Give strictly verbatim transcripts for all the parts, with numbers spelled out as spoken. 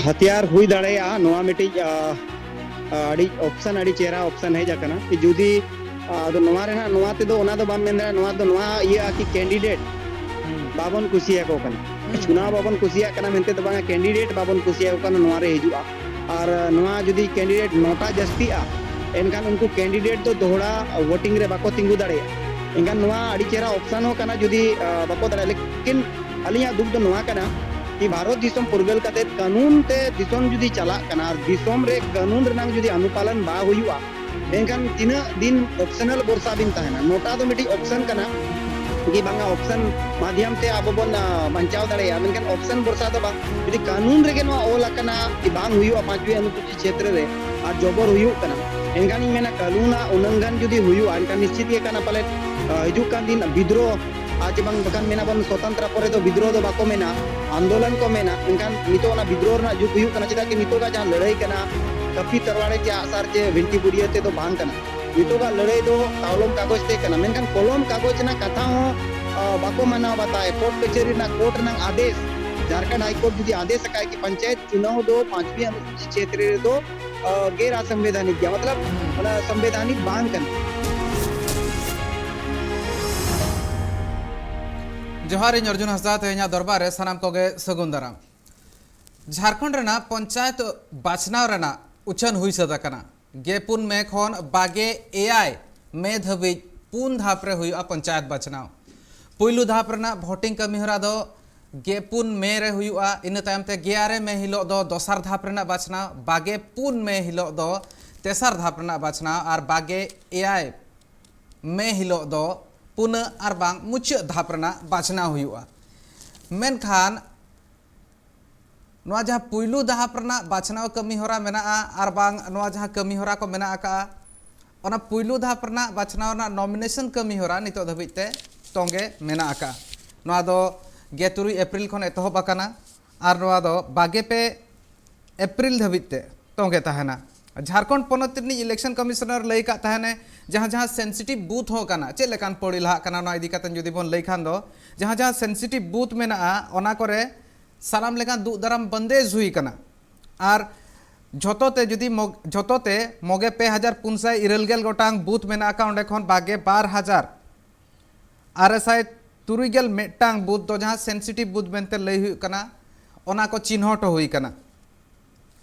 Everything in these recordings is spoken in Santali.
ᱦᱟᱛᱤᱭᱟᱨ ᱦᱩᱭ ᱫᱟᱲᱮᱭᱟᱜᱼᱟ᱾ ᱱᱚᱣᱟ ᱢᱤᱫᱴᱤᱡ ᱟ, ᱟ, ᱟᱹᱰᱤ ᱚᱯᱥᱚᱱ, ᱟᱹᱰᱤ ᱪᱮᱦᱨᱟ ᱚᱯᱥᱚᱱ ᱦᱮᱡ ᱟᱠᱟᱱᱟ᱾ ᱡᱩᱫᱤ ᱟ, ᱟᱫᱚ ᱱᱚᱣᱟ ᱨᱮᱱᱟᱜ, ᱱᱚᱣᱟ ᱛᱮᱫᱚ ᱚᱱᱟ ᱫᱚ ᱵᱟᱢ ᱢᱮᱱ ᱫᱟᱲᱮᱭᱟᱜᱼᱟ᱾ ᱱᱚᱣᱟ ᱫᱚ ᱱᱚᱣᱟ ᱤᱭᱟᱹᱜᱼᱟ ᱠᱤ ᱠᱮᱱᱰᱤᱰᱮᱴ ᱵᱟᱵᱚᱱ ᱠᱩᱥᱤᱭᱟᱠᱚ ᱠᱟᱱᱟ᱾ ᱪᱩᱱᱟᱣ ᱵᱟᱵᱚᱱ ᱠᱩᱥᱤᱭᱟᱜ ᱠᱟᱱᱟ ᱢᱮᱱᱛᱮ ᱫᱚ ᱵᱟᱝᱟ, ᱠᱮᱱᱰᱤᱰᱮᱴ ᱵᱟᱵᱚᱱ ᱠᱩᱥᱤᱭᱟᱠᱚ ᱠᱟᱱᱟ, ᱱᱚᱣᱟ ᱨᱮ ᱦᱤᱡᱩᱜᱼᱟ᱾ ᱟᱨ ᱱᱚᱣᱟ ᱡᱩᱫᱤ ᱠᱮᱱᱰᱤᱰᱮᱴ ᱱᱚᱴᱟ ᱡᱟᱹᱥᱛᱤᱜᱼᱟ, ᱮᱱᱠᱷᱟᱱ ᱩᱱᱠᱩ ᱠᱮᱱᱰᱤᱰᱮᱴ ᱫᱚ ᱫᱚᱦᱲᱟ ᱵᱷᱳᱴᱤᱝ ᱨᱮ ᱵᱟᱠᱚ ᱛᱤᱸᱜᱩ ᱫᱟᱲᱮᱭᱟᱜᱼᱟ᱾ ᱮᱱᱠᱷᱟᱱ ᱱᱚᱣᱟ ᱟᱹᱰᱤ ᱪᱮᱦᱨᱟ ᱚᱯᱥᱟᱱ ᱦᱚᱸ ᱠᱟᱱᱟ ᱡᱩᱫᱤ ᱟ, ᱵᱟᱠᱚ ᱫᱟᱲᱮᱭᱟᱜᱼᱟ᱾ ᱞᱮᱠᱤᱱ ᱟᱹᱞᱤᱧᱟᱜ ᱫᱩᱠ ᱫᱚ ᱱᱚᱣᱟ ᱠᱟᱱᱟ ᱠᱤ ᱵᱷᱟᱨᱚᱛ ᱫᱤᱥᱚᱢ ᱯᱷᱩᱨᱜᱟᱹᱞ ᱠᱟᱛᱮ ᱠᱟᱹᱱᱩᱱ ᱛᱮ ᱫᱤᱥᱚᱢ ᱡᱩᱫᱤ ᱪᱟᱞᱟᱜ ᱠᱟᱱᱟ ᱟᱨ ᱫᱤᱥᱚᱢ ᱨᱮ ᱠᱟᱹᱱᱩᱱ ᱨᱮᱱᱟᱜ ᱡᱩᱫᱤ ᱟᱱᱩᱯᱟᱞᱚᱱ ᱵᱟᱝ ᱦᱩᱭᱩᱜᱼᱟ, ᱮᱱᱠᱷᱟᱱ ᱛᱤᱱᱟᱹᱜ ᱫᱤᱱ ᱚᱯᱥᱚᱱᱟᱞ ᱵᱷᱚᱨᱥᱟ ᱵᱤᱱ ᱛᱟᱦᱮᱱᱟ? ᱱᱚᱴᱟ ᱫᱚ ᱢᱤᱫᱴᱤᱡ ᱚᱯᱥᱚᱱ ᱠᱟᱱᱟ ᱠᱤ ᱵᱟᱝᱟ, ᱚᱯᱥᱚᱱ ᱢᱟᱫᱷᱭᱚᱢ ᱛᱮ ᱟᱵᱚ ᱵᱚᱱ ᱟ, ᱵᱟᱧᱪᱟᱣ ᱫᱟᱲᱮᱭᱟᱜᱼᱟ, ᱢᱮᱱᱠᱷᱟᱱ ᱚᱯᱥᱚᱱ ᱵᱷᱚᱨᱥᱟ ᱫᱚ ᱵᱟᱝ᱾ ᱡᱩᱫᱤ ᱠᱟᱹᱱᱩᱱ ᱨᱮᱜᱮ ᱱᱚᱣᱟ ᱚᱞ ᱟᱠᱟᱱᱟ ᱠᱤ ᱵᱟᱝ ᱦᱩᱭᱩᱜᱼᱟ ᱯᱟᱸᱪᱣᱤ ᱚᱱᱩᱥᱩᱪᱤ ᱠᱷᱮᱛᱨᱮ ᱨᱮ ᱟᱨ ᱡᱚᱵᱚᱨ ᱦᱩᱭᱩᱜ ᱠᱟᱱᱟ, ᱮᱱᱠᱷᱟᱱ ᱤᱧ ᱢᱮᱱᱟ ᱠᱟᱹᱱᱩᱱᱟᱜ ᱩᱞᱞᱚᱝᱜᱷᱚᱱ ᱡᱩᱫᱤ ᱦᱩᱭᱩᱜᱼᱟ, ᱮᱱᱠᱷᱟᱱ ᱱᱤᱥᱪᱤᱛ ᱜᱮ ᱠᱟᱱᱟ ᱯᱟᱞᱮ ᱟ, ᱦᱤᱡᱩᱜ ᱠᱟᱱ ᱫᱤᱱ ᱵᱤᱫᱽᱨᱳᱦ ᱟᱨ ᱪᱮ ᱵᱟᱝ ᱵᱟᱠᱷᱟᱱ ᱢᱮᱱᱟ ᱵᱚᱱ ᱥᱚᱛᱚᱱᱛᱨᱚ ᱯᱚᱨᱮ ᱫᱚ ᱵᱤᱫᱽᱨᱳᱦᱚ ᱫᱚ ᱵᱟᱠᱚ ᱢᱮᱱᱟ, ᱟᱱᱫᱳᱞᱚᱱ ᱠᱚ ᱢᱮᱱᱟ᱾ ᱢᱮᱱᱠᱷᱟᱱ ᱱᱤᱛᱚᱜ ᱚᱱᱟ ᱵᱤᱫᱽᱨᱳᱦᱚ ᱨᱮᱱᱟᱜ ᱡᱩᱜᱽ ᱦᱩᱭᱩᱜ ᱠᱟᱱᱟ᱾ ᱪᱮᱫᱟᱜ ᱠᱤ ᱱᱤᱛᱚᱜᱟᱜ ᱡᱟᱦᱟᱸ ᱞᱟᱹᱲᱦᱟᱹᱭ ᱠᱟᱱᱟ, ᱠᱟᱹᱯᱤ ᱛᱟᱨᱣᱟᱲᱮ ᱪᱮ ᱟᱜᱼᱥᱟᱨ ᱪᱮ ᱵᱷᱤᱱᱴᱤ ᱵᱩᱰᱤᱭᱟᱹ ᱛᱮᱫᱚ ᱵᱟᱝ ᱠᱟᱱᱟ᱾ ᱱᱤᱛᱚᱜᱟᱜ ᱞᱟᱹᱲᱦᱟᱹᱭ ᱫᱚ ᱠᱚᱞᱚᱢ ᱠᱟᱜᱚᱡᱽ ᱛᱮ ᱠᱟᱱᱟ᱾ ᱢᱮᱱᱠᱷᱟᱱ ᱠᱚᱞᱚᱢ ᱠᱟᱜᱚᱡᱽ ᱨᱮᱱᱟᱜ ᱠᱟᱛᱷᱟ ᱦᱚᱸ ᱟ, ᱵᱟᱠᱚ ᱢᱟᱱᱟᱣ ᱵᱟᱛᱟᱣ᱾ ᱠᱳᱨᱴ ᱠᱟᱪᱷᱟᱹᱨᱤ ᱨᱮᱱᱟᱜ, ᱠᱳᱨᱴ ᱨᱮᱱᱟᱜ ᱟᱫᱮᱥ, ᱡᱷᱟᱨᱠᱷᱚᱸᱰ ᱦᱟᱭ ᱠᱳᱨᱴ ᱡᱩᱫᱤ ᱟᱫᱮᱥ ᱟᱠᱟᱫ ᱠᱤ ᱯᱚᱧᱪᱟᱭᱮᱛ ᱪᱩᱱᱟᱣ ᱫᱚ ᱯᱟᱸᱪᱣᱤ ᱚᱱᱩᱥᱩᱪᱤ ᱠᱷᱮᱛᱨᱮ ᱨᱮᱫᱚ ᱟ, ᱜᱮᱨ ᱥᱚᱝᱵᱤᱫᱷᱟᱱᱤᱠ ᱜᱮᱭᱟ, ᱢᱚᱛᱞᱚᱵ ᱚᱱᱟ ᱥᱚᱝᱵᱤᱫᱷᱟᱱᱤᱠ ᱵᱟᱝ ᱠᱟᱱᱟ᱾ ᱡᱚᱦᱟᱨ, ᱤᱧ ᱚᱨᱡᱩᱱ ᱦᱟᱸᱥᱫᱟ᱾ ᱛᱮᱦᱮᱧᱟᱜ ᱫᱚᱨᱵᱟᱨ ᱨᱮ ᱥᱟᱱᱟᱢ ᱠᱚᱜᱮ ᱥᱟᱹᱜᱩᱱ ᱫᱟᱨᱟᱢ᱾ ᱡᱷᱟᱨᱠᱷᱚᱸᱰ ᱨᱮᱱᱟᱜ ᱯᱚᱧᱪᱟᱭᱮᱛ ᱵᱟᱪᱷᱱᱟᱣ ᱨᱮᱱᱟᱜ ᱩᱪᱷᱟᱹᱱ ᱦᱩᱭ ᱥᱟᱹᱛ ᱟᱠᱟᱱᱟ᱾ ᱜᱮᱯᱩᱱ ᱢᱮ ᱠᱷᱚᱱ ᱵᱟᱜᱮ ᱮᱭᱟᱭ ᱢᱮ ᱫᱷᱟᱹᱵᱤᱡ ᱯᱩᱱ ᱫᱷᱟᱯ ᱨᱮ ᱦᱩᱭᱩᱜᱼᱟ ᱯᱚᱧᱪᱟᱭᱮᱛ ᱵᱟᱪᱷᱱᱟᱣ᱾ ᱯᱩᱭᱞᱩ ᱫᱷᱟᱯ ᱨᱮᱱᱟᱜ ᱵᱷᱳᱴᱤᱝ ᱠᱟᱹᱢᱤᱦᱚᱨᱟ ᱫᱚ ᱜᱮᱯᱩᱱ ᱢᱮ ᱨᱮ ᱦᱩᱭᱩᱜᱼᱟ᱾ ᱤᱱᱟᱹ ᱛᱟᱭᱚᱢ ᱛᱮ ᱜᱮᱞ ᱟᱨᱮ ᱢᱮ ᱦᱤᱞᱳᱜ ᱫᱚ ᱫᱚᱥᱟᱨ ᱫᱷᱟᱯ ᱨᱮᱱᱟᱜ ᱵᱟᱪᱷᱱᱟᱣ, ᱵᱟᱜᱮ ᱯᱩᱱ ᱢᱮ ᱦᱤᱞᱳᱜ ᱫᱚ ᱛᱮᱥᱟᱨ ᱫᱷᱟᱯ ᱨᱮᱱᱟᱜ ᱵᱟᱪᱷᱱᱟᱣ ᱟᱨ ᱵᱟᱜᱮ ᱮᱭᱟᱭ ᱢᱮ ᱦᱤᱞᱳᱜ ᱫᱚ ᱯᱩᱱᱟᱹᱜ ᱟᱨ ᱵᱟᱝ ᱢᱩᱪᱟᱹᱫ ᱫᱷᱟᱯ ᱨᱮᱱᱟᱜ ᱵᱟᱪᱷᱱᱟᱣ ᱦᱩᱭᱩᱜᱼᱟ᱾ ᱢᱮᱱᱠᱷᱟᱱ ᱱᱚᱣᱟ ᱡᱟᱦᱟᱸ ᱯᱩᱭᱞᱩ ᱫᱷᱟᱯ ᱨᱮᱱᱟᱜ ᱵᱟᱪᱷᱱᱟᱣ ᱠᱟᱹᱢᱤ ᱦᱚᱨᱟ ᱢᱮᱱᱟᱜᱼᱟ ᱟᱨ ᱵᱟᱝ ᱱᱚᱣᱟ ᱡᱟᱦᱟᱸ ᱠᱟᱹᱢᱤ ᱦᱚᱨᱟ ᱠᱚ ᱢᱮᱱᱟᱜ ᱟᱠᱟᱫᱼᱟ, ᱚᱱᱟ ᱯᱩᱭᱞᱩ ᱫᱷᱟᱯ ᱨᱮᱱᱟᱜ ᱵᱟᱪᱷᱱᱟᱣ ᱨᱮᱱᱟᱜ ᱱᱚᱢᱤᱱᱮᱥᱚᱱ ᱠᱟᱹᱢᱤ ᱦᱚᱨᱟ ᱱᱤᱛᱚᱜ ᱫᱷᱟᱹᱵᱤᱡ ᱛᱮ ᱛᱚᱸᱜᱮ ᱢᱮᱱᱟᱜ ᱟᱠᱟᱫᱼᱟ᱾ ᱱᱚᱣᱟ ᱫᱚ ᱜᱮᱞ ᱛᱩᱨᱩᱭ ᱮᱯᱨᱤᱞ ᱠᱷᱚᱱ ᱮᱛᱚᱦᱚᱵ ᱟᱠᱟᱱᱟ ᱟᱨ ᱱᱚᱣᱟ ᱫᱚ ᱵᱟᱜᱮ ᱯᱮ ᱮᱯᱨᱤᱞ ᱫᱷᱟᱹᱵᱤᱡ ᱛᱮ ᱛᱚᱸᱜᱮ ᱛᱟᱦᱮᱱᱟ᱾ ᱡᱷᱟᱲᱠᱷᱚᱸᱰ ᱯᱚᱱᱚᱛ ᱨᱤᱱᱤᱡ ᱤᱞᱮᱠᱥᱚᱱ ᱠᱚᱢᱤᱥᱚᱱᱟᱨ ᱞᱟᱹᱭ ᱟᱠᱟᱫ ᱛᱟᱦᱮᱱᱮ, ᱡᱟᱦᱟᱸ ᱡᱟᱦᱟᱸ ᱥᱮᱱᱥᱤᱴᱤᱵᱷ ᱵᱩᱛᱷ ᱦᱚᱸ ᱠᱟᱱᱟ, ᱪᱮᱫ ᱞᱮᱠᱟᱱ ᱯᱟᱹᱲᱤ ᱞᱟᱦᱟᱜ ᱠᱟᱱᱟ, ᱱᱚᱣᱟ ᱤᱫᱤ ᱠᱟᱛᱮ ᱡᱩᱫᱤ ᱵᱚᱱ ᱞᱟᱹᱭ ᱠᱷᱟᱱ ᱫᱚ, ᱡᱟᱦᱟᱸ ᱡᱟᱦᱟᱸ ᱥᱮᱱᱥᱤᱴᱤᱵᱷ ᱵᱩᱛᱷ ᱢᱮᱱᱟᱜᱼᱟ, ᱚᱱᱟ ᱠᱚᱨᱮ ᱥᱟᱱᱟᱢ ᱞᱮᱠᱟᱱ ᱫᱩᱜ ᱫᱟᱨᱟᱢ ᱵᱚᱱᱫᱮᱡᱽ ᱦᱩᱭ ᱟᱠᱟᱱᱟ᱾ ᱟᱨ ᱡᱷᱚᱛᱚ ᱛᱮ ᱡᱩᱫᱤ ᱢᱚᱜ-, ᱡᱷᱚᱛᱚ ᱛᱮ ᱢᱚᱜᱮ ᱯᱮ ᱦᱟᱡᱟᱨ ᱯᱩᱱ ᱥᱟᱭ ᱤᱨᱟᱹᱞ ᱜᱮᱞ ᱜᱚᱴᱟᱝ ᱵᱩᱛᱷ ᱢᱮᱱᱟᱜ ᱟᱠᱟᱫ, ᱚᱸᱰᱮ ᱠᱷᱚᱱ ᱵᱟᱜᱮ ᱵᱟᱨ ᱦᱟᱡᱟᱨ ᱟᱨᱮ ᱥᱟᱭ ᱛᱩᱨᱩᱭ ᱜᱮᱞ ᱢᱤᱫᱴᱟᱝ ᱵᱩᱛᱷ ᱫᱚ ᱡᱟᱦᱟᱸ ᱥᱮᱱᱥᱤᱴᱤᱵᱷ ᱵᱩᱛᱷ ᱢᱮᱱᱛᱮ ᱞᱟᱹᱭ ᱦᱩᱭᱩᱜ ᱠᱟᱱᱟ, ᱚᱱᱟ ᱠᱚ ᱪᱤᱱᱦᱟᱹᱣ ᱦᱩᱭ ᱠᱟᱱᱟ᱾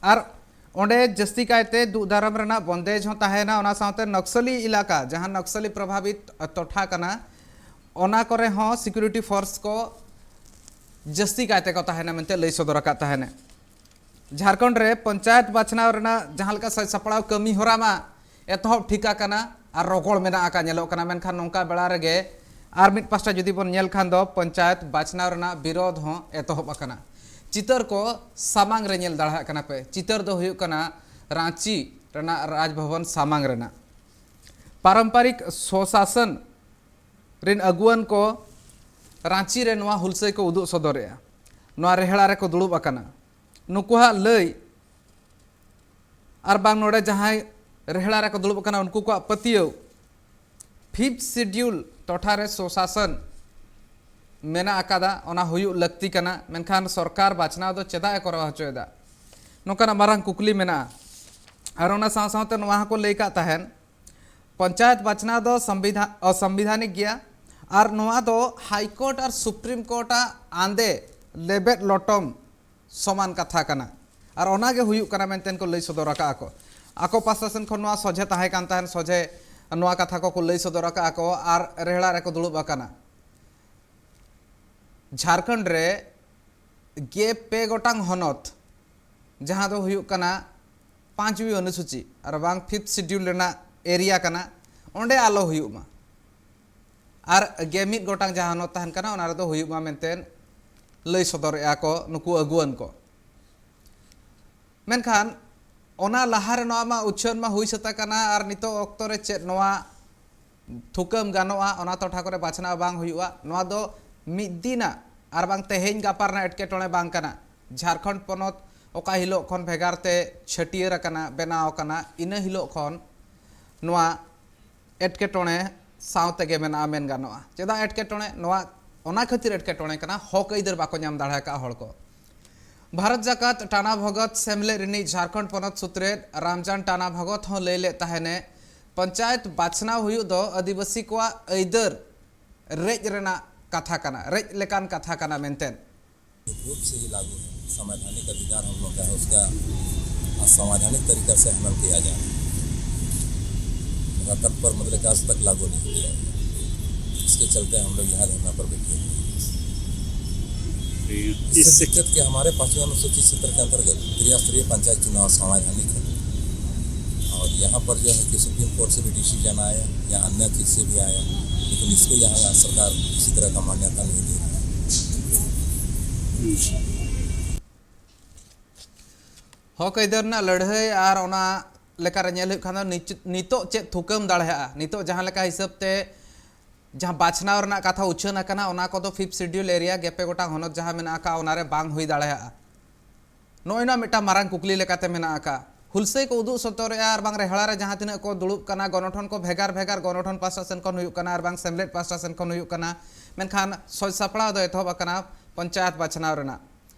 ᱟᱨ ᱚᱸᱰᱮ ᱡᱟᱹᱥᱛᱤ ᱠᱟᱭᱛᱮ ᱫᱩᱜ ᱫᱟᱨᱟᱢ ᱨᱮᱱᱟᱜ ᱵᱚᱱᱫᱮᱡᱽ ᱦᱚᱸ ᱛᱟᱦᱮᱱᱟ, ᱚᱱᱟ ᱥᱟᱶᱛᱮ ᱱᱚᱠᱥᱚᱞᱤ ᱮᱞᱟᱠᱟ, ᱡᱟᱦᱟᱸ ᱱᱚᱠᱥᱚᱞᱤ ᱯᱨᱚᱵᱷᱟᱵᱤᱛ ᱴᱚᱴᱷᱟ ᱠᱟᱱᱟ, ᱚᱱᱟ ᱠᱚᱨᱮ ᱦᱚᱸ ᱥᱤᱠᱩᱨᱤᱴᱤ ᱯᱷᱳᱨᱥ ᱠᱚ ᱡᱟᱹᱥᱛᱤ ᱠᱟᱭᱛᱮ ᱠᱚ ᱛᱟᱦᱮᱱᱟ ᱢᱮᱱᱛᱮ ᱞᱟᱹᱭ ᱥᱚᱫᱚᱨ ᱟᱠᱟᱫ ᱛᱟᱦᱮᱱᱟ᱾ ᱡᱷᱟᱲᱠᱷᱚᱸᱰ ᱨᱮ ᱯᱚᱧᱪᱟᱭᱮᱛ ᱵᱟᱪᱷᱱᱟᱣ ᱨᱮᱱᱟᱜ ᱡᱟᱦᱟᱸ ᱞᱮᱠᱟ ᱥᱟᱡᱽ ᱥᱟᱯᱲᱟᱣ ᱠᱟᱹᱢᱤ ᱦᱚᱨᱟ ᱢᱟ ᱮᱛᱚᱦᱚᱵ ᱴᱷᱤᱠ ᱟᱠᱟᱱᱟ ᱟᱨ ᱨᱚᱜᱚᱲ ᱢᱮᱱᱟᱜ ᱟᱠᱟᱫ ᱧᱮᱞᱚᱜ ᱠᱟᱱᱟ, ᱢᱮᱱᱠᱷᱟᱱ ᱱᱚᱝᱠᱟ ᱵᱮᱲᱟ ᱨᱮᱜᱮ ᱟᱨ ᱢᱤᱫ ᱯᱟᱥᱴᱟ ᱡᱩᱫᱤ ᱵᱚᱱ ᱧᱮᱞ ᱠᱷᱟᱱ ᱫᱚ ᱯᱚᱧᱪᱟᱭᱮᱛ ᱵᱟᱪᱷᱱᱟᱣ ᱨᱮᱱᱟᱜ ᱵᱤᱨᱳᱫᱷ ᱦᱚᱸ ᱮᱛᱚᱦᱚᱵ ᱟᱠᱟᱱᱟ᱾ ᱪᱤᱛᱟᱹᱨ ᱠᱚ ᱥᱟᱢᱟᱝ ᱨᱮ ᱧᱮᱞ ᱫᱟᱲᱮᱭᱟᱜ ᱠᱟᱱᱟ ᱯᱮ᱾ ᱪᱤᱛᱟᱹᱨ ᱫᱚ ᱦᱩᱭᱩᱜ ᱠᱟᱱᱟ ᱨᱟᱸᱪᱤ ᱨᱮᱱᱟᱜ ᱨᱟᱡᱽ ᱵᱷᱚᱵᱚᱱ ᱥᱟᱢᱟᱝ ᱨᱮᱱᱟᱜ᱾ ᱯᱟᱨᱚᱢᱯᱟᱨᱤᱠ ᱥᱚᱥᱟᱥᱚᱱ ᱨᱤᱱ ᱟᱹᱜᱩᱣᱟᱹᱱ ᱠᱚ ᱨᱟᱸᱪᱤ ᱨᱮ ᱱᱚᱣᱟ ᱦᱩᱞᱥᱟᱹᱭ ᱠᱚ ᱩᱫᱩᱜ ᱥᱚᱫᱚᱨᱮᱜᱼᱟ᱾ ᱱᱚᱣᱟ ᱨᱮᱦᱲᱟ ᱨᱮᱠᱚ ᱫᱩᱲᱩᱵ ᱟᱠᱟᱱᱟ᱾ ᱱᱩᱠᱩᱣᱟᱜ ᱞᱟᱹᱭ ᱟᱨ ᱵᱟᱝ ᱱᱚᱰᱮ ᱡᱟᱦᱟᱸᱭ ᱨᱮᱦᱲᱟ ᱨᱮᱠᱚ ᱫᱩᱲᱩᱵ ᱟᱠᱟᱱᱟ, ᱩᱱᱠᱩ ᱠᱚᱣᱟᱜ ᱯᱟᱹᱛᱭᱟᱹᱣ, ᱯᱷᱤᱯᱛᱷ ᱥᱤᱰᱤᱭᱩᱞ ᱴᱚᱴᱷᱟ ᱨᱮ ᱥᱚᱥᱟᱥᱚᱱ ᱢᱮᱱᱟᱜ ᱟᱠᱟᱫᱟ, ᱚᱱᱟ ᱦᱩᱭᱩᱜ ᱞᱟᱹᱠᱛᱤ ᱠᱟᱱᱟ, ᱢᱮᱱᱠᱷᱟᱱ ᱥᱚᱨᱠᱟᱨ ᱵᱟᱪᱷᱱᱟᱣ ᱫᱚ ᱪᱮᱫᱟᱜ ᱮ ᱠᱚᱨᱟᱣ ᱦᱚᱪᱚᱭᱮᱫᱟ? ᱱᱚᱝᱠᱟᱱᱟᱜ ᱢᱟᱨᱟᱝ ᱠᱩᱠᱞᱤ ᱢᱮᱱᱟᱜᱼᱟ᱾ ᱟᱨ ᱚᱱᱟ ᱥᱟᱶ ᱥᱟᱶᱛᱮ ᱱᱚᱣᱟ ᱦᱚᱸᱠᱚ ᱞᱟᱹᱭ ᱠᱟᱜ ᱛᱟᱦᱮᱸᱱ, ᱯᱚᱧᱪᱟᱭᱮᱛ ᱵᱟᱪᱷᱱᱟᱣ ᱫᱚ ᱥᱚᱝᱵᱤᱫᱷᱟ-, ᱚᱥᱚᱝᱵᱤᱫᱷᱟᱱᱤᱠ ᱜᱮᱭᱟ ᱟᱨ ᱱᱚᱣᱟ ᱫᱚ ᱦᱟᱭ ᱠᱳᱨᱴ ᱟᱨ ᱥᱩᱯᱨᱤᱢ ᱠᱳᱨᱴ ᱟᱜ ᱟᱸᱫᱮ ᱞᱮᱵᱮᱫ ᱞᱚᱴᱚᱢ ᱥᱚᱢᱟᱱ ᱠᱟᱛᱷᱟ ᱠᱟᱱᱟ᱾ ᱟᱨ ᱚᱱᱟ ᱜᱮ ᱦᱩᱭᱩᱜ ᱠᱟᱱᱟ ᱢᱮᱱᱛᱮ ᱠᱚ ᱞᱟᱹᱭ ᱥᱚᱫᱚᱨ ᱟᱠᱟᱫᱼᱟ ᱠᱚ᱾ ᱟᱠᱚ ᱯᱟᱥᱴᱟ ᱥᱮᱱ ᱠᱷᱚᱱ ᱱᱚᱣᱟ ᱥᱚᱡᱷᱮ ᱛᱟᱦᱮᱸ ᱠᱟᱱ ᱛᱟᱦᱮᱸᱱ, ᱥᱚᱡᱷᱮ ᱱᱚᱣᱟ ᱠᱟᱛᱷᱟ ᱠᱚᱠᱚ ᱞᱟᱹᱭ ᱥᱚᱫᱚᱨ ᱟᱠᱟᱫᱼᱟ ᱠᱚ ᱟᱨ ᱨᱮᱦᱲᱟ ᱨᱮᱠᱚ ᱫᱩᱲᱩᱵ ᱟᱠᱟᱱᱟ᱾ ᱡᱷᱟᱲᱠᱷᱚᱸᱰ ᱨᱮ ᱜᱮ ᱯᱮ ᱜᱚᱴᱟᱝ ᱦᱚᱱᱚᱛ, ᱡᱟᱦᱟᱸ ᱫᱚ ᱦᱩᱭᱩᱜ ᱠᱟᱱᱟ ᱯᱟᱸᱪᱣᱤ ᱚᱱᱩᱥᱩᱪᱤ ᱟᱨ ᱵᱟᱝ ᱯᱷᱤᱯᱛᱷ ᱥᱤᱰᱤᱭᱩᱞ ᱨᱮᱱᱟᱜ ᱮᱨᱤᱭᱟ ᱠᱟᱱᱟ, ᱚᱸᱰᱮ ᱟᱞᱚ ᱦᱩᱭᱩᱜ ᱢᱟ᱾ ᱟᱨ ᱜᱮ ᱢᱤᱫ ᱜᱚᱴᱟᱝ ᱡᱟᱦᱟᱸ ᱦᱚᱱᱚᱛ ᱛᱟᱦᱮᱱ ᱠᱟᱱᱟ, ᱚᱱᱟ ᱨᱮᱫᱚ ᱦᱩᱭᱩᱜ ᱢᱟ ᱢᱮᱱᱛᱮ ᱞᱟᱹᱭ ᱥᱚᱫᱚᱨᱮᱜᱼᱟ ᱠᱚ ᱱᱩᱠᱩ ᱟᱹᱜᱩᱣᱟᱹᱱ ᱠᱚ᱾ ᱢᱮᱱᱠᱷᱟᱱ ᱚᱱᱟ ᱞᱟᱦᱟ ᱨᱮ ᱱᱚᱣᱟ ᱢᱟ ᱩᱪᱷᱟᱹᱱ ᱢᱟ ᱦᱩᱭ ᱥᱟᱹᱛ ᱟᱠᱟᱱᱟ, ᱟᱨ ᱱᱤᱛᱚᱜ ᱚᱠᱛᱚ ᱨᱮ ᱪᱮᱫ ᱱᱚᱣᱟ ᱛᱷᱩᱠᱟᱹᱢ ᱜᱟᱱᱚᱜᱼᱟ, ᱚᱱᱟ ᱴᱚᱴᱷᱟ ᱠᱚᱨᱮ ᱵᱟᱪᱷᱱᱟᱣ ᱵᱟᱝ ᱦᱩᱭᱩᱜᱼᱟ? ᱱᱚᱣᱟ ᱫᱚ ᱢᱤᱫ ᱫᱤᱱᱟᱜ ᱟᱨ ᱵᱟᱝ ᱛᱮᱦᱮᱧ ᱜᱟᱯᱟ ᱨᱮᱱᱟᱜ ᱮᱴᱠᱮᱴᱚᱬᱮ ᱵᱟᱝ ᱠᱟᱱᱟ᱾ ᱡᱷᱟᱲᱠᱷᱚᱸᱰ ᱯᱚᱱᱚᱛ ᱚᱠᱟ ᱦᱤᱞᱳᱜ ᱠᱷᱚᱱ ᱵᱷᱮᱜᱟᱨ ᱛᱮ ᱪᱷᱟᱹᱴᱭᱟᱹᱨ ᱟᱠᱟᱱᱟ, ᱵᱮᱱᱟᱣ ᱟᱠᱟᱱᱟ, ᱤᱱᱟᱹ ᱦᱤᱞᱳᱜ ᱠᱷᱚᱱ ᱱᱚᱣᱟ ᱮᱴᱠᱮᱴᱚᱬᱮ ᱥᱟᱶ ᱛᱮᱜᱮ ᱢᱮᱱᱟᱜᱼᱟ ᱢᱮᱱ ᱜᱟᱱᱚᱜᱼᱟ᱾ ᱪᱮᱫᱟᱜ ᱮᱴᱠᱮᱴᱚᱬᱮ? ᱱᱚᱣᱟ ᱚᱱᱟ ᱠᱷᱟᱹᱛᱤᱨ ᱮᱴᱠᱮᱴᱚᱬᱮ ᱠᱟᱱᱟ, ᱦᱚᱠ ᱟᱹᱭᱫᱟᱹᱨ ᱵᱟᱠᱚ ᱧᱟᱢ ᱫᱟᱲᱮ ᱟᱠᱟᱫ ᱦᱚᱲ ᱠᱚ᱾ ᱵᱷᱟᱨᱚᱛ ᱡᱟᱠᱟᱛ ᱴᱟᱱᱟ ᱵᱷᱚᱜᱚᱛ ᱥᱮᱢᱞᱮᱫ ᱨᱤᱱᱤᱡ ᱡᱷᱟᱨᱠᱷᱚᱸᱰ ᱯᱚᱱᱚᱛ ᱥᱩᱛᱨᱮᱛ ᱨᱟᱢᱡᱟᱱ ᱴᱟᱱᱟ ᱵᱷᱚᱜᱚᱛ ᱦᱚᱸ ᱞᱟᱹᱭ ᱞᱮᱫ ᱛᱟᱦᱮᱱᱮ, ᱯᱚᱧᱪᱟᱭᱮᱛ ᱵᱟᱪᱷᱱᱟᱣ ᱦᱩᱭᱩᱜ ᱫᱚ ᱟᱹᱫᱤᱵᱟᱹᱥᱤ ᱠᱚᱣᱟᱜ ᱟᱹᱭᱫᱟᱹᱨ ᱨᱮᱡ ᱨᱮᱱᱟᱜ ᱠᱟᱛᱷᱟ ᱠᱟᱱᱟ, ᱨᱮᱡ ᱞᱮᱠᱟᱱ ᱠᱟᱛᱷᱟ ᱠᱟᱱᱟ ᱢᱮᱱᱛᱮ᱾ रूप से ही लागू है। संवैधानिक अधिकार हम लोग का है, उसका असंवैधानिक तरीका से हनन किया जाए, रतन पर मतलब आज तक लागू नहीं किया गया। इसके चलते हम लोग यहाँ धरना पर बैठे हैं। इससे दिक्कत कि हमारे पांचवें अनुसूचित क्षेत्र के अंतर्गत त्रिस्तरीय पंचायत चुनाव संवैधानिक है और यहाँ पर जो है कि सुप्रीम कोर्ट से भी डिसीजन आया या अन्य चीज से भी आया, लेकिन इसको यहाँ सरकार किसी तरह का मान्यता नहीं दे रही। ᱦᱚᱠ ᱟᱹᱭᱫᱟᱹᱨ ᱨᱮᱱᱟᱜ ᱞᱟᱹᱲᱦᱟᱹᱭ ᱟᱨ ᱚᱱᱟ ᱞᱮᱠᱟᱨᱮ ᱧᱮᱞ ᱦᱩᱭᱩᱜ ᱠᱷᱟᱱ ᱫᱚ ᱱᱤᱪ- ᱱᱤᱛᱚᱜ ᱪᱮᱫ ᱛᱷᱩᱠᱟᱹᱢ ᱫᱟᱲᱮᱭᱟᱜᱼᱟ? ᱱᱤᱛᱚᱜ ᱡᱟᱦᱟᱸ ᱞᱮᱠᱟ ᱦᱤᱥᱟᱹᱵ ᱛᱮ ᱡᱟᱦᱟᱸ ᱵᱟᱪᱷᱱᱟᱣ ᱨᱮᱱᱟᱜ ᱠᱟᱛᱷᱟ ᱩᱪᱷᱟᱹᱱ ᱟᱠᱟᱱᱟ, ᱚᱱᱟ ᱠᱚᱫᱚ ᱯᱷᱤᱯᱛᱷ ᱥᱤᱰᱤᱭᱩᱞ ᱮᱨᱤᱭᱟ ᱜᱮᱯᱮ ᱜᱚᱴᱟᱝ ᱦᱚᱱᱚᱛ ᱡᱟᱦᱟᱸ ᱢᱮᱱᱟᱜ ᱟᱠᱟᱫ, ᱚᱱᱟᱨᱮ ᱵᱟᱝ ᱦᱩᱭ ᱫᱟᱲᱮᱭᱟᱜᱼᱟ᱾ ᱱᱚᱜᱼᱚᱭ ᱱᱚᱣᱟ ᱢᱤᱫᱴᱟᱝ ᱢᱟᱨᱟᱝ ᱠᱩᱠᱞᱤ ᱞᱮᱠᱟᱛᱮ ᱢᱮᱱᱟᱜ ᱟᱠᱟᱫ᱾ ᱦᱩᱞᱥᱟᱹᱭ ᱠᱚ ᱩᱫᱩᱜ ᱥᱚᱫᱚᱨᱮᱜᱼᱟ ᱟᱨ ᱵᱟᱝ ᱨᱮᱦᱲᱟ ᱨᱮ ᱡᱟᱦᱟᱸ ᱛᱤᱱᱟᱹᱜ ᱠᱚ ᱫᱩᱲᱩᱵ ᱠᱟᱱᱟ, ᱜᱚᱱᱚᱴᱷᱚᱱ ᱠᱚ ᱵᱷᱮᱜᱟᱨ ᱵᱷᱮᱜᱟᱨ ᱜᱚᱱᱚᱴᱷᱚᱱ ᱯᱟᱦᱴᱟ ᱥᱮᱱ ᱠᱷᱚᱱ ᱦᱩᱭᱩᱜ ᱠᱟᱱᱟ ᱟᱨ ᱵᱟᱝ ᱥᱮᱢᱞᱮᱫ ᱯᱟᱦᱴᱟ ᱥᱮᱱ ᱠᱷᱚᱱ ᱦᱩᱭᱩᱜ ᱠᱟᱱᱟ, ᱢᱮᱱᱠᱷᱟᱱ ᱥᱚᱡᱽ ᱥᱟᱯᱲᱟᱣ ᱫᱚ ᱮᱛᱚᱦᱚᱵ ᱟᱠᱟᱱᱟ ᱯᱚᱧᱪᱟᱭᱮᱛ ᱵᱟᱪᱷᱱᱟᱣ ᱨᱮᱱᱟᱜ᱾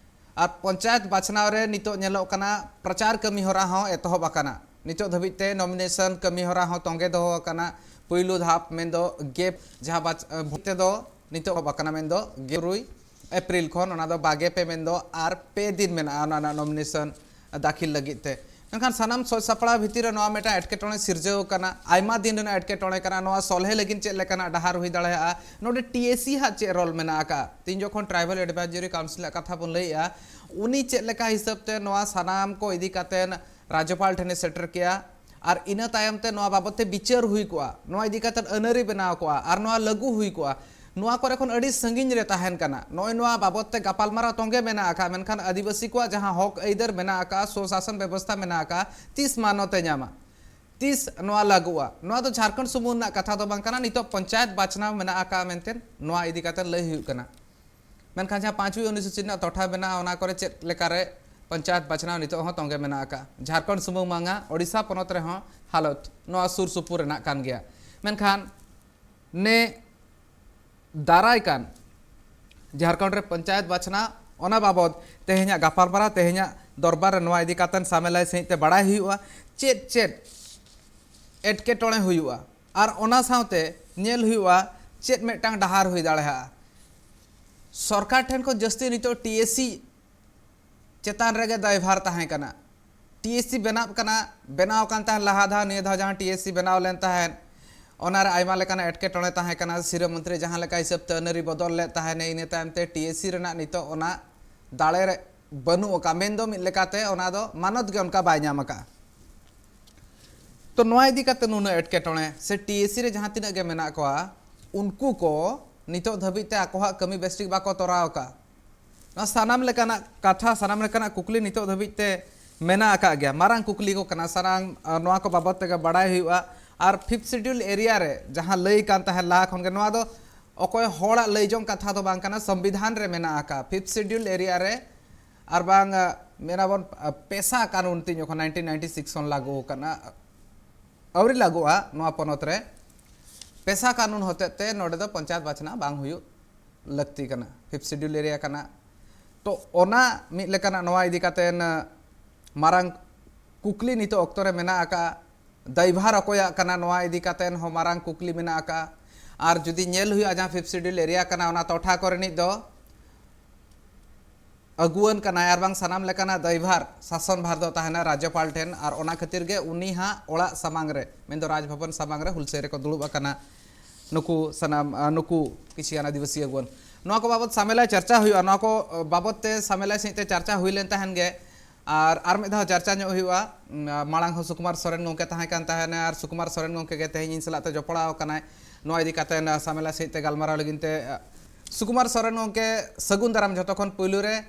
ᱟᱨ ᱯᱚᱧᱪᱟᱭᱮᱛ ᱵᱟᱪᱷᱱᱟᱣ ᱨᱮ ᱱᱤᱛᱚᱜ ᱧᱮᱞᱚᱜ ᱠᱟᱱᱟ, ᱯᱨᱚᱪᱟᱨ ᱠᱟᱹᱢᱤ ᱦᱚᱨᱟ ᱦᱚᱸ ᱮᱛᱚᱦᱚᱵ ᱟᱠᱟᱱᱟ᱾ ᱱᱤᱛᱚᱜ ᱫᱷᱟᱹᱵᱤᱡ ᱛᱮ ᱱᱚᱢᱤᱱᱮᱥᱚᱱ ᱠᱟᱹᱢᱤ ᱦᱚᱨᱟ ᱦᱚᱸ ᱛᱚᱸᱜᱮ ᱫᱚᱦᱚ ᱟᱠᱟᱱᱟ᱾ ᱯᱩᱭᱞᱩ ᱫᱷᱟᱯ ᱢᱮᱱᱫᱚ ᱜᱮᱯ ᱡᱟᱦᱟᱸ ᱵᱟᱪ-, ᱵᱷᱳᱴ ᱛᱮᱫᱚ ᱱᱤᱛᱚᱜ ᱮᱦᱚᱵ ᱟᱠᱟᱱᱟ, ᱢᱮᱱᱫᱚ ᱜᱮᱞ ᱛᱩᱨᱩᱭ ᱮᱯᱨᱤᱞ ᱠᱷᱚᱱ, ᱚᱱᱟ ᱫᱚ ᱵᱟᱜᱮ ᱯᱮ ᱢᱮᱱᱫᱚ ᱟᱨ ᱯᱮ ᱫᱤᱱ ᱢᱮᱱᱟᱜᱼᱟ ᱚᱱᱟ ᱨᱮᱱᱟᱜ ᱱᱚᱢᱤᱱᱮᱥᱚᱱ ᱫᱟᱹᱠᱷᱤᱞ ᱞᱟᱹᱜᱤᱫ ᱛᱮ᱾ ᱢᱮᱱᱠᱷᱟᱱ ᱥᱟᱱᱟᱢ ᱥᱚᱡᱽ ᱥᱟᱯᱲᱟᱣ ᱵᱷᱤᱛᱤᱨ ᱨᱮ ᱱᱚᱣᱟ ᱢᱤᱫᱴᱟᱝ ᱮᱴᱠᱮᱴᱚᱬᱮ ᱥᱤᱨᱡᱟᱹᱣ ᱟᱠᱟᱱᱟ, ᱟᱭᱢᱟ ᱫᱤᱱ ᱨᱮᱱᱟᱜ ᱮᱴᱠᱮᱴᱚᱬᱮ ᱠᱟᱱᱟ᱾ ᱱᱚᱣᱟ ᱥᱚᱞᱦᱮ ᱞᱟᱹᱜᱤᱫ ᱪᱮᱫ ᱞᱮᱠᱟᱱᱟᱜ ᱰᱟᱦᱟᱨ ᱦᱩᱭ ᱫᱟᱲᱮᱭᱟᱜᱼᱟ? ᱱᱚᱰᱮ ᱴᱤ ᱮ ᱥᱤ ᱦᱟᱜ ᱪᱮᱫ ᱨᱳᱞ ᱢᱮᱱᱟᱜ ᱟᱠᱟᱫᱼᱟ? ᱛᱤᱦᱤᱧ ᱡᱚᱠᱷᱚᱱ ᱴᱨᱟᱭᱵᱟᱞ ᱮᱰᱵᱷᱟᱭᱡᱟᱨᱤ ᱠᱟᱣᱩᱱᱥᱤᱞ ᱟᱜ ᱠᱟᱛᱷᱟ ᱵᱚᱱ ᱞᱟᱹᱭᱮᱫᱼᱟ, ᱩᱱᱤ ᱪᱮᱫ ᱞᱮᱠᱟ ᱦᱤᱥᱟᱹᱵ ᱛᱮ ᱱᱚᱣᱟ ᱥᱟᱱᱟᱢ ᱠᱚ ᱤᱫᱤ ᱠᱟᱛᱮ ᱨᱟᱡᱽᱡᱚᱯᱟᱞ ᱴᱷᱮᱱᱮ ᱥᱮᱴᱮᱨ ᱠᱮᱭᱟ? ᱟᱨ ᱤᱱᱟᱹ ᱛᱟᱭᱚᱢ ᱛᱮ ᱱᱚᱣᱟ ᱵᱟᱵᱚᱫ ᱛᱮ ᱵᱤᱪᱟᱹᱨ ᱦᱩᱭ ᱠᱚᱜᱼᱟ, ᱱᱚᱣᱟ ᱤᱫᱤ ᱠᱟᱛᱮ ᱟᱹᱱᱟᱹᱨᱤ ᱵᱮᱱᱟᱣ ᱠᱚᱜᱼᱟ ᱟᱨ ᱱᱚᱣᱟ ᱞᱟᱹᱜᱩ ᱦᱩᱭ ᱠᱚᱜᱼᱟ᱾ ᱱᱚᱣᱟ ᱠᱚᱨᱮ ᱠᱷᱚᱱ ᱟᱹᱰᱤ ᱥᱟᱺᱜᱤᱧ ᱨᱮ ᱛᱟᱦᱮᱱ ᱠᱟᱱᱟ᱾ ᱱᱚᱜᱼᱚᱭ ᱱᱚᱣᱟ ᱵᱟᱵᱚᱫ ᱛᱮ ᱜᱟᱯᱟᱞᱢᱟᱨᱟᱣ ᱛᱚᱸᱜᱮ ᱢᱮᱱᱟᱜ ᱟᱠᱟᱫ, ᱢᱮᱱᱠᱷᱟᱱ ᱟᱹᱫᱤᱵᱟᱹᱥᱤ ᱠᱚᱣᱟᱜ ᱡᱟᱦᱟᱸ ᱦᱚᱠ ᱟᱹᱭᱫᱟᱹᱨ ᱢᱮᱱᱟᱜ ᱟᱠᱟᱫ, ᱥᱩᱥᱟᱥᱚᱱ ᱵᱮᱵᱚᱥᱛᱷᱟ ᱢᱮᱱᱟᱜ ᱟᱠᱟᱫ, ᱛᱤᱥ ᱢᱟᱱᱚᱛ ᱮ ᱧᱟᱢᱟ, ᱛᱤᱥ ᱱᱚᱣᱟ ᱞᱟᱹᱜᱩᱜᱼᱟ? ᱱᱚᱣᱟ ᱫᱚ ᱡᱷᱟᱲᱠᱷᱚᱸᱰ ᱥᱩᱢᱩᱝ ᱨᱮᱱᱟᱜ ᱠᱟᱛᱷᱟ ᱫᱚ ᱵᱟᱝ ᱠᱟᱱᱟ᱾ ᱱᱤᱛᱚᱜ ᱯᱚᱧᱪᱟᱭᱮᱛ ᱵᱟᱪᱷᱱᱟᱣ ᱢᱮᱱᱟᱜ ᱟᱠᱟᱫ ᱢᱮᱱᱛᱮ ᱱᱚᱣᱟ ᱤᱫᱤ ᱠᱟᱛᱮ ᱞᱟᱹᱭ ᱦᱩᱭᱩᱜ ᱠᱟᱱᱟ᱾ ᱢᱮᱱᱠᱷᱟᱱ ᱡᱟᱦᱟᱸ ᱯᱟᱸᱪᱣᱤ ᱚᱱᱩᱥᱩᱪᱤ ᱨᱮᱱᱟᱜ ᱴᱚᱴᱷᱟ ᱢᱮᱱᱟᱜᱼᱟ, ᱚᱱᱟ ᱠᱚᱨᱮ ᱪᱮᱫ ᱞᱮᱠᱟᱨᱮ ᱯᱚᱧᱪᱟᱭᱮᱛ ᱵᱟᱪᱷᱱᱟᱣ ᱱᱤᱛᱚᱜ ᱦᱚᱸ ᱛᱚᱸᱜᱮ ᱢᱮᱱᱟᱜ ᱟᱠᱟᱫ? ᱡᱷᱟᱲᱠᱷᱚᱸᱰ ᱥᱩᱢᱩᱝ ᱵᱟᱝᱟ, ᱳᱰᱤᱥᱟ ᱯᱚᱱᱚᱛ ᱨᱮᱦᱚᱸ ᱦᱟᱞᱚᱛ ᱱᱚᱣᱟ ᱥᱩᱨ ᱥᱩᱯᱩᱨ ᱨᱮᱱᱟᱜ ᱠᱟᱱ ᱜᱮᱭᱟ᱾ ᱢᱮᱱᱠᱷᱟᱱ ᱱᱮ ᱫᱟᱨᱟᱭ ᱠᱟᱱ ᱡᱷᱟᱲᱠᱷᱚᱸᱰ ᱨᱮ ᱯᱚᱧᱪᱟᱭᱮᱛ ᱵᱟᱪᱷᱱᱟᱣ ᱚᱱᱟ ᱵᱟᱵᱚᱫ ᱛᱮᱦᱮᱧᱟᱜ ᱜᱟᱯᱟᱞᱢᱟᱨᱟᱣ, ᱛᱮᱦᱮᱧᱟᱜ ᱫᱚᱨᱵᱟᱨ ᱨᱮ ᱱᱚᱣᱟ ᱤᱫᱤ ᱠᱟᱛᱮ ᱥᱟᱢᱮᱞᱟᱭ ᱥᱟᱺᱦᱤᱡ ᱛᱮ ᱵᱟᱲᱟᱭ ᱦᱩᱭᱩᱜᱼᱟ, ᱪᱮᱫ ᱪᱮᱫ ᱮᱴᱠᱮᱴᱚᱬᱮ ᱦᱩᱭᱩᱜᱼᱟ᱾ ᱟᱨ ᱚᱱᱟ ᱥᱟᱶᱛᱮ ᱧᱮᱞ ᱦᱩᱭᱩᱜᱼᱟ ᱪᱮᱫ ᱢᱤᱫᱴᱟᱝ ᱰᱟᱦᱟᱨ ᱦᱩᱭ ᱫᱟᱲᱮᱭᱟᱜᱼᱟ᱾ ᱥᱚᱨᱠᱟᱨ ᱴᱷᱮᱱ ᱠᱷᱚᱱ ᱡᱟᱹᱥᱛᱤ ᱱᱤᱛᱚᱜ ᱴᱤ ᱮᱥ ᱥᱤ ᱪᱮᱛᱟᱱ ᱨᱮᱜᱮ ᱫᱟᱭᱵᱷᱟᱨ ᱛᱟᱦᱮᱸ ᱠᱟᱱᱟ᱾ ᱴᱤ ᱮᱥ ᱥᱤ ᱵᱮᱱᱟᱜ ᱠᱟᱱᱟ, ᱵᱮᱱᱟᱣ ᱠᱟᱱ ᱛᱟᱦᱮᱸᱫ ᱞᱟᱦᱟ ᱫᱷᱟᱣ, ᱱᱤᱭᱟᱹ ᱫᱷᱟᱣ ᱡᱟᱦᱟᱸ ᱴᱤ ᱮᱥ ᱥᱤ ᱵᱮᱱᱟᱣ ᱞᱮᱱ ᱛᱟᱦᱮᱸᱫ, ᱚᱱᱟᱨᱮ ᱟᱭᱢᱟ ᱞᱮᱠᱟᱱᱟᱜ ᱮᱴᱠᱮᱴᱚᱬᱮ ᱛᱟᱦᱮᱸ ᱠᱟᱱᱟ᱾ ᱥᱤᱨᱟᱹ ᱢᱚᱱᱛᱨᱤ ᱡᱟᱦᱟᱸ ᱞᱮᱠᱟ ᱦᱤᱥᱟᱹᱵ ᱛᱮ ᱟᱹᱱᱟᱹᱨᱤ ᱵᱚᱫᱚᱞ ᱞᱮᱫ ᱛᱟᱦᱮᱸᱫ, ᱤᱱᱟᱹ ᱛᱟᱭᱚᱢ ᱛᱮ ᱴᱤ ᱮᱥ ᱥᱤ ᱨᱮᱱᱟᱜ ᱱᱤᱛᱚᱜ ᱚᱱᱟ ᱫᱟᱲᱮ ᱨᱮ ᱵᱟᱹᱱᱩᱜ ᱟᱠᱟᱫ, ᱢᱮᱱᱫᱚ ᱢᱤᱫ ᱞᱮᱠᱟᱛᱮ ᱚᱱᱟ ᱫᱚ ᱢᱟᱱᱚᱛ ᱜᱮ ᱚᱱᱠᱟ ᱵᱟᱭ ᱧᱟᱢ ᱟᱠᱟᱫᱼᱟ᱾ ᱛᱚ ᱱᱚᱣᱟ ᱤᱫᱤ ᱠᱟᱛᱮ ᱱᱩᱱᱟᱹᱜ ᱮᱴᱠᱮᱴᱚᱬᱮ ᱥᱮ ᱴᱤ ᱮᱥ ᱥᱤ ᱨᱮ ᱡᱟᱦᱟᱸ ᱛᱤᱱᱟᱹᱜ ᱜᱮ ᱢᱮᱱᱟᱜ ᱠᱚᱣᱟ, ᱩᱱᱠᱩ ᱠᱚ ᱱᱤᱛᱚᱜ ᱫᱷᱟᱹᱵᱤᱡ ᱛᱮ ᱟᱠᱚᱣᱟᱜ ᱠᱟᱹᱢᱤ ᱵᱮᱥᱴᱷᱤᱠ ᱵᱟᱠᱚ ᱛᱚᱨᱟᱣ ᱟᱠᱟᱫ᱾ ᱱᱚᱣᱟ ᱥᱟᱱᱟᱢ ᱞᱮᱠᱟᱱᱟᱜ ᱠᱟᱛᱷᱟ, ᱥᱟᱱᱟᱢ ᱞᱮᱠᱟᱱᱟᱜ ᱠᱩᱠᱞᱤ ᱱᱤᱛᱚᱜ ᱫᱷᱟᱹᱵᱤᱡ ᱛᱮ ᱢᱮᱱᱟᱜ ᱟᱠᱟᱫ ᱜᱮᱭᱟ᱾ ᱢᱟᱨᱟᱝ ᱠᱩᱠᱞᱤ ᱠᱚ ᱠᱟᱱᱟ, ᱥᱟᱱᱟᱢ, ᱟ, ᱱᱚᱣᱟ ᱠᱚ ᱵᱟᱵᱚᱫ ᱛᱮᱜᱮ ᱵᱟᱲᱟᱭ ᱦᱩᱭᱩᱜᱼᱟ᱾ ᱟᱨ ᱯᱷᱤᱯᱛᱷ ᱥᱤᱰᱤᱭᱩᱞ ᱮᱨᱤᱭᱟ ᱨᱮ ᱡᱟᱦᱟᱸ ᱞᱟᱹᱭ ᱠᱟᱱ ᱛᱟᱦᱮᱸᱫ ᱞᱟᱦᱟ ᱠᱷᱚᱱ ᱜᱮ, ᱱᱚᱣᱟ ᱫᱚ ᱚᱠᱚᱭ ᱦᱚᱲᱟᱜ ᱞᱟᱹᱭ ᱡᱚᱝ ᱠᱟᱛᱷᱟ ᱫᱚ ᱵᱟᱝ ᱠᱟᱱᱟ, ᱥᱚᱝᱵᱤᱫᱷᱟᱱ ᱨᱮ ᱢᱮᱱᱟᱜ ᱟᱠᱟᱫ᱾ ᱯᱷᱤᱯᱛᱷ ᱥᱤᱰᱤᱭᱩᱞ ᱮᱨᱤᱭᱟ ᱨᱮ ᱟᱨ ᱵᱟᱝ, ᱟ, ᱢᱮᱱᱟᱵᱚᱱ, ᱟ, ᱯᱮᱥᱟ ᱠᱟᱹᱱᱩᱱ ᱛᱤᱧ ᱡᱚᱠᱷᱚᱱ ᱱᱟᱭᱤᱱᱴᱤᱱ ᱱᱟᱭᱤᱱᱴᱤ ᱥᱤᱠᱥ ᱠᱷᱚᱱ ᱞᱟᱹᱜᱩ ᱟᱠᱟᱱᱟ, ᱟᱹᱣᱨᱤ ᱞᱟᱹᱜᱩᱜᱼᱟ ᱱᱚᱣᱟ ᱯᱚᱱᱚᱛ ᱨᱮ, ᱯᱮᱥᱟ ᱠᱟᱹᱱᱩᱱ ᱦᱚᱛᱮᱡ ᱛᱮ ᱱᱚᱰᱮ ᱫᱚ ᱯᱚᱧᱪᱟᱭᱮᱛ ᱵᱟᱪᱷᱱᱟᱣ ᱵᱟᱝ ᱦᱩᱭᱩᱜ ᱞᱟᱹᱠᱛᱤ ᱠᱟᱱᱟ, ᱯᱷᱤᱯᱛᱷ ᱥᱤᱰᱤᱭᱩᱞ ᱮᱨᱤᱭᱟ ᱠᱟᱱᱟ᱾ ᱛᱚ ᱚᱱᱟ ᱢᱤᱫ ᱞᱮᱠᱟᱱᱟᱜ ᱱᱚᱣᱟ ᱤᱫᱤ ᱠᱟᱛᱮ ᱢᱟᱨᱟᱝ ᱠᱩᱠᱞᱤ ᱱᱤᱛᱚᱜ ᱚᱠᱛᱚ ᱨᱮ ᱢᱮᱱᱟᱜ ᱟᱠᱟᱫᱼᱟ᱾ ᱫᱟᱭᱵᱷᱟᱨ ᱚᱠᱚᱭᱟᱜ ᱠᱟᱱᱟ, ᱱᱚᱣᱟ ᱤᱫᱤ ᱠᱟᱛᱮ ᱦᱚᱸ ᱢᱟᱨᱟᱝ ᱠᱩᱠᱞᱤ ᱢᱮᱱᱟᱜ ᱟᱠᱟᱫᱼᱟ᱾ ᱟᱨ ᱡᱩᱫᱤ ᱧᱮᱞ ᱦᱩᱭᱩᱜᱼᱟ, ᱡᱟᱦᱟᱸ ᱯᱷᱤᱯᱛᱷ ᱥᱤᱰᱤᱭᱩᱞ ᱮᱨᱤᱭᱟ ᱠᱟᱱᱟ, ᱚᱱᱟ ᱴᱚᱴᱷᱟ ᱠᱚ ᱨᱤᱱᱤᱡ ᱫᱚ ᱟᱹᱜᱩᱣᱟᱹᱱ ᱠᱟᱱᱟᱭ ᱟᱨ ᱵᱟᱝ ᱥᱟᱱᱟᱢ ᱞᱮᱠᱟᱱᱟᱜ ᱫᱟᱭᱵᱷᱟᱨ, ᱥᱟᱥᱚᱱ ᱵᱷᱟᱨ ᱫᱚ ᱛᱟᱦᱮᱱᱟ ᱨᱟᱡᱽᱡᱚᱯᱟᱞ ᱴᱷᱮᱱ, ᱟᱨ ᱚᱱᱟ ᱠᱷᱟᱹᱛᱤᱨ ᱜᱮ ᱩᱱᱤ ᱦᱟᱸᱜ ᱚᱲᱟᱜ ᱥᱟᱢᱟᱝ ᱨᱮ, ᱢᱮᱱᱫᱚ ᱨᱟᱡᱽ ᱵᱷᱚᱵᱚᱱ ᱥᱟᱢᱟᱝ ᱨᱮ ᱦᱩᱞᱥᱟᱹᱭ ᱨᱮᱠᱚ ᱫᱩᱲᱩᱵ ᱟᱠᱟᱱᱟ ᱱᱩᱠᱩ ᱥᱟᱱᱟᱢ, ᱟ, ᱱᱩᱠᱩ ᱠᱤᱪᱷᱤ ᱜᱟᱱ ᱟᱹᱫᱤᱵᱟᱹᱥᱤ ᱟᱹᱜᱩᱣᱟᱹᱱ᱾ ᱱᱚᱣᱟ ᱠᱚ ᱵᱟᱵᱚᱛ ᱥᱟᱢᱮᱞᱟᱭ ᱪᱟᱨᱪᱟ ᱦᱩᱭᱩᱜᱼᱟ, ᱱᱚᱣᱟ ᱠᱚ, ᱟ, ᱵᱟᱵᱚᱛ ᱛᱮ ᱥᱟᱢᱮᱞᱟᱭ ᱥᱟᱺᱦᱤᱡ ᱛᱮ ᱪᱟᱨᱪᱟ ᱦᱩᱭ ᱞᱮᱱ ᱛᱟᱦᱮᱱ ᱜᱮ᱾ ᱟᱨ ᱟᱨ ᱢᱤᱫ ᱫᱷᱟᱣ ᱪᱟᱨᱪᱟ ᱧᱚᱜ ᱦᱩᱭᱩᱜᱼᱟ᱾ ᱩᱸ, ᱢᱟᱲᱟᱝ ᱦᱚᱸ ᱥᱩᱠᱩᱢᱟᱨ ᱥᱚᱨᱮᱱ ᱜᱚᱢᱠᱮ ᱛᱟᱦᱮᱸ ᱠᱟᱱ ᱛᱟᱦᱮᱱᱟ, ᱟᱨ ᱥᱩᱠᱩᱢᱟᱨ ᱥᱚᱨᱮᱱ ᱜᱚᱢᱠᱮ ᱜᱮ ᱛᱮᱦᱮᱧ ᱤᱧ ᱥᱟᱞᱟᱜ ᱛᱮ ᱡᱚᱯᱲᱟᱣ ᱟᱠᱟᱱᱟᱭ ᱱᱚᱣᱟ ᱤᱫᱤ ᱠᱟᱛᱮ ᱥᱟᱢᱮᱞᱟ ᱥᱟᱺᱦᱤᱡ ᱛᱮ ᱜᱟᱞᱢᱟᱨᱟᱣ ᱞᱟᱹᱜᱤᱫ ᱛᱮ᱾ ᱥᱩᱠᱩᱢᱟᱨ ᱥᱚᱨᱮᱱ ᱜᱚᱢᱠᱮ, ᱥᱟᱹᱜᱩᱱ ᱫᱟᱨᱟᱢ ᱡᱷᱚᱛᱚ ᱠᱷᱚᱱ ᱯᱩᱭᱞᱩ ᱨᱮ᱾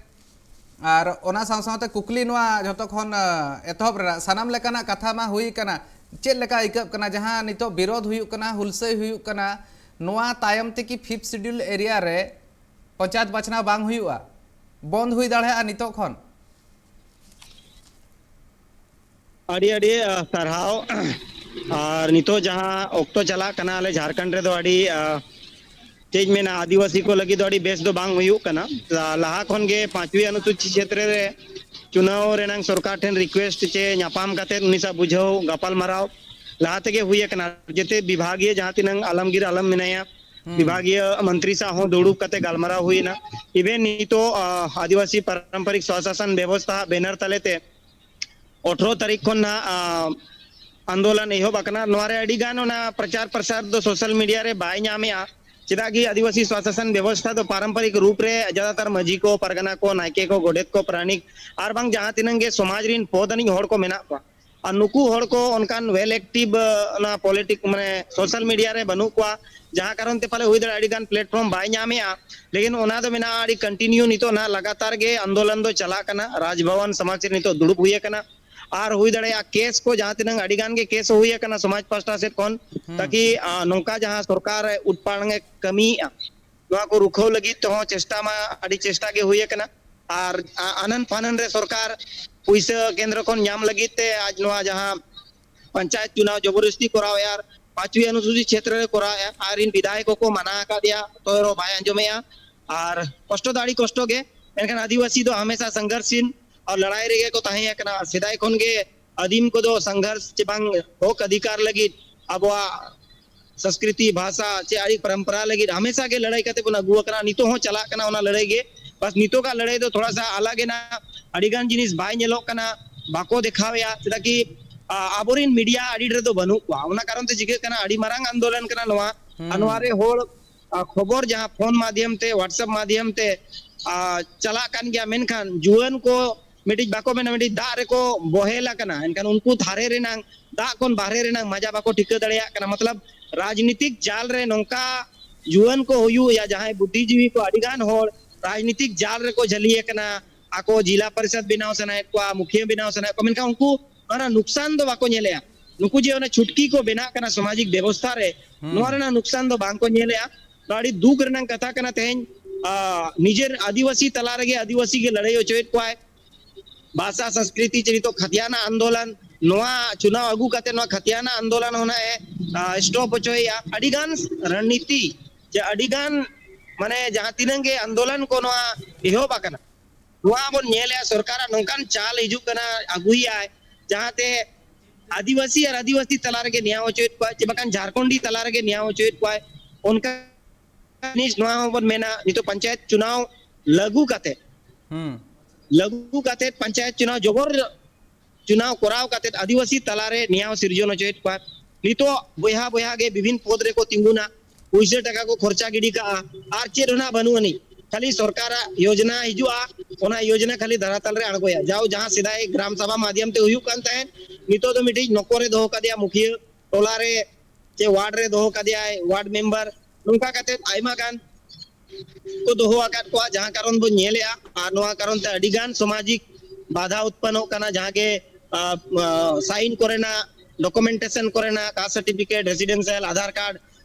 ᱟᱨ ᱚᱱᱟ ᱥᱟᱶ ᱥᱟᱶᱛᱮ ᱠᱩᱠᱞᱤ ᱱᱚᱣᱟ ᱡᱷᱚᱛᱚ ᱠᱷᱚᱱ, ᱟ, ᱮᱛᱚᱦᱚᱵ ᱨᱮᱱᱟᱜ, ᱥᱟᱱᱟᱢ ᱞᱮᱠᱟᱱᱟᱜ ᱠᱟᱛᱷᱟ ᱢᱟ ᱦᱩᱭ ᱠᱟᱱᱟ, ᱪᱮᱫ ᱞᱮᱠᱟ ᱟᱹᱭᱠᱟᱹᱜ ᱠᱟᱱᱟ ᱡᱟᱦᱟᱸ ᱱᱤᱛᱚᱜ ᱵᱤᱨᱳᱫᱷ ᱦᱩᱭᱩᱜ ᱠᱟᱱᱟ, ᱦᱩᱞᱥᱟᱹᱭ ᱦᱩᱭᱩᱜ ᱠᱟᱱᱟ, ᱱᱚᱣᱟ ᱛᱟᱭᱚᱢ ᱛᱮ ᱠᱤ ᱯᱷᱤᱯᱛᱷ ᱥᱤᱰᱤᱭᱩᱞ ᱮᱨᱤᱭᱟ ᱨᱮ ᱯᱚᱧᱪᱟᱭᱮᱛ ᱵᱟᱪᱷᱱᱟᱣ ᱵᱟᱝ ᱦᱩᱭᱩᱜᱼᱟ, ᱵᱚᱱᱫ ᱦᱩᱭ ᱫᱟᱲᱮᱭᱟᱜᱼᱟ ᱱᱤᱛᱚᱜ ᱠᱷᱚᱱ? ᱟᱹᱰᱤ ᱟᱹᱰᱤ, ᱟ, ᱥᱟᱨᱦᱟᱣ᱾ ᱟᱨ ᱱᱤᱛᱚᱜ ᱡᱟᱦᱟᱸ ᱚᱠᱛᱚ ᱪᱟᱞᱟᱜ ᱠᱟᱱᱟ, ᱟᱞᱮ ᱡᱷᱟᱲᱠᱷᱚᱸᱰ ᱨᱮᱫᱚ ᱟᱹᱰᱤ, ᱟ, ᱪᱮᱫ ᱤᱧ ᱢᱮᱱᱟ, ᱟᱹᱫᱤᱵᱟᱹᱥᱤ ᱠᱚ ᱞᱟᱹᱜᱤᱫ ᱫᱚ ᱟᱹᱰᱤ ᱵᱮᱥ ᱫᱚ ᱵᱟᱝ ᱦᱩᱭᱩᱜ ᱠᱟᱱᱟ᱾ ᱞᱟ-, ᱞᱟᱦᱟ ᱠᱷᱚᱱ ᱜᱮ ᱯᱟᱸᱪᱣᱤ ᱚᱱᱩᱥᱩᱪᱤ ᱠᱷᱮᱛᱨᱮ ᱨᱮ ᱪᱩᱱᱟᱣ ᱨᱮᱱᱟᱝ ᱥᱚᱨᱠᱟᱨ ᱴᱷᱮᱱ request ᱪᱮ ᱧᱟᱯᱟᱢ ᱠᱟᱛᱮ ᱩᱱᱤ ᱥᱟᱶ ᱵᱩᱡᱷᱟᱹᱣ ᱜᱟᱯᱟᱞ ᱢᱟᱨᱟᱣ ᱞᱟᱦᱟ ᱛᱮᱜᱮ ᱦᱩᱭ ᱟᱠᱟᱱᱟ᱾ ᱡᱮᱛᱮ ᱵᱤᱵᱷᱟᱜᱤᱭᱟᱹ ᱡᱟᱦᱟᱸ ᱛᱤᱱᱟᱹᱝ ᱟᱞᱟᱢᱜᱤᱨ ᱟᱞᱚᱢ ᱢᱮᱱᱟᱭᱟ, ᱦᱩᱸ᱾ ᱵᱤᱵᱷᱟᱜᱤᱭᱟᱹ ᱢᱚᱱᱛᱨᱤ ᱥᱟᱶ ᱦᱚᱸ ᱫᱩᱲᱩᱵ ᱠᱟᱛᱮ ᱜᱟᱞᱢᱟᱨᱟᱣ ᱦᱩᱭ ᱮᱱᱟ᱾ Even ᱱᱤᱛᱚᱜ, ᱟ, ᱟᱹᱫᱤᱵᱟᱹᱥᱤ ᱯᱟᱨᱟᱢᱯᱟᱨᱤᱠ ᱥᱚᱥᱟᱥᱚᱱ ᱵᱮᱵᱚᱥᱛᱷᱟ ᱵᱮᱱᱟᱨ ᱛᱟᱞᱮ ᱛᱮ ᱟᱴᱷᱨᱚ ᱛᱟᱹᱨᱤᱠᱷ ᱠᱷᱚᱱ ᱱᱟᱦᱟᱜ, ᱟ, ᱟᱱᱫᱳᱞᱚᱱ ᱮᱦᱚᱵ ᱟᱠᱟᱱᱟ᱾ ᱱᱚᱣᱟ ᱨᱮ ᱟᱹᱰᱤ ᱜᱟᱱ ᱚᱱᱟ ᱯᱨᱚᱪᱟᱨ ᱯᱨᱚᱥᱟᱨ ᱫᱚ social media ᱨᱮ ᱵᱟᱭ ᱧᱟᱢᱮᱜᱼᱟ᱾ ᱪᱮᱫᱟᱜ ᱠᱤ ᱟᱹᱫᱤᱵᱟᱹᱥᱤ ᱥᱚᱥᱟᱥᱚᱱ ᱵᱮᱵᱚᱥᱛᱷᱟ ᱫᱚ ᱯᱟᱨᱚᱢᱯᱚᱨᱤᱠ ᱨᱩᱯ ᱨᱮ ᱡᱟᱫᱟᱛᱟᱨ ᱢᱟᱹᱡᱷᱤ ᱠᱚ, ᱯᱟᱨᱜᱟᱱᱟ ᱠᱚ, ᱱᱟᱭᱠᱮ ᱠᱚ, ᱜᱚᱰᱮᱛ ᱠᱚ, ᱯᱟᱨᱟᱱᱤᱠ ᱟᱨ ᱵᱟᱝ ᱡᱟᱦᱟᱸ ᱛᱤᱱᱟᱹᱝ ᱜᱮ ᱥᱚᱢᱟᱡᱽ ᱨᱤᱱ ᱯᱚᱫ ᱟᱹᱱᱤᱡ ᱦᱚᱲ ᱠᱚ ᱢᱮᱱᱟᱜ ᱠᱚᱣᱟ, ᱟᱨ ᱱᱩᱠᱩ ᱦᱚᱲ ᱠᱚ ᱚᱱᱠᱟᱱ well active, ᱟ, ᱚᱱᱟ politics ᱢᱟᱱᱮ social media ᱨᱮ ᱵᱟᱹᱱᱩᱜ ᱠᱚᱣᱟ, ᱡᱟᱦᱟᱸ ᱠᱟᱨᱚᱱ ᱛᱮ ᱯᱟᱞᱮ ᱦᱩᱭ ᱫᱟᱲᱮᱭᱟᱜᱼᱟ ᱟᱹᱰᱤ ᱜᱟᱱ platform ᱵᱟᱭ ᱧᱟᱢᱮᱜᱼᱟ᱾ ᱞᱮᱠᱤᱱ ᱚᱱᱟ ᱫᱚ ᱢᱮᱱᱟᱜᱼᱟ, ᱟᱹᱰᱤ continue ᱱᱤᱛᱚᱜ ᱱᱟᱦᱟᱜ ᱞᱟᱜᱟᱛᱟᱨ ᱜᱮ ᱟᱱᱫᱳᱞᱚᱱ ᱫᱚ ᱪᱟᱞᱟᱜ ᱠᱟᱱᱟ᱾ ᱨᱟᱡᱽᱵᱷᱚᱵᱚᱱ ᱥᱚᱢᱟᱡᱽ ᱨᱮ ᱱᱤᱛᱚᱜ ᱫᱩᱲᱩᱵ ᱦᱩᱭ ᱟᱠᱟᱱᱟ᱾ ᱟᱨ ᱦᱩᱭ ᱫᱟᱲᱮᱭᱟᱜᱼᱟ ᱠᱮᱥ ᱠᱚ ᱡᱟᱦᱟᱸ ᱛᱤᱱᱟᱹᱝ ᱟᱹᱰᱤ ᱜᱟᱱ ᱜᱮ ᱠᱮᱥ ᱦᱩᱭ ᱟᱠᱟᱱᱟ ᱥᱚᱢᱟᱡᱽ ᱯᱟᱥᱴᱟ ᱥᱮᱫ ᱠᱷᱚᱱ, ᱦᱩᱸ᱾ ᱛᱟᱠᱤ, ᱟ, ᱱᱚᱝᱠᱟ ᱡᱟᱦᱟᱸ ᱥᱚᱨᱠᱟᱨ ᱩᱴᱯᱟᱲᱟᱝ ᱮ ᱠᱟᱹᱢᱤᱭᱮᱫᱼᱟ, ᱱᱚᱣᱟ ᱠᱚ ᱨᱩᱠᱷᱟᱹᱣ ᱞᱟᱹᱜᱤᱫ ᱛᱮᱦᱚᱸ ᱪᱮᱥᱴᱟ ᱢᱟ ᱟᱹᱰᱤ ᱪᱮᱥᱴᱟ ᱜᱮ ᱦᱩᱭ ᱟᱠᱟᱱᱟ᱾ ᱟᱨ ᱟ-, ᱟᱱᱟᱱ ᱯᱷᱟᱱᱟᱱ ᱨᱮ ᱥᱚᱨᱠᱟᱨ ᱯᱩᱭᱥᱟᱹ ᱠᱮᱱᱫᱨᱚ ᱠᱷᱚᱱ ᱧᱟᱢ ᱞᱟᱹᱜᱤᱫ ᱛᱮ ᱟᱡ ᱱᱚᱣᱟ ᱡᱟᱦᱟᱸ ᱯᱚᱧᱪᱟᱭᱮᱛ ᱪᱩᱱᱟᱣ ᱡᱚᱵᱚᱨᱫᱚᱥᱛᱤ ᱠᱚᱨᱟᱣᱮᱫᱼᱟ, ᱟᱨ ᱯᱟᱸᱪᱣᱤ ᱚᱱᱩᱥᱩᱪᱤ ᱠᱷᱮᱛᱨᱮ ᱨᱮ ᱠᱚᱨᱟᱣᱮᱫᱼᱟ, ᱟᱨ ᱤᱧ ᱵᱤᱫᱷᱟᱭᱚᱠ ᱠᱚᱠᱚ ᱢᱟᱱᱟ ᱟᱠᱟᱫᱮᱭᱟ, ᱛᱚ ᱨᱮᱦᱚᱸ ᱵᱟᱭ ᱟᱸᱡᱚᱢᱮᱫᱼᱟ᱾ ᱟᱨ ᱠᱚᱥᱴᱚ ᱫᱚ ᱟᱹᱰᱤ ᱠᱚᱥᱴᱚ ᱜᱮ, ᱢᱮᱱᱠᱷᱟᱱ ᱟᱹᱫᱤᱵᱟᱹᱥᱤ ᱫᱚ ᱦᱟᱢᱮᱥᱟ ᱥᱚᱝᱜᱷᱚᱨᱥᱤᱞ ᱟᱨ ᱞᱟᱲᱟᱭ ᱨᱮᱜᱮ ᱠᱚ ᱛᱟᱦᱮᱸ ᱟᱠᱟᱱᱟ᱾ ᱥᱮᱫᱟᱭ ᱠᱷᱚᱱ ᱜᱮ ᱟᱹᱫᱤᱢ ᱠᱚᱫᱚ ᱥᱚᱝᱜᱷᱚᱨᱥ ᱪᱮ ᱵᱟᱝ ᱦᱚᱠ ᱚᱫᱷᱤᱠᱟᱨ ᱞᱟᱹᱜᱤᱫ, ᱟᱵᱚᱣᱟᱜ ᱥᱚᱝᱥᱠᱨᱤᱛᱤ, ᱵᱷᱟᱥᱟ ᱪᱮ ᱟᱹᱨᱤ ᱯᱚᱨᱚᱢᱯᱚᱨᱟ ᱞᱟᱹᱜᱤᱫ ᱦᱟᱢᱮᱥᱟ ᱜᱮ ᱞᱟᱹᱲᱦᱟᱹᱭ ᱠᱟᱛᱮ ᱵᱚᱱ ᱟᱹᱜᱩ ᱟᱠᱟᱱᱟ᱾ ᱱᱤᱛᱚᱜ ᱦᱚᱸ ᱪᱟᱞᱟᱜ ᱠᱟᱱᱟ ᱚᱱᱟ ᱞᱟᱹᱲᱦᱟᱹᱭ ᱜᱮ᱾ ᱵᱟᱥ ᱱᱤᱛᱚᱜᱟᱜ ᱞᱟᱹᱲᱦᱟᱹᱭ ᱫᱚ ᱛᱷᱚᱲᱟ ᱥᱟ ᱟᱞᱟᱜᱽ ᱮᱱᱟ, ᱟᱹᱰᱤ ᱜᱟᱱ ᱡᱤᱱᱤᱥ ᱵᱟᱭ ᱧᱮᱞᱚᱜ ᱠᱟᱱᱟ, ᱵᱟᱠᱚ ᱫᱮᱠᱷᱟᱣᱮᱜᱼᱟ᱾ ᱪᱮᱫᱟᱜ ᱠᱤ, ᱟ, ᱟᱵᱚᱨᱮᱱ ᱢᱤᱰᱤᱭᱟ ᱟᱹᱰᱤ ᱰᱷᱮᱨ ᱫᱚ ᱵᱟᱹᱱᱩᱜ ᱠᱚᱣᱟ, ᱚᱱᱟ ᱠᱟᱨᱚᱱ ᱛᱮ ᱪᱤᱠᱟᱹᱜ ᱠᱟᱱᱟ, ᱟᱹᱰᱤ ᱢᱟᱨᱟᱝ ᱟᱱᱫᱳᱞᱚᱱ ᱠᱟᱱᱟ ᱱᱚᱣᱟ᱾ ᱟᱨ ᱱᱚᱣᱟ ᱨᱮ ᱦᱚᱲ, ᱟ, ᱠᱷᱚᱵᱚᱨ ᱡᱟᱦᱟᱸ ᱯᱷᱳᱱ ᱢᱟᱫᱷᱭᱚᱢ ᱛᱮ, WhatsApp ᱢᱟᱫᱷᱭᱚᱢ ᱛᱮ, ᱟ, ᱪᱟᱞᱟᱜ ᱠᱟᱱ ᱜᱮᱭᱟ, ᱢᱮᱱᱠᱷᱟᱱ ᱡᱩᱣᱟᱹᱱ ᱠᱚ ᱢᱤᱫᱴᱤᱡ ᱵᱟᱠᱚ ᱢᱮᱱᱟ, ᱢᱤᱫᱴᱤᱡ ᱫᱟᱜ ᱨᱮᱠᱚ ᱵᱚᱦᱮᱞ ᱟᱠᱟᱱᱟ, ᱮᱱᱠᱷᱟᱱ ᱩᱱᱠᱩ ᱫᱷᱟᱨᱮ ᱨᱮᱱᱟᱝ, ᱫᱟᱜ ᱠᱷᱚᱱ ᱵᱟᱦᱨᱮ ᱨᱮᱱᱟᱝ ᱢᱟᱡᱟ ᱵᱟᱠᱚ ᱴᱷᱤᱠᱟᱹ ᱫᱟᱲᱮᱭᱟᱜ ᱠᱟᱱᱟ᱾ ᱢᱚᱛᱞᱚᱵ, ᱨᱟᱡᱽᱱᱤᱛᱤᱠ ᱡᱟᱞ ᱨᱮ ᱱᱚᱝᱠᱟ ᱡᱩᱣᱟᱹᱱ ᱠᱚ ᱦᱩᱭᱩᱜ ᱭᱟ, ᱡᱟᱦᱟᱸᱭ ᱵᱩᱫᱽᱫᱷᱤᱡᱤᱵᱤ ᱠᱚ, ᱟᱹᱰᱤ ᱜᱟᱱ ᱦᱚᱲ ᱨᱟᱡᱽᱱᱤᱛᱤᱠ ᱡᱟᱞ ᱨᱮᱠᱚ ᱡᱷᱟᱹᱞᱤ ᱟᱠᱟᱱᱟ᱾ ᱟᱠᱚ ᱡᱤᱞᱟ ᱯᱚᱨᱤᱥᱚᱫ ᱵᱮᱱᱟᱣ ᱥᱟᱱᱟᱭᱮᱫ ᱠᱚᱣᱟ, ᱢᱩᱠᱷᱤᱭᱟᱹ ᱵᱮᱱᱟᱣ ᱥᱟᱱᱟᱭᱮᱫ ᱠᱚᱣᱟ, ᱢᱮᱱᱠᱷᱟᱱ ᱩᱱᱠᱩ ᱚᱱᱟ ᱱᱩᱠᱥᱟᱱ ᱫᱚ ᱵᱟᱠᱚ ᱧᱮᱞᱮᱜᱼᱟ᱾ ᱱᱩᱠᱩ ᱡᱮ ᱚᱱᱟ ᱪᱷᱩᱴᱠᱤ ᱠᱚ ᱵᱮᱱᱟᱜ ᱠᱟᱱᱟ ᱥᱟᱢᱟᱡᱤᱠ ᱵᱮᱵᱚᱥᱛᱷᱟ ᱨᱮ, ᱱᱚᱣᱟ ᱨᱮᱱᱟᱜ ᱱᱩᱠᱥᱟᱱ ᱫᱚ ᱵᱟᱝ ᱠᱚ ᱧᱮᱞᱮᱜᱼᱟ᱾ ᱱᱚᱣᱟ ᱟᱹᱰᱤ ᱫᱩᱠ ᱨᱮᱱᱟᱜ ᱠᱟᱛᱷᱟ ᱠᱟᱱᱟ᱾ ᱛᱮᱦᱮᱧ, ᱟ, ᱱᱤᱡᱮᱨ ᱟᱹᱫᱤᱵᱟᱹᱥᱤ ᱛᱟᱞᱟ ᱨᱮᱜᱮ ᱟᱹᱫᱤᱵᱟᱹᱥᱤ ᱜᱮ ᱞᱟᱹᱲᱦᱟᱹᱭ ᱦᱚᱪᱚᱭᱮᱫ ᱠᱚᱣᱟᱭ᱾ ᱵᱷᱟᱥᱟ ᱥᱚᱝᱥᱠᱨᱤᱛᱤ ᱪᱮ ᱱᱤᱛᱚᱜ ᱠᱷᱟᱛᱤᱭᱟᱱᱟ ᱟᱱᱫᱳᱞᱚᱱ, ᱱᱚᱣᱟ ᱪᱩᱱᱟᱣ ᱟᱹᱜᱩ ᱠᱟᱛᱮ ᱱᱚᱣᱟ ᱠᱷᱟᱛᱤᱭᱟᱱᱟ ᱟᱱᱫᱳᱞᱚᱱ ᱦᱚᱸ ᱱᱟᱜ ᱮ, ᱟ, stop ᱦᱚᱪᱚᱭᱮᱜᱼᱟ᱾ ᱟᱹᱰᱤ ᱜᱟᱱ ᱨᱚᱱᱱᱤᱛᱤ ᱡᱮ ᱟᱹᱰᱤ ᱜᱟᱱ, ᱢᱟᱱᱮ, ᱡᱟᱦᱟᱸ ᱛᱤᱱᱟᱹᱜ ᱜᱮ ᱟᱱᱫᱳᱞᱚᱱ ᱠᱚ ᱱᱚᱣᱟ ᱮᱦᱚᱵ ᱟᱠᱟᱱᱟ, ᱱᱚᱣᱟ ᱵᱚᱱ ᱧᱮᱞᱮᱜᱼᱟ, ᱥᱚᱨᱠᱟᱨᱟᱜ ᱱᱚᱝᱠᱟᱱ ᱪᱟᱞ ᱦᱤᱡᱩᱜ ᱠᱟᱱᱟ, ᱟᱹᱜᱩᱭᱮᱫᱟᱭ, ᱡᱟᱦᱟᱸᱛᱮ ᱟᱹᱫᱤᱵᱟᱹᱥᱤ ᱟᱨ ᱟᱹᱫᱤᱵᱟᱹᱥᱤ ᱛᱟᱞᱟ ᱨᱮᱜᱮ ᱱᱮᱭᱟᱣ ᱦᱚᱪᱚᱭᱮᱫ ᱠᱚᱣᱟᱭ, ᱪᱮ ᱵᱟᱠᱷᱟᱱ ᱡᱷᱟᱲᱠᱷᱚᱸᱰᱤ ᱛᱟᱞᱟ ᱨᱮᱜᱮ ᱱᱮᱭᱟᱣ ᱦᱚᱪᱚᱭᱮᱫ ᱠᱚᱣᱟᱭ᱾ ᱚᱱᱠᱟ ᱡᱤᱱᱤᱥ ᱱᱚᱣᱟ ᱦᱚᱸᱵᱚᱱ ᱢᱮᱱᱟ, ᱱᱤᱛᱚᱜ ᱯᱚᱧᱪᱟᱭᱮᱛ ᱪᱩᱱᱟᱣ ᱞᱟᱹᱜᱩ ᱠᱟᱛᱮ, ᱦᱩᱸ᱾ ᱞᱟᱹᱜᱩ ᱠᱟᱛᱮ ᱯᱚᱧᱪᱟᱭᱮᱛ ᱪᱩᱱᱟᱣ ᱡᱚᱵᱚᱨ ᱪᱩᱱᱟᱣ ᱠᱚᱨᱟᱣ ᱠᱟᱛᱮ ᱟᱹᱫᱤᱵᱟᱹᱥᱤ ᱛᱟᱞᱟᱨᱮ ᱱᱮᱭᱟᱣ ᱥᱤᱨᱡᱚᱱ ᱦᱚᱪᱚᱭᱮᱫ ᱠᱚᱣᱟ᱾ ᱱᱤᱛᱚᱜ ᱵᱚᱭᱦᱟ ᱵᱚᱭᱦᱟ ᱜᱮ ᱵᱤᱵᱷᱤᱱ ᱯᱚᱫᱽ ᱨᱮᱠᱚ ᱛᱤᱸᱜᱩᱱᱟ, ᱯᱩᱭᱥᱟᱹ ᱴᱟᱠᱟ ᱠᱚ ᱠᱷᱚᱨᱪᱟ ᱜᱤᱰᱤ ᱠᱟᱜᱼᱟ, ᱟᱨ ᱪᱮᱫ ᱦᱚᱸ ᱱᱟᱜ ᱵᱟᱹᱱᱩᱜ ᱟᱹᱱᱤᱡ᱾ ᱠᱷᱟᱹᱞᱤ ᱥᱚᱨᱠᱟᱨᱟᱜ ᱭᱳᱡᱽᱱᱟ ᱦᱤᱡᱩᱜᱼᱟ, ᱚᱱᱟ ᱭᱳᱡᱽᱱᱟ ᱠᱷᱟᱹᱞᱤ ᱫᱷᱟᱨᱟᱛᱟᱞ ᱨᱮ ᱟᱬᱜᱚᱭᱟ᱾ ᱡᱟᱣ ᱡᱟᱦᱟᱸ ᱥᱮᱫᱟᱭ ᱜᱨᱟᱢ ᱥᱟᱵᱷᱟ ᱢᱟᱫᱷᱭᱚᱢ ᱛᱮ ᱦᱩᱭᱩᱜ ᱠᱟᱱ ᱛᱟᱦᱮᱸᱫ, ᱱᱤᱛᱚᱜ ᱫᱚ ᱢᱤᱫᱴᱤᱡ ᱱᱚᱠᱚᱨᱮ ᱫᱚᱦᱚ ᱠᱟᱫᱮᱭᱟ ᱢᱩᱠᱷᱤᱭᱟᱹ, ᱴᱚᱞᱟ ᱨᱮ ᱪᱮ ᱣᱟᱨᱰ ᱨᱮ ᱫᱚᱦᱚ ᱠᱟᱫᱮᱭᱟᱭ ᱣᱟᱨᱰ ᱢᱮᱢᱵᱟᱨ, ᱱᱚᱝᱠᱟ ᱠᱟᱛᱮ ᱟᱭᱢᱟ ᱜᱟᱱ ᱠᱚ ᱫᱚᱦᱚ ᱟᱠᱟᱫ ᱠᱚᱣᱟ, ᱡᱟᱦᱟᱸ ᱠᱟᱨᱚᱱ ᱵᱚᱱ ᱧᱮᱞᱮᱜᱼᱟ᱾ ᱟᱨ ᱱᱚᱣᱟ ᱠᱟᱨᱚᱱ ᱛᱮ ᱟᱹᱰᱤ ᱜᱟᱱ ᱥᱟᱢᱟᱡᱤᱠ ᱵᱟᱫᱷᱟ ᱩᱛᱯᱚᱱᱱᱚᱜ ᱠᱟᱱᱟ, ᱡᱟᱦᱟᱸ ᱜᱮ, ᱟ, ᱟ, ᱥᱟᱭᱤᱱ ᱠᱚᱨᱮᱱᱟᱜ, ᱰᱚᱠᱩᱢᱮᱱᱴᱮᱥᱚᱱ ᱠᱚᱨᱮᱱᱟᱜ, caste certificate, residential, Aadhaar card,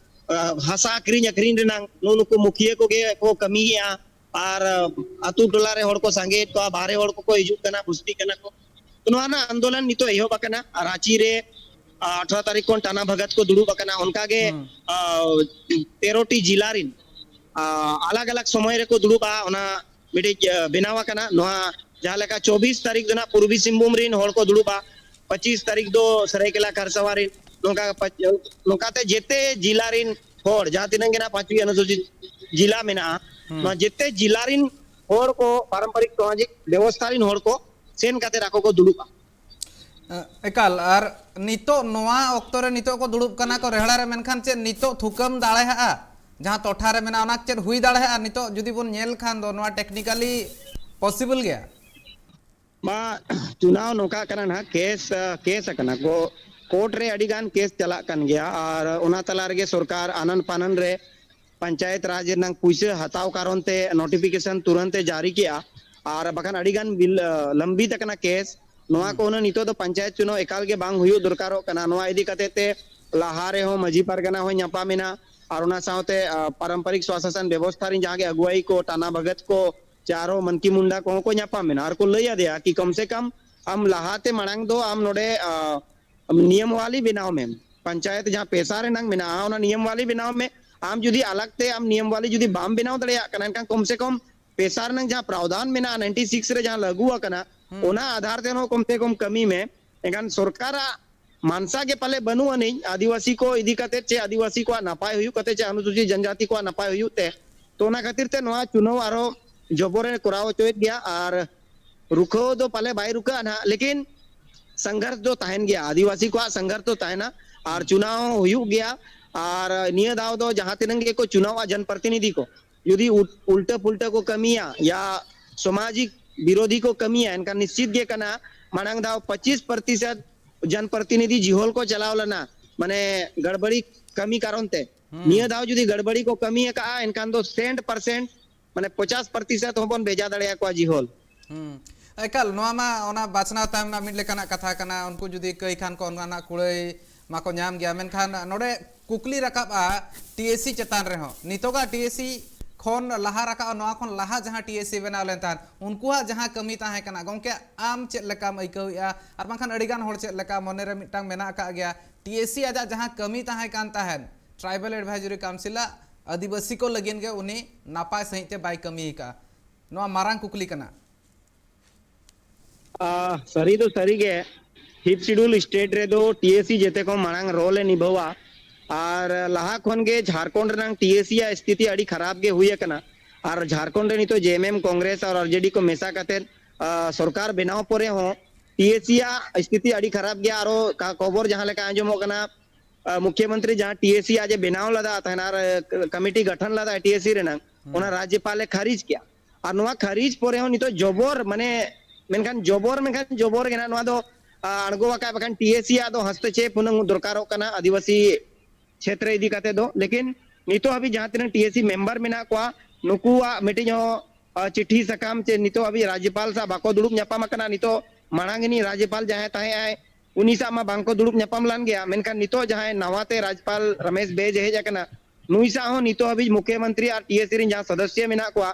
ᱟ, ᱦᱟᱥᱟ ᱟᱹᱠᱷᱨᱤᱧ ᱟᱹᱠᱷᱨᱤᱧ ᱨᱮᱱᱟᱜ ᱱᱩᱜᱼᱩ ᱱᱩᱠᱩ ᱢᱩᱠᱷᱤᱭᱟᱹ ᱠᱚᱜᱮ ᱠᱚ ᱠᱟᱹᱢᱤᱭᱮᱜᱼᱟ᱾ ᱟᱨ, ᱟ, ᱟᱛᱳ ᱴᱚᱞᱟ ᱨᱮ ᱦᱚᱲ ᱠᱚ ᱥᱟᱸᱜᱮᱭᱮᱫ ᱠᱚᱣᱟ, ᱵᱟᱦᱨᱮ ᱦᱚᱲ ᱠᱚᱠᱚ ᱦᱤᱡᱩᱜ ᱠᱟᱱᱟ, ᱵᱩᱥᱛᱤᱜ ᱠᱟᱱᱟ ᱠᱚ᱾ ᱛᱚ, ᱱᱚᱣᱟ ᱨᱮᱱᱟᱜ ᱟᱱᱫᱳᱞᱚᱱ ᱱᱤᱛᱚᱜ ᱮᱦᱚᱵ ᱟᱠᱟᱱᱟ᱾ ᱟᱨ ᱨᱟᱸᱪᱤ ᱨᱮ, ᱟ, ᱟᱴᱷᱨᱚ ᱛᱟᱹᱨᱤᱠᱷ ᱠᱷᱚᱱ ᱴᱟᱱᱟ ᱵᱷᱟᱜᱟᱛ ᱠᱚ ᱫᱩᱲᱩᱵ ᱟᱠᱟᱱᱟ᱾ ᱚᱱᱠᱟ ᱜᱮ, ᱦᱩᱸ᱾ ᱟ, ᱛᱮᱨᱚ ᱴᱤ ᱡᱤᱞᱟ ᱨᱤᱱ, ᱟ, ᱟᱞᱟᱜᱽ ᱟᱞᱟᱜᱽ ᱥᱚᱢᱚᱭ ᱨᱮᱠᱚ ᱫᱩᱲᱩᱵᱼᱟ᱾ ᱚᱱᱟ ᱢᱤᱫᱴᱤᱡ, ᱟ, ᱵᱮᱱᱟᱣ ᱟᱠᱟᱱᱟ᱾ ᱱᱚᱣᱟ ᱡᱟᱦᱟᱸ ᱞᱮᱠᱟ ᱪᱚᱵᱵᱤᱥ ᱛᱟᱹᱨᱤᱠᱷ ᱫᱚ ᱱᱟᱜ ᱯᱩᱨᱵᱤ ᱥᱤᱝᱵᱷᱩᱢ ᱨᱤᱱ ᱦᱚᱲ ᱠᱚ ᱫᱩᱲᱩᱵᱼᱟ, ᱯᱚᱸᱪᱤᱥ ᱛᱟᱹᱨᱤᱠᱷ ᱫᱚ ᱥᱟᱹᱨᱟᱹᱭᱠᱮᱞᱟ ᱠᱷᱟᱨᱥᱟᱣᱟ ᱨᱤᱱ, ᱱᱚᱝᱠᱟ ᱯᱟᱪ-, ᱱᱚᱝᱠᱟᱛᱮ ᱡᱮᱛᱮ ᱡᱤᱞᱟ ᱨᱤᱱ ᱦᱚᱲ, ᱡᱟᱦᱟᱸ ᱛᱤᱱᱟᱹᱜ ᱜᱮ ᱱᱟᱜ ᱯᱟᱸᱪᱣᱤ ᱚᱱᱩᱥᱩᱪᱤᱛ ᱡᱤᱞᱟ ᱢᱮᱱᱟᱜᱼᱟ, ᱦᱩᱸ᱾ ᱱᱚᱣᱟ ᱡᱮᱛᱮ ᱡᱤᱞᱟ ᱨᱤᱱ ᱦᱚᱲ ᱠᱚ, ᱯᱟᱨᱚᱢᱯᱚᱨᱤᱠ ᱥᱟᱢᱟᱡᱤᱠ ᱵᱮᱵᱚᱥᱛᱷᱟ ᱨᱤᱱ ᱦᱚᱲ ᱠᱚ ᱥᱮᱱ ᱠᱟᱛᱮ ᱟᱠᱚ ᱠᱚ ᱫᱩᱲᱩᱵᱼᱟ᱾ ᱮ, ᱮᱠᱟᱞ᱾ ᱟᱨ ᱱᱤᱛᱚᱜ ᱱᱚᱣᱟ ᱚᱠᱛᱚ ᱨᱮ ᱱᱤᱛᱚᱜ ᱠᱚ ᱫᱩᱲᱩᱵ ᱠᱟᱱᱟ ᱠᱚ ᱨᱮᱦᱲᱟ ᱨᱮ, ᱢᱮᱱᱠᱷᱟᱱ ᱪᱮᱫ ᱱᱤᱛᱚᱜ ᱛᱷᱩᱠᱟᱹᱢ ᱫᱟᱲᱮᱭᱟᱜᱼᱟ? ᱡᱟᱦᱟᱸ ᱴᱚᱴᱷᱟ ᱨᱮ ᱢᱮᱱᱟᱜᱼᱟ, ᱚᱱᱟ ᱪᱮᱫ ᱦᱩᱭ ᱫᱟᱲᱮᱭᱟᱜᱼᱟ? ᱱᱤᱛᱚᱜ ᱡᱩᱫᱤ ᱵᱚᱱ ᱧᱮᱞ ᱠᱷᱟᱱ ᱫᱚ ᱱᱚᱣᱟ technically possible ᱜᱮᱭᱟ? ᱢᱟ, ᱪᱩᱱᱟᱣ ᱱᱚᱝᱠᱟ ᱠᱟᱱᱟ ᱱᱟᱦᱟᱜ, ᱠᱮᱥ, ᱟ, ᱠᱮᱥ ᱟᱠᱟᱱᱟ ᱠᱚ, ᱠᱳᱨᱴ ᱨᱮ ᱟᱹᱰᱤ ᱜᱟᱱ ᱠᱮᱥ ᱪᱟᱞᱟᱜ ᱠᱟᱱ ᱜᱮᱭᱟ, ᱟᱨ ᱚᱱᱟ ᱛᱟᱞᱟ ᱨᱮᱜᱮ ᱥᱚᱨᱠᱟᱨ ᱟᱱᱟᱱ ᱯᱷᱟᱱᱟᱱ ᱨᱮ ᱯᱚᱧᱪᱟᱭᱮᱛ ᱨᱟᱡᱽ ᱨᱮᱱᱟᱜ ᱯᱩᱭᱥᱟᱹ ᱦᱟᱛᱟᱣ ᱠᱟᱨᱚᱱ ᱛᱮ ᱱᱳᱴᱤᱯᱷᱤᱠᱮᱥᱚᱱ ᱛᱩᱨᱟᱹᱱᱛ ᱮ ᱡᱟᱹᱨᱤ ᱠᱮᱜᱼᱟ, ᱟᱨ ᱵᱟᱠᱷᱟᱱ ᱟᱹᱰᱤ ᱜᱟᱱ ᱵᱤᱞ-, ᱟ, ᱞᱟᱢᱵᱤᱛ ᱟᱠᱟᱱᱟ ᱠᱮᱥ᱾ ᱱᱚᱣᱟ ᱦᱩᱸ᱾ ᱠᱚ ᱦᱩᱱᱟᱹᱝ ᱱᱤᱛᱚᱜ ᱫᱚ ᱯᱚᱧᱪᱟᱭᱮᱛ ᱪᱩᱱᱟᱣ ᱮᱠᱟᱞ ᱜᱮ ᱵᱟᱝ ᱦᱩᱭᱩᱜ ᱫᱚᱨᱠᱟᱨᱚᱜ ᱠᱟᱱᱟ᱾ ᱱᱚᱣᱟ ᱤᱫᱤ ᱠᱟᱛᱮ ᱛᱮ ᱞᱟᱦᱟ ᱨᱮᱦᱚᱸ ᱢᱟᱹᱡᱷᱤ ᱯᱟᱨᱜᱟᱱᱟ ᱦᱚᱸ ᱧᱟᱯᱟᱢ ᱮᱱᱟ, ᱟᱨ ᱚᱱᱟ ᱥᱟᱶᱛᱮ, ᱟ, ᱯᱟᱨᱚᱢᱯᱚᱨᱤᱠ ᱥᱚᱥᱟᱥᱚᱱ ᱵᱮᱵᱚᱥᱛᱷᱟ ᱨᱮᱱ ᱡᱟᱦᱟᱸ ᱜᱮ ᱟᱹᱜᱩᱣᱟᱹᱭ ᱠᱚ, ᱴᱟᱱᱟ ᱵᱷᱟᱜᱟᱛ ᱠᱚ, ᱪᱮ ᱟᱨᱦᱚᱸ ᱢᱟᱱᱠᱤ ᱢᱩᱱᱰᱟ ᱠᱚᱦᱚᱸ ᱠᱚ ᱧᱟᱯᱟᱢ ᱮᱱᱟ, ᱟᱨ ᱠᱚ ᱞᱟᱹᱭ ᱟᱫᱮᱭᱟ ᱠᱤ ᱠᱚᱢ ᱥᱮ ᱠᱚᱢ ᱟᱢ ᱞᱟᱦᱟᱛᱮ ᱢᱟᱲᱟᱝ ᱫᱚ ᱟᱢ ᱱᱚᱰᱮ, ᱟ, ᱱᱤᱭᱚᱢ ᱣᱟᱞᱤ ᱵᱮᱱᱟᱣ ᱢᱮ, ᱯᱚᱧᱪᱟᱭᱮᱛ ᱡᱟᱦᱟᱸ ᱯᱮᱥᱟ ᱨᱮᱱᱟᱝ ᱢᱮᱱᱟᱜᱼᱟ, ᱚᱱᱟ ᱱᱤᱭᱚᱢ ᱣᱟᱞᱤ ᱵᱮᱱᱟᱣ ᱢᱮ, ᱟᱢ ᱡᱩᱫᱤ ᱟᱞᱟᱜᱽ ᱛᱮ ᱟᱢ ᱱᱤᱭᱚᱢ ᱣᱟᱞᱤ ᱡᱩᱫᱤ ᱵᱟᱢ ᱵᱮᱱᱟᱣ ᱫᱟᱲᱮᱭᱟᱜ ᱠᱟᱱᱟ, ᱮᱱᱠᱷᱟᱱ ᱠᱚᱢ ᱥᱮ ᱠᱚᱢ ᱯᱮᱥᱟ ᱨᱮᱱᱟᱜ ᱡᱟᱦᱟᱸ ᱯᱨᱟᱣᱫᱷᱟᱱ ᱢᱮᱱᱟᱜᱼᱟ, ᱱᱟᱭᱤᱱᱴᱤ ᱥᱤᱠᱥ ᱨᱮ ᱡᱟᱦᱟᱸ ᱞᱟᱹᱜᱩ ᱟᱠᱟᱱᱟ, ᱦᱩᱸ᱾ ᱚᱱᱟ ᱟᱫᱷᱟᱨ ᱛᱮᱦᱚᱸ ᱠᱚᱢ ᱥᱮ ᱠᱚᱢ ᱠᱟᱹᱢᱤ ᱢᱮ᱾ ᱮᱱᱠᱷᱟᱱ ᱥᱚᱨᱠᱟᱨᱟᱜ ᱢᱟᱱᱥᱟ ᱜᱮ ᱯᱟᱞᱮ ᱵᱟᱹᱱᱩᱜ ᱟᱹᱱᱤᱡ ᱟᱹᱫᱤᱵᱟᱹᱥᱤ ᱠᱚ ᱤᱫᱤ ᱠᱟᱛᱮ, ᱪᱮ ᱟᱹᱫᱤᱵᱟᱹᱥᱤ ᱠᱚᱣᱟᱜ ᱱᱟᱯᱟᱭ ᱦᱩᱭᱩᱜ ᱠᱟᱛᱮ, ᱪᱮ ᱚᱱᱩᱥᱩᱪᱤᱛ ᱡᱚᱱᱡᱟᱛᱤ ᱠᱚᱣᱟᱜ ᱱᱟᱯᱟᱭ ᱦᱩᱭᱩᱜ ᱛᱮ᱾ ᱛᱚ ᱚᱱᱟ ᱠᱷᱟᱹᱛᱤᱨ ᱛᱮ ᱱᱚᱣᱟ ᱪᱩᱱᱟᱹᱣ ᱟᱨᱦᱚᱸ ᱡᱚᱵᱚᱨᱮ ᱠᱚᱨᱟᱣ ᱦᱚᱪᱚᱭᱮᱫ ᱜᱮᱭᱟ, ᱟᱨ ᱨᱩᱠᱷᱟᱹᱣ ᱫᱚ ᱯᱟᱞᱮ ᱵᱟᱭ ᱨᱩᱠᱷᱟᱹᱜᱼᱟ ᱱᱟᱦᱟᱜ, ᱞᱮᱠᱤᱱ ᱥᱚᱝᱜᱷᱟᱨᱥ ᱫᱚ ᱛᱟᱦᱮᱱ ᱜᱮᱭᱟ, ᱟᱹᱫᱤᱵᱟᱹᱥᱤ ᱠᱚᱣᱟᱜ ᱥᱚᱝᱜᱷᱟᱨᱥ ᱫᱚ ᱛᱟᱦᱮᱱᱟ᱾ ᱟᱨ ᱦᱩᱸ᱾ ᱪᱩᱱᱟᱣ ᱦᱚᱸ ᱦᱩᱭᱩᱜ ᱜᱮᱭᱟ᱾ ᱟᱨ ᱱᱤᱭᱟᱹ ᱫᱷᱟᱣ ᱫᱚ ᱡᱟᱦᱟᱸ ᱛᱤᱱᱟᱹᱝ ᱜᱮᱠᱚ ᱪᱩᱱᱟᱣᱟ ᱡᱚᱱᱯᱨᱚᱛᱤᱱᱤᱫᱷᱤ ᱠᱚ, ᱡᱩᱫᱤ ᱩᱞ-, ᱩᱞᱴᱟᱹ ᱯᱩᱞᱴᱟᱹ ᱠᱚ ᱠᱟᱹᱢᱤᱭᱟ ᱭᱟ ᱥᱟᱢᱟᱡᱤᱠ ᱵᱤᱨᱳᱫᱷᱤ ᱠᱚ ᱠᱟᱹᱢᱤᱭᱟ, ᱮᱱᱠᱷᱟᱱ ᱱᱤᱥᱪᱤᱛ ᱜᱮ ᱠᱟᱱᱟ, ᱢᱟᱲᱟᱝ ᱫᱷᱟᱣ ᱯᱚᱸᱪᱤᱥ ᱯᱨᱚᱛᱤᱥᱚᱛ ᱡᱚᱱᱯᱨᱚᱛᱤᱱᱤᱫᱷᱤ ᱡᱤᱦᱚᱞ ᱠᱚ ᱪᱟᱞᱟᱣ ᱞᱮᱱᱟ, ᱢᱟᱱᱮ ᱜᱟᱲᱵᱟᱲᱤ ᱠᱟᱹᱢᱤ ᱠᱟᱨᱚᱱ ᱛᱮ᱾ ᱦᱩᱸ᱾ ᱱᱤᱭᱟᱹ ᱫᱷᱟᱣ ᱡᱩᱫᱤ ᱜᱟᱲᱵᱟᱲᱤ ᱠᱚ ᱠᱟᱹᱢᱤ ᱟᱠᱟᱫᱼᱟ, ᱮᱱᱠᱷᱟᱱ ᱫᱚ ᱥᱮᱱᱴ ᱯᱟᱨᱥᱮᱱᱴ, ᱢᱟᱱᱮ ᱯᱚᱸᱪᱟᱥ ᱯᱨᱚᱛᱤᱥᱚᱛ ᱦᱚᱸᱵᱚᱱ ᱵᱷᱮᱡᱟ ᱫᱟᱲᱮᱭᱟᱠᱚᱣᱟ ᱡᱤᱦᱚᱞ᱾ ᱦᱩᱸ᱾ ᱮᱠᱟᱞ, ᱱᱚᱣᱟ ᱢᱟ ᱚᱱᱟ ᱵᱟᱪᱷᱱᱟᱣ ᱛᱟᱭᱚᱢ ᱨᱮᱱᱟᱜ ᱢᱤᱫ ᱞᱮᱠᱟᱱᱟᱜ ᱠᱟᱛᱷᱟ ᱠᱟᱱᱟ᱾ ᱩᱱᱠᱩ ᱡᱩᱫᱤ ᱠᱟᱹᱭ ᱠᱷᱟᱱ ᱠᱚ, ᱚᱱᱟ ᱨᱮᱱᱟᱜ ᱠᱩᱲᱟᱹᱭ ᱢᱟᱠᱚ ᱧᱟᱢ ᱜᱮᱭᱟ᱾ ᱢᱮᱱᱠᱷᱟᱱ ᱱᱚᱰᱮ ᱠᱩᱠᱞᱤ ᱨᱟᱠᱟᱵᱼᱟ ᱴᱤ ᱮᱥ ᱥᱤ ᱪᱮᱛᱟᱱ ᱨᱮᱦᱚᱸ᱾ ᱱᱤᱛᱚᱜᱟᱜ ᱴᱤ ᱮᱥ ᱥᱤ ᱠᱷᱚᱱ ᱞᱟᱦᱟ ᱨᱟᱠᱟᱵᱼᱟ, ᱱᱚᱣᱟ ᱠᱷᱚᱱ ᱞᱟᱦᱟ ᱡᱟᱦᱟᱸ ᱴᱤ ᱮᱥ ᱥᱤ ᱵᱮᱱᱟᱣ ᱞᱮᱱ ᱛᱟᱦᱮᱸᱫ, ᱩᱱᱠᱩᱣᱟᱜ ᱡᱟᱦᱟᱸ ᱠᱟᱹᱢᱤ ᱛᱟᱦᱮᱸ ᱠᱟᱱᱟ, ᱜᱚᱢᱠᱮ, ᱟᱢ ᱪᱮᱫ ᱞᱮᱠᱟᱢ ᱟᱹᱭᱠᱟᱹᱣᱮᱫᱼᱟ? ᱟᱨ ᱵᱟᱝᱠᱷᱟᱱ ᱟᱹᱰᱤᱜᱟᱱ ᱦᱚᱲ ᱪᱮᱫ ᱞᱮᱠᱟ ᱢᱚᱱᱮᱨᱮ ᱢᱤᱫᱴᱟᱝ ᱢᱮᱱᱟᱜ ᱟᱠᱟᱫ ᱜᱮᱭᱟ, ᱴᱤ ᱮᱥ ᱥᱤ ᱟᱡᱟᱜ ᱡᱟᱦᱟᱸ ᱠᱟᱹᱢᱤ ᱛᱟᱦᱮᱸ ᱠᱟᱱ ᱛᱟᱦᱮᱸᱫ, ᱴᱨᱟᱭᱵᱟᱞ ᱮᱰᱵᱷᱟᱭᱡᱟᱨᱤ ᱠᱟᱣᱩᱱᱥᱤᱞᱟᱜ ᱟᱹᱫᱤᱵᱟᱹᱥᱤ ᱠᱚ ᱞᱟᱹᱜᱤᱫ ᱜᱮ ᱩᱱᱤ ᱱᱟᱯᱟᱭ ᱥᱟᱺᱦᱤᱡ ᱛᱮ ᱵᱟᱭ ᱠᱟᱹᱢᱤ ᱟᱠᱟᱫᱼᱟ᱾ ᱱᱚᱣᱟ ᱢᱟᱨᱟᱝ ᱠᱩᱠᱞᱤ ᱠᱟᱱᱟ᱾ ᱟ, ᱥᱟᱹᱨᱤ ᱫᱚ ᱥᱟᱹᱨᱤ ᱜᱮ, ᱯᱷᱤᱯᱛᱷ ᱥᱤᱰᱩᱞ ᱥᱴᱮᱴ ᱨᱮᱫᱚ ᱴᱤ ᱮᱥ ᱥᱤ ᱡᱮᱛᱮ ᱠᱷᱚᱱ ᱢᱟᱲᱟᱝ ᱨᱳᱞ ᱮ ᱱᱤᱵᱷᱟᱹᱣᱟ᱾ ᱟᱨ ᱞᱟᱦᱟ ᱠᱷᱚᱱ ᱜᱮ ᱡᱷᱟᱲᱠᱷᱚᱸᱰ ᱨᱮᱱᱟᱝ ᱴᱤ ᱮᱥ ᱥᱤ ᱟᱜ ᱥᱛᱷᱤᱛᱤ ᱟᱹᱰᱤ ᱠᱷᱟᱨᱟᱯ ᱜᱮ ᱦᱩᱭ ᱟᱠᱟᱱᱟ᱾ ᱟᱨ ᱡᱷᱟᱲᱠᱷᱚᱸᱰ ᱨᱮ ᱱᱤᱛᱚᱜ ᱡᱮ ᱮᱢ ᱮᱢ ᱠᱚᱝᱜᱨᱮᱥ ᱟᱨ ᱟᱨ ᱡᱮ ᱰᱤ ᱠᱚ ᱢᱮᱥᱟ ᱠᱟᱛᱮᱫ, ᱟ, ᱥᱚᱨᱠᱟᱨ ᱵᱮᱱᱟᱣ ᱯᱚᱨᱮ ᱦᱚᱸ ᱴᱤ ᱮᱥ ᱥᱤ ᱟᱜ ᱥᱛᱷᱤᱛᱤ ᱟᱹᱰᱤ ᱠᱷᱟᱨᱟᱯ ᱜᱮᱭᱟ᱾ ᱟᱨᱚ ᱠᱟ-, ᱠᱷᱚᱵᱚᱨ ᱡᱟᱦᱟᱸ ᱞᱮᱠᱟ ᱟᱸᱡᱚᱢᱚᱜ ᱠᱟᱱᱟ, ᱟ, ᱢᱩᱠᱷᱭᱚᱢᱚᱱᱛᱨᱤ ᱡᱟᱦᱟᱸ ᱴᱤ ᱮᱥ ᱥᱤ ᱟᱡ ᱮ ᱵᱮᱱᱟᱣ ᱞᱮᱫᱟ ᱛᱟᱦᱮᱱ ᱟᱨ, ᱟ, ᱠᱚᱢᱤᱴᱤ ᱜᱚᱴᱷᱚᱱ ᱞᱮᱫᱟ ᱴᱤ ᱮᱥ ᱥᱤ ᱨᱮᱱᱟᱝ, ᱦᱩᱸ᱾ ᱚᱱᱟ ᱨᱟᱡᱽᱡᱚᱯᱟᱞ ᱮ ᱠᱷᱟᱨᱤᱡ ᱠᱮᱜᱼᱟ᱾ ᱟᱨ ᱱᱚᱣᱟ ᱠᱷᱟᱨᱤᱡ ᱯᱚᱨᱮ ᱦᱚᱸ ᱱᱤᱛᱚᱜ ᱡᱚᱵᱚᱨ, ᱢᱟᱱᱮ, ᱢᱮᱱᱠᱷᱟᱱ ᱡᱚᱵᱚᱨ, ᱢᱮᱱᱠᱷᱟᱱ ᱡᱚᱵᱚᱨ ᱜᱮ ᱱᱟᱜ ᱱᱚᱣᱟ ᱫᱚ, ᱟ, ᱟᱬᱜᱚ ᱟᱠᱟᱫ, ᱵᱟᱠᱷᱟᱱ ᱴᱤ ᱮᱥ ᱥᱤ ᱟᱜ ᱫᱚ ᱦᱚᱥᱛᱚᱠᱷᱮᱯ ᱦᱩᱱᱟᱹᱝ ᱫᱚᱨᱠᱟᱨᱚᱜ ᱠᱟᱱᱟ ᱟᱹᱫᱤᱵᱟᱹᱥᱤ ᱪᱷᱮᱛᱨᱚ ᱤᱫᱤ ᱠᱟᱛᱮ ᱫᱚ᱾ ᱞᱮᱠᱤᱱ ᱱᱤᱛᱚᱜ ᱦᱟᱹᱵᱤᱡ ᱡᱟᱦᱟᱸ ᱛᱤᱱᱟᱹᱜ ᱴᱤ ᱮᱥ ᱥᱤ ᱢᱮᱢᱵᱟᱨ ᱢᱮᱱᱟᱜ ᱠᱚᱣᱟ, ᱱᱩᱠᱩᱣᱟᱜ ᱢᱤᱫᱴᱤᱡ ᱦᱚᱸ, ᱟ, ᱪᱤᱴᱷᱤ ᱥᱟᱠᱟᱢ ᱪᱮ ᱱᱤᱛᱚᱜ ᱦᱟᱹᱵᱤᱡ ᱨᱟᱡᱽᱡᱚᱯᱟᱞ ᱥᱟᱶ ᱵᱟᱠᱚ ᱫᱩᱲᱩᱵ ᱧᱟᱯᱟᱢ ᱟᱠᱟᱱᱟ᱾ ᱱᱤᱛᱚᱜ ᱢᱟᱲᱟᱝ ᱨᱤᱱᱤᱡ ᱨᱟᱡᱽᱡᱚᱯᱟᱞ ᱡᱟᱦᱟᱸᱭ ᱛᱟᱦᱮᱸ ᱟᱭ, ᱩᱱᱤ ᱥᱟᱶ ᱢᱟ ᱵᱟᱝ ᱠᱚ ᱫᱩᱲᱩᱵ ᱧᱟᱯᱟᱢ ᱞᱮᱱ ᱜᱮᱭᱟ, ᱢᱮᱱᱠᱷᱟᱱ ᱱᱤᱛᱚᱜ ᱡᱟᱦᱟᱸᱭ ᱱᱟᱣᱟ ᱛᱮ ᱨᱟᱡᱽᱡᱚᱯᱟᱞ ᱨᱚᱢᱮᱥ ᱵᱮᱡᱽ ᱮ ᱦᱮᱡ ᱟᱠᱟᱱᱟ, ᱱᱩᱭ ᱥᱟᱶ ᱦᱚᱸ ᱱᱤᱛᱚᱜ ᱦᱟᱹᱵᱤᱡ ᱢᱩᱠᱷᱭᱚᱢᱚᱱᱛᱨᱤ ᱟᱨ ᱴᱤ ᱮᱥ ᱥᱤ ᱨᱮᱱ ᱡᱟᱦᱟᱸ ᱥᱚᱫᱚᱥᱥᱚ ᱢᱮᱱᱟᱜ ᱠᱚᱣᱟ,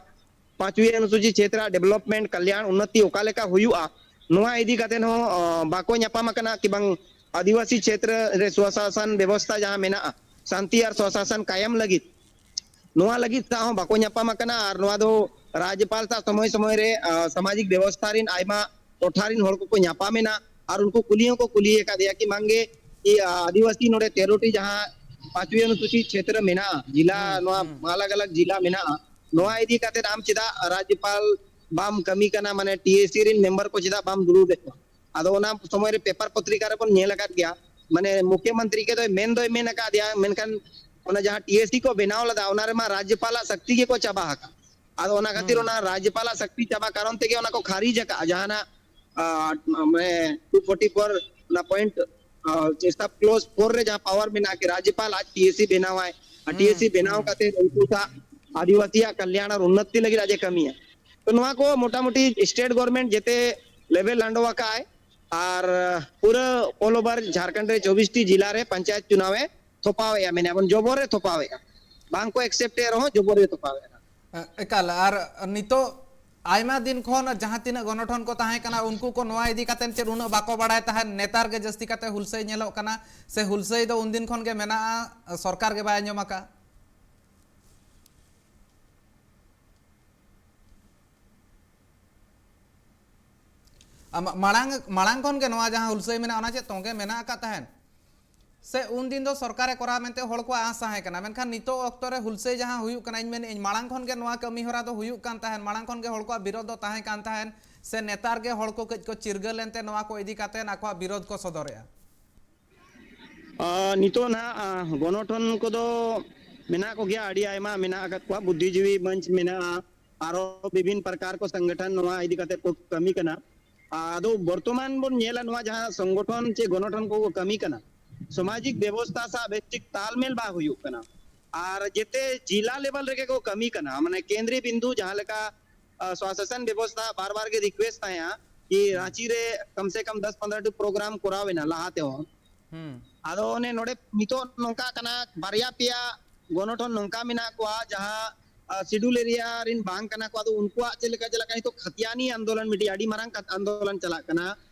ᱯᱟᱸᱪᱣᱤ ᱚᱱᱩᱥᱩᱪᱤ ᱪᱷᱮᱛᱨᱚ ᱰᱮᱵᱷᱞᱚᱯᱢᱮᱱᱴ, ᱠᱟᱞᱭᱟᱬ, ᱩᱱᱱᱚᱛᱤ ᱚᱠᱟ ᱞᱮᱠᱟ ᱦᱩᱭᱩᱜᱼᱟ, ᱱᱚᱣᱟ ᱤᱫᱤ ᱠᱟᱛᱮ ᱦᱚᱸ, ᱚ, ᱵᱟᱠᱚ ᱧᱟᱯᱟᱢ ᱟᱠᱟᱱᱟ᱾ ᱠᱤ ᱵᱟᱝ ᱟᱹᱫᱤᱵᱟᱹᱥᱤ ᱪᱷᱮᱛᱨᱚ ᱨᱮ ᱥᱩᱥᱟᱥᱚᱱ ᱵᱮᱵᱚᱥᱛᱷᱟ ᱡᱟᱦᱟᱸ ᱢᱮᱱᱟᱜᱼᱟ, ᱥᱟᱱᱛᱤ ᱟᱨ ᱥᱚᱥᱟᱥᱚᱱ ᱠᱟᱭᱮᱢ ᱞᱟᱹᱜᱤᱫ, ᱱᱚᱣᱟ ᱞᱟᱹᱜᱤᱫ ᱥᱟᱶ ᱦᱚᱸ ᱵᱟᱠᱚ ᱧᱟᱯᱟᱢ ᱟᱠᱟᱱᱟ᱾ ᱟᱨ ᱱᱚᱣᱟ ᱫᱚ ᱨᱟᱡᱽᱡᱚᱯᱟᱞ ᱥᱟᱶ ᱥᱚᱢᱚᱭ ᱥᱚᱢᱚᱭ ᱨᱮ, ᱟ, ᱥᱟᱢᱟᱡᱤᱠ ᱵᱮᱵᱚᱥᱛᱷᱟ ᱨᱮᱱ ᱟᱭᱢᱟ ᱴᱚᱴᱷᱟ ᱨᱮᱱ ᱦᱚᱲ ᱠᱚᱠᱚ ᱧᱟᱯᱟᱢ ᱮᱱᱟ᱾ ᱟᱨ ᱩᱱᱠᱩ ᱠᱩᱞᱤ ᱦᱚᱸᱠᱚ ᱠᱩᱞᱤ ᱟᱠᱟᱫᱮᱭᱟ ᱠᱤ, ᱵᱟᱝᱜᱮ, ᱤᱭᱟᱹ, ᱟᱹᱫᱤᱵᱟᱹᱥᱤ ᱱᱚᱰᱮ ᱛᱮᱨᱚ ᱴᱤ ᱡᱟᱦᱟᱸ ᱯᱟᱸᱪᱣᱤ ᱚᱱᱩᱥᱩᱪᱤ ᱪᱷᱮᱛᱨᱚ ᱢᱮᱱᱟᱜᱼᱟ, ᱡᱤᱞᱟ, ᱦᱩᱸ, ᱱᱚᱣᱟ ᱦᱩᱸ, ᱟᱞᱟᱜᱽ ᱟᱞᱟᱜᱽ ᱡᱤᱞᱟ ᱢᱮᱱᱟᱜᱼᱟ, ᱱᱚᱣᱟ ᱦᱩᱸ, ᱤᱫᱤ ᱠᱟᱛᱮ ᱟᱢ ᱪᱮᱫᱟᱜ ᱨᱟᱡᱽᱡᱚᱯᱟᱞ ᱵᱟᱢ ᱠᱟᱹᱢᱤ ᱠᱟᱱᱟ, ᱢᱟᱱᱮ ᱴᱤ ᱮ ᱥᱤ ᱨᱮᱱ ᱢᱮᱢᱵᱟᱨ ᱠᱚ ᱪᱮᱫᱟᱜ ᱵᱟᱢ ᱫᱩᱲᱩᱵᱮᱫ ᱠᱚᱣᱟ? ᱟᱫᱚ ᱚᱱᱟ ᱥᱚᱢᱚᱭ ᱨᱮ ᱯᱮᱯᱟᱨ ᱯᱚᱛᱨᱤᱠᱟ ᱨᱮᱵᱚᱱ ᱧᱮᱞ ᱟᱠᱟᱫ ᱜᱮᱭᱟ, ᱢᱟᱱᱮ ᱢᱩᱠᱷᱭᱚᱢᱚᱱᱛᱨᱤ ᱜᱮ ᱫᱚᱭ ᱢᱮᱱ ᱫᱚᱭ ᱢᱮᱱ ᱟᱠᱟᱫᱮᱭᱟ, ᱢᱮᱱᱠᱷᱟᱱ ᱚᱱᱟ ᱡᱟᱦᱟᱸ ᱴᱤ ᱮ ᱥᱤ ᱠᱚ ᱵᱮᱱᱟᱣ ᱞᱮᱫᱟ, ᱚᱱᱟ ᱨᱮᱢᱟ ᱨᱟᱡᱽᱡᱚᱯᱟᱞᱟᱜ ᱥᱟᱠᱛᱤ ᱜᱮᱠᱚ ᱪᱟᱵᱟ ᱟᱠᱟᱫ᱾ ᱟᱫᱚ ᱚᱱᱟ ᱠᱷᱟᱹᱛᱤᱨ ᱦᱩᱸ, ᱚᱱᱟ ᱨᱟᱡᱽᱡᱚᱯᱟᱞᱟᱜ ᱥᱟᱠᱛᱤ ᱪᱟᱵᱟ ᱠᱟᱨᱚᱱ ᱛᱮᱜᱮ ᱚᱱᱟ ᱠᱚ ᱠᱷᱟᱨᱤᱡ ᱟᱠᱟᱫᱼᱟ, ᱡᱟᱦᱟᱱᱟᱜ, ᱟ, ᱢᱟᱱᱮ ᱴᱩ ᱯᱷᱳᱨᱴᱤ ᱯᱷᱳᱨ ᱚᱱᱟ ᱯᱚᱭᱮᱱᱴ, ᱟ, ᱥᱟᱵ ᱠᱞᱚᱡᱽ ᱯᱷᱳᱨ ᱨᱮ ᱡᱟᱦᱟᱸ ᱯᱟᱣᱟᱨ ᱢᱮᱱᱟᱜᱼᱟ ᱠᱤ ᱨᱟᱡᱽᱡᱚᱯᱟᱞ ᱟᱡ ᱴᱤ ᱮ ᱥᱤ ᱵᱮᱱᱟᱣᱟᱭ, ᱟᱨ ᱦᱩᱸ, ᱴᱤ ᱮ ᱥᱤ ᱵᱮᱱᱟᱣ ᱦᱩᱸ, ᱠᱟᱛᱮ ᱩᱱᱠᱩ ᱥᱟᱶ ᱟᱹᱫᱤᱵᱟᱹᱥᱤᱭᱟᱜ ᱠᱟᱞᱭᱟᱱ ᱟᱨ ᱩᱱᱱᱚᱛᱤ ᱞᱟᱹᱜᱤᱫ ᱟᱡ ᱮ ᱠᱟᱹᱢᱤᱭᱟ᱾ ᱛᱚ ᱱᱚᱣᱟ ᱠᱚ ᱢᱚᱴᱟᱢᱩᱴᱤ ᱥᱴᱮᱴ ᱜᱚᱵᱷᱚᱨᱱᱢᱮᱱᱴ ᱡᱮᱛᱮ ᱞᱮᱵᱮᱞ ᱞᱟᱸᱰᱚ ᱟᱠᱟᱫ ᱟᱭ᱾ ᱟᱨ ᱯᱩᱨᱟᱹ all over ᱡᱷᱟᱲᱠᱷᱚᱸᱰ ᱨᱮ ᱪᱚᱵᱵᱤᱥ ᱴᱤ ᱡᱮᱞᱟ ᱨᱮ ᱯᱚᱧᱪᱟᱭᱮᱛ ᱪᱩᱱᱟᱣ ᱮ ᱛᱷᱚᱯᱟᱣᱮᱫᱼᱟ, ᱢᱮᱱᱮᱫᱼᱟ ᱵᱚᱱ ᱡᱚᱵᱚᱨ ᱮ ᱛᱷᱚᱯᱟᱣᱮᱫᱼᱟ, ᱵᱟᱝ ᱠᱚ ᱮᱠᱥᱮᱯᱴ ᱮᱫ ᱨᱮᱦᱚᱸ ᱡᱚᱵᱚᱨ ᱮ ᱛᱷᱚᱯᱟᱣᱮᱫᱼᱟ᱾ ᱮᱠᱟᱞ᱾ ᱟᱨ ᱱᱤᱛᱚᱜ ᱟᱭᱢᱟ ᱫᱤᱱ ᱠᱷᱚᱱ ᱡᱟᱦᱟᱸ ᱛᱤᱱᱟᱹᱜ ᱜᱚᱱᱚᱴᱷᱚᱱ ᱠᱚ ᱛᱟᱦᱮᱸ ᱠᱟᱱᱟ, ᱩᱱᱠᱩ ᱠᱚ ᱱᱚᱣᱟ ᱤᱫᱤ ᱠᱟᱛᱮ ᱪᱮᱫ ᱩᱱᱟᱹᱜ ᱵᱟᱠᱚ ᱵᱟᱲᱟᱭ ᱛᱟᱦᱮᱸᱫ᱾ ᱱᱮᱛᱟᱨ ᱜᱮ ᱡᱟᱹᱥᱛᱤ ᱠᱟᱛᱮ ᱦᱩᱞᱥᱟᱹᱭ ᱧᱮᱞᱚᱜ ᱠᱟᱱᱟ, ᱥᱮ ᱦᱩᱞᱥᱟᱹᱭ ᱫᱚ ᱩᱱᱫᱤᱱ ᱠᱷᱚᱱ ᱜᱮ ᱢᱮᱱᱟᱜᱼᱟ, ᱥᱚᱨᱠᱟᱨ ᱜᱮ ᱵᱟᱭ ᱟᱸᱡᱚᱢ ᱟᱠᱟᱫ? ᱟᱢᱟᱜ ᱢᱟᱲᱟᱝ, ᱢᱟᱲᱟᱝ ᱠᱷᱚᱱ ᱜᱮ ᱱᱚᱣᱟ ᱡᱟᱦᱟᱸ ᱦᱩᱞᱥᱟᱹᱭ ᱢᱮᱱᱟᱜᱼᱟ, ᱚᱱᱟ ᱪᱮᱫ ᱛᱚᱸᱜᱮ ᱢᱮᱱᱟᱜ ᱟᱠᱟᱫ ᱛᱟᱦᱮᱸᱫ? ᱥᱮ ᱩᱱᱫᱤᱱ ᱫᱚ ᱥᱚᱨᱠᱟᱨᱮ ᱠᱚᱨᱟᱣᱟ ᱢᱮᱱᱛᱮ ᱦᱚᱲ ᱠᱚᱣᱟᱜ ᱟᱸᱥ ᱛᱟᱦᱮᱸ ᱠᱟᱱᱟ, ᱢᱮᱱᱠᱷᱟᱱ ᱱᱤᱛᱚᱜ ᱚᱠᱛᱚ ᱨᱮ ᱦᱩᱞᱥᱟᱹᱭ ᱡᱟᱦᱟᱸ ᱦᱩᱭᱩᱜ ᱠᱟᱱᱟ, ᱤᱧ ᱢᱮᱱᱮᱫ ᱟᱹᱧ ᱢᱟᱲᱟᱝ ᱠᱷᱚᱱ ᱜᱮ ᱱᱚᱣᱟ ᱠᱟᱹᱢᱤ ᱦᱚᱨᱟ ᱫᱚ ᱦᱩᱭᱩᱜ ᱠᱟᱱ ᱛᱟᱦᱮᱸᱫ, ᱢᱟᱲᱟᱝ ᱠᱷᱚᱱ ᱜᱮ ᱦᱚᱲ ᱠᱚᱣᱟᱜ ᱵᱤᱨᱳᱫᱷ ᱫᱚ ᱛᱟᱦᱮᱸ ᱠᱟᱱ ᱛᱟᱦᱮᱸᱫ, ᱥᱮ ᱱᱮᱛᱟᱨ ᱜᱮ ᱦᱚᱲ ᱠᱚ ᱠᱟᱹᱡ ᱠᱚ ᱪᱤᱨᱜᱟᱹᱞ ᱮᱱᱛᱮ ᱱᱚᱣᱟ ᱠᱚ ᱤᱫᱤ ᱠᱟᱛᱮ ᱟᱠᱚᱣᱟᱜ ᱵᱤᱨᱳᱫᱷ ᱠᱚ ᱥᱚᱫᱚᱨᱮᱜᱼᱟ? ᱟᱨ ᱱᱤᱛᱚᱜ ᱱᱟᱦᱟᱜ, ᱟ, ᱜᱚᱱᱚᱴᱷᱚᱱ ᱠᱚᱫᱚ ᱢᱮᱱᱟᱜ ᱠᱚᱜᱮᱭᱟ, ᱟᱹᱰᱤ ᱟᱭᱢᱟ ᱢᱮᱱᱟᱜ ᱟᱠᱟᱫ ᱠᱚᱣᱟ, ᱵᱩᱫᱽᱫᱷᱤᱡᱤᱵᱤ ᱢᱚᱧᱪ ᱢᱮᱱᱟᱜᱼᱟ, ᱟᱨᱚ ᱵᱤᱵᱷᱤᱱ ᱯᱨᱚᱠᱟᱨ ᱠᱚ ᱥᱚᱝᱜᱚᱴᱷᱚᱱ ᱱᱚᱣᱟ ᱤᱫᱤ ᱠᱟᱛᱮ ᱠᱚ ᱠᱟᱹᱢᱤ ᱠᱟᱱᱟ᱾ ᱟᱫᱚ ᱵᱚᱨᱛᱚᱢᱟᱱ ᱵᱚᱱ ᱧᱮᱞᱟ, ᱱᱚᱣᱟ ᱡᱟᱦᱟᱸ ᱥᱚᱝᱜᱚᱴᱷᱚᱱ ᱪᱮ ᱜᱚᱱᱚᱴᱷᱚᱱ ᱠᱚ ᱠᱟᱹᱢᱤ ᱠᱟᱱᱟ, ᱥᱟᱢᱟᱡᱤᱠ ᱵᱮᱵᱚᱥᱛᱷᱟ ᱥᱟᱶ ᱵᱮᱥᱴᱷᱤᱠ ᱛᱟᱞᱢᱮᱞ ᱵᱟᱝ ᱦᱩᱭᱩᱜ ᱠᱟᱱᱟ᱾ ᱟᱨ ᱡᱮᱛᱮ ᱡᱤᱞᱟ ᱞᱮᱵᱮᱞ ᱨᱮᱜᱮ ᱠᱚ ᱠᱟᱹᱢᱤ ᱠᱟᱱᱟ, ᱢᱟᱱᱮ ᱠᱮᱱᱫᱨᱤᱭ ᱵᱤᱱᱫᱩ ᱡᱟᱦᱟᱸ ᱞᱮᱠᱟ, ᱟ, ᱥᱣᱟᱥᱟᱥᱚᱱ ᱵᱮᱵᱚᱥᱛᱷᱟ ᱵᱟᱨ ᱵᱟᱨ ᱜᱮ ᱨᱤᱠᱩᱭᱮᱥᱴ ᱛᱟᱦᱮᱸᱜᱼᱟ ᱠᱤ ᱦᱩᱸ᱾ ᱨᱟᱸᱪᱤ ᱨᱮ ᱠᱚᱢ ᱥᱮ ᱠᱚᱢ ᱫᱚᱥ ᱯᱚᱱᱨᱚ ᱴᱤ ᱯᱨᱳᱜᱨᱟᱢ ᱠᱚᱨᱟᱣ ᱮᱱᱟ ᱞᱟᱦᱟ ᱛᱮᱦᱚᱸ᱾ ᱦᱩᱸ᱾ ᱟᱫᱚ ᱚᱱᱮ ᱱᱚᱰᱮ ᱱᱤᱛᱚᱜ ᱱᱚᱝᱠᱟ ᱠᱟᱱᱟ, ᱵᱟᱨᱭᱟ ᱯᱮᱭᱟ ᱜᱚᱱᱚᱴᱷᱚᱱ ᱱᱚᱝᱠᱟ ᱢᱮᱱᱟᱜ ᱠᱚᱣᱟ ᱡᱟᱦᱟᱸ, ᱟ, ᱥᱤᱰᱩᱞ ᱮᱨᱤᱭᱟ ᱨᱮᱱ ᱵᱟᱝ ᱠᱟᱱᱟ ᱠᱚ, ᱟᱫᱚ ᱩᱱᱠᱩᱣᱟᱜ ᱪᱮᱫ ᱞᱮᱠᱟ ᱪᱟᱞᱟᱜ ᱠᱟᱱᱟ, ᱱᱤᱛᱚᱜ ᱠᱷᱟᱛᱤᱭᱟᱱᱤ ᱟᱱᱫᱳᱞᱚᱱ ᱢᱤᱫᱴᱤᱡ ᱟᱹᱰᱤ ᱢᱟᱨᱟᱝ ᱠᱟᱛ-, ᱟᱱᱫᱳᱞᱚᱱ ᱪᱟᱞᱟᱜ ᱠᱟᱱᱟ,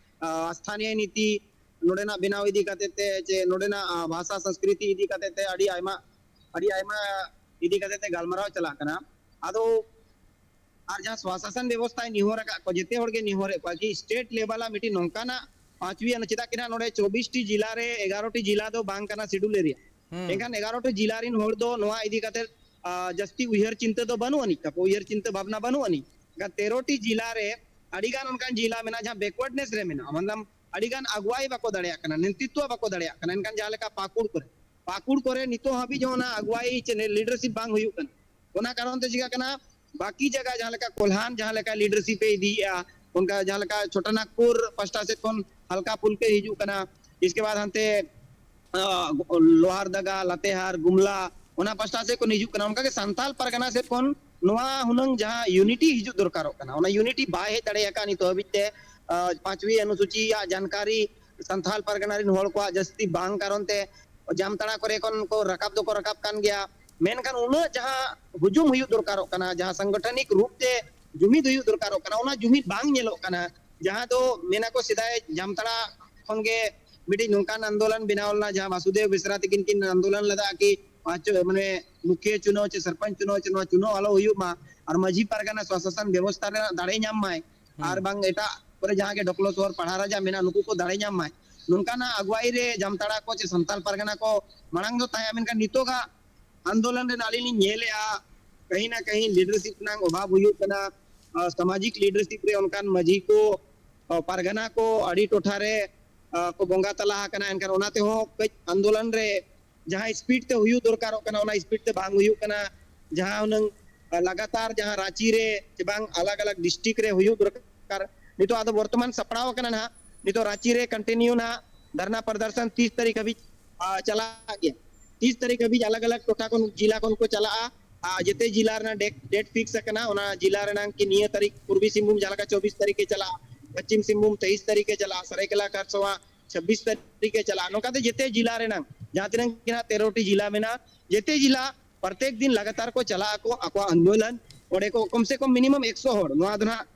ᱟ, ᱥᱛᱷᱟᱱᱤᱭ ᱱᱤᱛᱤ, ᱱᱚᱰᱮᱱᱟᱜ ᱵᱮᱱᱟᱣ ᱤᱫᱤ ᱠᱟᱛᱮ ᱛᱮ, ᱪᱮ ᱱᱚᱰᱮᱱᱟᱜ ᱵᱷᱟᱥᱟ ᱥᱚᱝᱥᱠᱨᱤᱛᱤ ᱤᱫᱤ ᱠᱟᱛᱮ ᱛᱮ ᱟᱹᱰᱤ ᱟᱭᱢᱟ ᱟᱹᱰᱤ ᱟᱭᱢᱟ ᱤᱫᱤ ᱠᱟᱛᱮ ᱛᱮ ᱜᱟᱞᱢᱟᱨᱟᱣ ᱪᱟᱞᱟᱜ ᱠᱟᱱᱟ᱾ ᱟᱫᱚ ᱟᱨ ᱡᱟᱦᱟᱸ ᱥᱣᱟᱥᱟᱥᱚᱱ ᱵᱮᱵᱚᱥᱛᱷᱟᱭ ᱱᱮᱦᱚᱨ ᱟᱠᱟᱫ ᱠᱚᱣᱟ, ᱡᱮᱛᱮ ᱦᱚᱲ ᱜᱮ ᱱᱮᱦᱚᱨᱮᱫ ᱠᱚᱣᱟ ᱠᱤ ᱥᱴᱮᱴ ᱞᱮᱵᱮᱞ ᱟᱜ ᱢᱤᱫᱴᱤᱡ ᱱᱚᱝᱠᱟᱱᱟᱜ ᱯᱟᱸᱪᱣᱤ ᱟᱹᱱᱩ, ᱪᱮᱫᱟᱜ ᱠᱤ ᱱᱟᱦᱟᱜ ᱱᱚᱰᱮ ᱪᱚᱵᱵᱤᱥ ᱴᱤ ᱡᱤᱞᱟ ᱨᱮ ᱮᱜᱟᱨᱚ ᱴᱤ ᱡᱤᱞᱟ ᱫᱚ ᱵᱟᱝ ᱠᱟᱱᱟ ᱥᱤᱰᱩᱞ ᱮᱨᱤᱭᱟ᱾ ᱮᱱᱠᱷᱟᱱ ᱮᱜᱟᱨᱚ ᱴᱤ ᱡᱤᱞᱟ ᱨᱤᱱ ᱦᱚᱲ ᱫᱚ ᱱᱚᱣᱟ ᱤᱫᱤ ᱠᱟᱛᱮ ᱡᱟᱹᱥᱛᱤ ᱩᱭᱦᱟᱹᱨ ᱪᱤᱱᱛᱟᱹ ᱫᱚ ᱵᱟᱹᱱᱩᱜ ᱟᱹᱱᱤᱡ ᱛᱟᱠᱚ, ᱩᱭᱦᱟᱹᱨ ᱪᱤᱱᱛᱟᱹ ᱵᱷᱟᱵᱽᱱᱟ ᱵᱟᱹᱱᱩᱜ ᱟᱹᱱᱤᱡ᱾ ᱮᱱᱠᱷᱟᱱ ᱛᱮᱨᱚ ᱴᱤ ᱡᱤᱞᱟ ᱨᱮ ᱟᱹᱰᱤ ᱜᱟᱱ ᱚᱱᱠᱟᱱ ᱡᱤᱞᱟ ᱢᱮᱱᱟᱜᱼᱟ ᱡᱟᱦᱟᱸ ᱵᱮᱠᱣᱟᱨᱰᱱᱮᱥ ᱨᱮ ᱢᱮᱱᱟᱜᱼᱟ, ᱢᱚᱛᱞᱚᱵ ᱟᱹᱰᱤ ᱜᱟᱱ ᱟᱜᱩᱣᱟᱭ ᱵᱟᱠᱚ ᱫᱟᱲᱮᱭᱟᱜ ᱠᱟᱱᱟ, ᱱᱮᱛᱨᱤᱛᱣᱚ ᱵᱟᱠᱚ ᱫᱟᱲᱮᱭᱟᱜ ᱠᱟᱱᱟ᱾ ᱮᱱᱠᱷᱟᱱ ᱡᱟᱦᱟᱸ ᱞᱮᱠᱟ ᱯᱟᱹᱠᱩᱲ ᱠᱚᱨᱮ, ᱯᱟᱹᱠᱩᱲ ᱠᱚᱨᱮ ᱱᱤᱛᱚᱜ ᱦᱟᱹᱵᱤᱡ ᱦᱚᱸ ᱚᱱᱟ ᱟᱜᱩᱣᱟᱭ ᱪᱮ ᱞᱤᱰᱟᱨᱥᱤᱯ ᱵᱟᱝ ᱦᱩᱭᱩᱜ ᱠᱟᱱᱟ᱾ ᱚᱱᱟ ᱠᱟᱨᱚᱱ ᱛᱮ ᱪᱤᱠᱟᱹᱜ ᱠᱟᱱᱟ, ᱵᱟᱹᱠᱤ ᱡᱟᱭᱜᱟ ᱡᱟᱦᱟᱸ ᱞᱮᱠᱟ ᱠᱚᱞᱦᱟᱱ ᱡᱟᱦᱟᱸ ᱞᱮᱠᱟ ᱞᱤᱰᱟᱨᱥᱤᱯ ᱮ ᱤᱫᱤᱭᱮᱫᱼᱟ, ᱚᱱᱠᱟ ᱡᱟᱦᱟᱸ ᱞᱮᱠᱟ ᱪᱷᱳᱴᱟ ᱱᱟᱜᱽᱯᱩᱨ ᱯᱟᱥᱴᱟ ᱥᱮᱫ ᱠᱷᱚᱱ ᱦᱟᱞᱠᱟ ᱯᱷᱩᱞᱠᱟᱹ ᱦᱤᱡᱩᱜ ᱠᱟᱱᱟ, ᱤᱥᱠᱮ ᱵᱟᱫ ᱦᱟᱱᱛᱮ ᱞᱳᱦᱟᱨᱫᱟᱜᱟ, ᱞᱟᱛᱮᱦᱟᱨ, ᱜᱩᱢᱞᱟ, ᱚᱱᱟ ᱯᱟᱥᱴᱟ ᱥᱮᱫ ᱠᱷᱚᱱ ᱦᱤᱡᱩᱜ ᱠᱟᱱᱟ᱾ ᱚᱱᱠᱟᱜᱮ ᱥᱟᱱᱛᱟᱞ ᱯᱟᱨᱜᱟᱱᱟ ᱥᱮᱫ ᱠᱷᱚᱱ ᱱᱚᱣᱟ ᱦᱩᱱᱟᱹᱝ ᱡᱟᱦᱟᱸ ᱤᱭᱩᱱᱤᱴᱤ ᱦᱤᱡᱩᱜ ᱫᱚᱨᱠᱟᱨᱚᱜ ᱠᱟᱱᱟ, ᱚᱱᱟ ᱤᱭᱩᱱᱤᱴᱤ ᱵᱟᱭ ᱦᱮᱡ ᱫᱟᱲᱮ ᱟᱠᱟᱫ ᱱᱤᱛᱚᱜ ᱦᱟᱹᱵᱤᱡ ᱛᱮ᱾ ᱯᱟᱸᱪᱣᱤ ᱚᱱᱩᱥᱩᱪᱤᱭᱟᱜ ᱡᱟᱱᱠᱟᱨᱤ ᱥᱟᱱᱛᱟᱞ ᱯᱟᱨᱜᱟᱱᱟ ᱨᱮᱱ ᱦᱚᱲ ᱠᱚᱣᱟᱜ ᱡᱟᱹᱥᱛᱤ ᱵᱟᱝ ᱠᱟᱨᱚᱱ ᱛᱮ ᱡᱟᱢᱛᱟᱲᱟ ᱠᱚᱨᱮ ᱠᱷᱚᱱ ᱠᱚ ᱨᱟᱠᱟᱵ ᱫᱚᱠᱚ ᱨᱟᱠᱟᱵ ᱠᱟᱱ ᱜᱮᱭᱟ, ᱢᱮᱱᱠᱷᱟᱱ ᱩᱱᱟᱹᱜ ᱡᱟᱦᱟᱸ ᱦᱩᱡᱩᱢ ᱦᱩᱭᱩᱜ ᱫᱚᱨᱠᱟᱨᱚᱜ ᱠᱟᱱᱟ, ᱡᱟᱦᱟᱸ ᱥᱟᱝᱜᱚᱴᱷᱚᱱᱤᱠ ᱨᱩᱯ ᱛᱮ ᱡᱩᱢᱤᱫ ᱦᱩᱭᱩᱜ ᱫᱚᱨᱠᱟᱨᱚᱜ ᱠᱟᱱᱟ, ᱚᱱᱟ ᱡᱩᱢᱤᱫ ᱵᱟᱝ ᱧᱮᱞᱚᱜ ᱠᱟᱱᱟ᱾ ᱡᱟᱦᱟᱸ ᱫᱚ ᱢᱮᱱᱟ ᱠᱚ ᱥᱮᱫᱟᱭ ᱡᱟᱢᱛᱟᱲᱟ ᱠᱷᱚᱱ ᱜᱮ ᱢᱤᱫᱴᱤᱡ ᱱᱚᱝᱠᱟᱱ ᱟᱱᱫᱳᱞᱚᱱ ᱵᱮᱱᱟᱣ ᱞᱮᱱᱟ, ᱡᱟᱦᱟᱸ ᱵᱟᱥᱩᱫᱮᱵ ᱵᱮᱥᱨᱟ ᱛᱤᱠᱤᱱ ᱠᱤᱱ ᱟᱱᱫᱳᱞᱚᱱ ᱞᱮᱫᱟ ᱠᱤ ᱯᱟᱸᱪ, ᱢᱟᱱᱮ ᱢᱩᱠᱷᱤᱭᱟᱹ ᱪᱩᱱᱟᱹᱣ ᱪᱮ ᱥᱚᱨᱯᱚᱧᱪ ᱪᱩᱱᱟᱹᱣ ᱪᱮ ᱱᱚᱣᱟ ᱪᱩᱱᱟᱹᱣ ᱟᱞᱚ ᱦᱩᱭᱩᱜ ᱢᱟ, ᱟᱨ ᱢᱟᱹᱡᱷᱤ ᱯᱟᱨᱜᱟᱱᱟ ᱥᱚᱥᱟᱥᱚᱱ ᱵᱮᱵᱚᱥᱛᱷᱟ ᱨᱮᱱᱟᱜ ᱫᱟᱲᱮ ᱧᱟᱢ ᱢᱟᱭ, ᱟᱨ ᱵᱟᱝ ᱮᱴᱟᱜ ᱠᱚᱨᱮ ᱡᱟᱦᱟᱸ ᱜᱮ ᱰᱚᱠᱞᱚ ᱥᱚᱦᱚᱨ ᱯᱟᱲᱦᱟ ᱨᱟᱡᱟ ᱢᱮᱱᱟᱜ ᱱᱩᱠᱩ ᱠᱚ ᱫᱟᱲᱮ ᱧᱟᱢ ᱢᱟᱭ, ᱱᱚᱝᱠᱟᱱᱟᱜ ᱟᱜᱩᱣᱟᱭᱤ ᱨᱮ ᱡᱟᱢᱛᱟᱲᱟ ᱠᱚ ᱪᱮ ᱥᱟᱱᱛᱟᱞ ᱯᱟᱨᱜᱟᱱᱟ ᱠᱚ ᱢᱟᱲᱟᱝ ᱫᱚ ᱛᱟᱦᱮᱸ᱾ ᱢᱮᱱᱠᱷᱟᱱ ᱱᱤᱛᱚᱜᱟᱜ ᱟᱱᱫᱳᱞᱚᱱ ᱨᱮ ᱟᱹᱞᱤᱧ ᱞᱤᱧ ᱧᱮᱞᱮᱜᱼᱟ, ᱠᱟᱹᱦᱤ ᱱᱟ ᱠᱟᱹᱦᱤ ᱞᱤᱰᱟᱨᱥᱤᱯ ᱨᱮᱱᱟᱜ ᱚᱵᱷᱟᱵᱽ ᱦᱩᱭᱩᱜ ᱠᱟᱱᱟ, ᱥᱟᱢᱟᱡᱤᱠ ᱞᱤᱰᱟᱨᱥᱤᱯ ᱨᱮ ᱚᱱᱠᱟᱱ ᱢᱟᱹᱡᱷᱤ ᱠᱚ, ᱯᱟᱨᱜᱟᱱᱟ ᱠᱚ ᱟᱹᱰᱤ ᱴᱚᱴᱷᱟ ᱨᱮ ᱠᱚ ᱵᱚᱸᱜᱟ ᱛᱟᱞᱟ ᱟᱠᱟᱱᱟ᱾ ᱮᱱᱠᱷᱟᱱ ᱚᱱᱟ ᱛᱮᱦᱚᱸ ᱠᱟᱹᱡ ᱟᱱᱫᱳᱞᱚᱱ ᱨᱮ ᱡᱟᱦᱟᱸ ᱥᱯᱤᱰ ᱛᱮ ᱦᱩᱭᱩᱜ ᱫᱚᱨᱠᱟᱨᱚᱜ ᱠᱟᱱᱟ, ᱚᱱᱟ ᱥᱯᱤᱰ ᱛᱮ ᱵᱟᱝ ᱦᱩᱭᱩᱜ ᱠᱟᱱᱟ᱾ ᱡᱟᱦᱟᱸ ᱦᱩᱱᱟᱹᱝ ᱞᱟᱜᱟᱛᱟᱨ ᱡᱟᱦᱟᱸ ᱨᱟᱸᱪᱤ ᱨᱮ ᱪᱮ ᱵᱟᱝ ᱟᱞᱟᱜᱽ ᱟᱞᱟᱜᱽ ᱰᱤᱥᱴᱨᱤᱠᱴ ᱨᱮ ᱦᱩᱭᱩᱜ ᱫᱚᱨᱠᱟᱨ, ᱱᱤᱛᱚᱜ ᱟᱫᱚ ᱵᱚᱨᱛᱚᱢᱟᱱ ᱥᱟᱯᱲᱟᱣ ᱟᱠᱟᱱᱟ ᱱᱟᱦᱟᱜ, ᱱᱤᱛᱚᱜ ᱨᱟᱸᱪᱤ ᱨᱮ ᱠᱚᱱᱴᱤᱱᱤᱭᱩ ᱱᱟᱦᱟᱜ ᱫᱷᱟᱨᱱᱟ ᱯᱨᱚᱫᱚᱨᱥᱚᱱ ᱛᱤᱥ ᱛᱟᱹᱨᱤᱠᱷ ᱦᱟᱹᱵᱤᱡ ᱪᱟᱞᱟᱜ ᱜᱮᱭᱟ᱾ ᱛᱤᱥ ᱛᱟᱹᱨᱤᱠᱷ ᱦᱟᱹᱵᱤᱡ ᱟᱞᱟᱜᱽ ᱟᱞᱟᱜᱽ ᱴᱚᱴᱷᱟ ᱠᱷᱚᱱ, ᱡᱤᱞᱟ ᱠᱷᱚᱱ ᱠᱚ ᱪᱟᱞᱟᱜᱼᱟ᱾ ᱟᱨ ᱡᱮᱛᱮ ᱡᱤᱞᱟ ᱨᱮᱱᱟᱜ ᱰᱮᱴ, ᱰᱮᱴ ᱯᱷᱤᱠᱥ ᱟᱠᱟᱱᱟ, ᱚᱱᱟ ᱡᱤᱞᱟ ᱨᱮᱱᱟᱜ ᱠᱤ ᱱᱤᱭᱟᱹ ᱛᱟᱹᱨᱤᱠᱷ ᱯᱩᱨᱵᱤ ᱥᱤᱝᱵᱷᱩᱢ ᱡᱟᱦᱟᱸ ᱞᱮᱠᱟ ᱪᱚᱵᱵᱤᱥ ᱛᱟᱹᱨᱤᱠᱷ ᱮ ᱪᱟᱞᱟᱜᱼᱟ, ᱯᱚᱥᱪᱤᱢ ᱥᱤᱝᱵᱷᱩᱢ ᱛᱮᱭᱤᱥ ᱛᱟᱹᱨᱤᱠᱷ ᱮ ᱪᱟᱞᱟᱜᱼᱟ, ᱥᱟᱨᱟᱭᱠᱮᱞᱟ ᱠᱷᱟᱨᱥᱚᱣᱟ ᱪᱷᱟᱵᱵᱤᱥ ᱛᱟᱹᱨᱤᱠᱷ ᱮ ᱪᱟᱞᱟᱜᱼᱟ᱾ ᱱᱚᱝᱠᱟᱛᱮ ᱡᱮᱛᱮ ᱡᱤᱞᱟ ᱨᱮᱱᱟᱜ ᱡᱟᱦᱟᱸ ᱛᱤᱱᱟᱹᱜ ᱜᱮ ᱱᱟᱜ ᱛᱮᱨᱚ ᱴᱤ ᱡᱤᱞᱟ ᱢᱮᱱᱟᱜᱼᱟ, ᱡᱮᱛᱮ ᱡᱤᱞᱟ ᱯᱨᱚᱛᱮᱠ ᱫᱤᱱ ᱞᱟᱜᱟᱛᱟᱨ ᱠᱚ ᱪᱟᱞᱟᱜ ᱟᱠᱚ ᱟᱠᱚᱣᱟᱜ ᱟᱱᱫᱳᱞᱚᱱ᱾ ᱚᱸᱰᱮ ᱠᱚ ᱠᱚᱢ ᱥᱮ ᱠᱚᱢ ᱢᱤᱱᱤᱢᱟᱢ ᱮᱠᱥᱚ ᱦᱚᱲ, ᱱᱚᱣᱟ ᱫᱚ ᱱᱟᱜ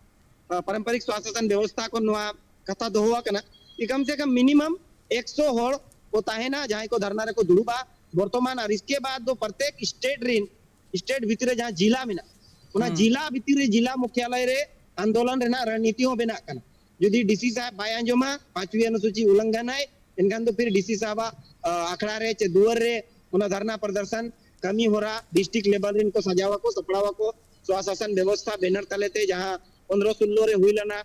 ᱯᱟᱨᱚᱢᱯᱚᱨᱤᱠ ᱥᱣᱟᱥᱟᱥᱚᱱ ᱵᱮᱵᱚᱥᱛᱷᱟ ᱠᱷᱚᱱ ᱱᱚᱣᱟ ᱠᱟᱛᱷᱟ ᱫᱚᱦᱚ ᱟᱠᱟᱱᱟ᱾ ᱠᱚᱢ ᱥᱮ ᱠᱚᱢ ᱢᱤᱱᱤᱢᱟᱢ ᱮᱠᱥᱚ ᱦᱚᱲ ᱠᱚ ᱛᱟᱦᱮᱱᱟ, ᱡᱟᱦᱟᱸᱭ ᱠᱚ ᱫᱷᱟᱨᱱᱟ ᱨᱮᱠᱚ ᱫᱩᱲᱩᱵᱼᱟ ᱵᱚᱨᱛᱚᱢᱟᱱ᱾ ᱟᱨ ᱤᱥᱠᱮ ᱵᱟᱫ ᱫᱚ ᱯᱨᱚᱛᱮᱠ ᱥᱴᱮᱴ ᱨᱤᱱ, ᱥᱴᱮᱴ ᱵᱷᱤᱛᱨᱤ ᱨᱮ ᱡᱟᱦᱟᱸ ᱡᱤᱞᱟ ᱢᱮᱱᱟᱜᱼᱟ, ᱚᱱᱟ ᱦᱩᱸ᱾ ᱡᱤᱞᱟ ᱵᱷᱤᱛᱨᱤ ᱨᱮ ᱡᱤᱞᱟ ᱢᱩᱠᱷᱭᱟᱞᱚᱭ ᱨᱮ ᱟᱱᱫᱳᱞᱚᱱ ᱨᱮᱱᱟᱜ ᱨᱚᱱᱱᱤᱛᱤ ᱦᱚᱸ ᱵᱮᱱᱟᱜ ᱠᱟᱱᱟ᱾ ᱡᱩᱫᱤ ᱰᱤᱥᱤ ᱥᱟᱦᱮᱵ ᱵᱟᱭ ᱟᱸᱡᱚᱢᱟ, ᱯᱟᱸᱪᱣᱤ ᱚᱱᱩᱥᱩᱪᱤ ᱩᱞᱞᱚᱝᱜᱷᱚᱱᱟᱭ, ᱮᱱᱠᱷᱟᱱ ᱫᱚ ᱯᱷᱤᱨ ᱰᱤᱥᱤ ᱥᱟᱦᱟᱵᱟᱜ, ᱟ, ᱟᱠᱷᱲᱟ ᱨᱮ ᱪᱮ ᱫᱩᱣᱟᱹᱨ ᱨᱮ ᱚᱱᱟ ᱫᱷᱟᱨᱱᱟ ᱯᱨᱚᱫᱚᱨᱥᱚᱱ ᱠᱟᱹᱢᱤ ᱦᱚᱨᱟ ᱰᱤᱥᱴᱨᱤᱠᱴ ᱞᱮᱵᱮᱞ ᱨᱮᱱ ᱠᱚ ᱥᱟᱡᱟᱣ ᱟᱠᱚ, ᱥᱟᱯᱲᱟᱣ ᱟᱠᱚ᱾ ᱥᱚᱥᱟᱥᱚᱱ ᱵᱮᱵᱚᱥᱛᱷᱟ ᱵᱮᱱᱟᱨ ᱛᱟᱞᱮᱛᱮ ᱡᱟᱦᱟᱸ ᱯᱚᱱᱫᱽᱨᱚ ᱥᱳᱞᱞᱳ ᱨᱮ ᱦᱩᱭ ᱞᱮᱱᱟ,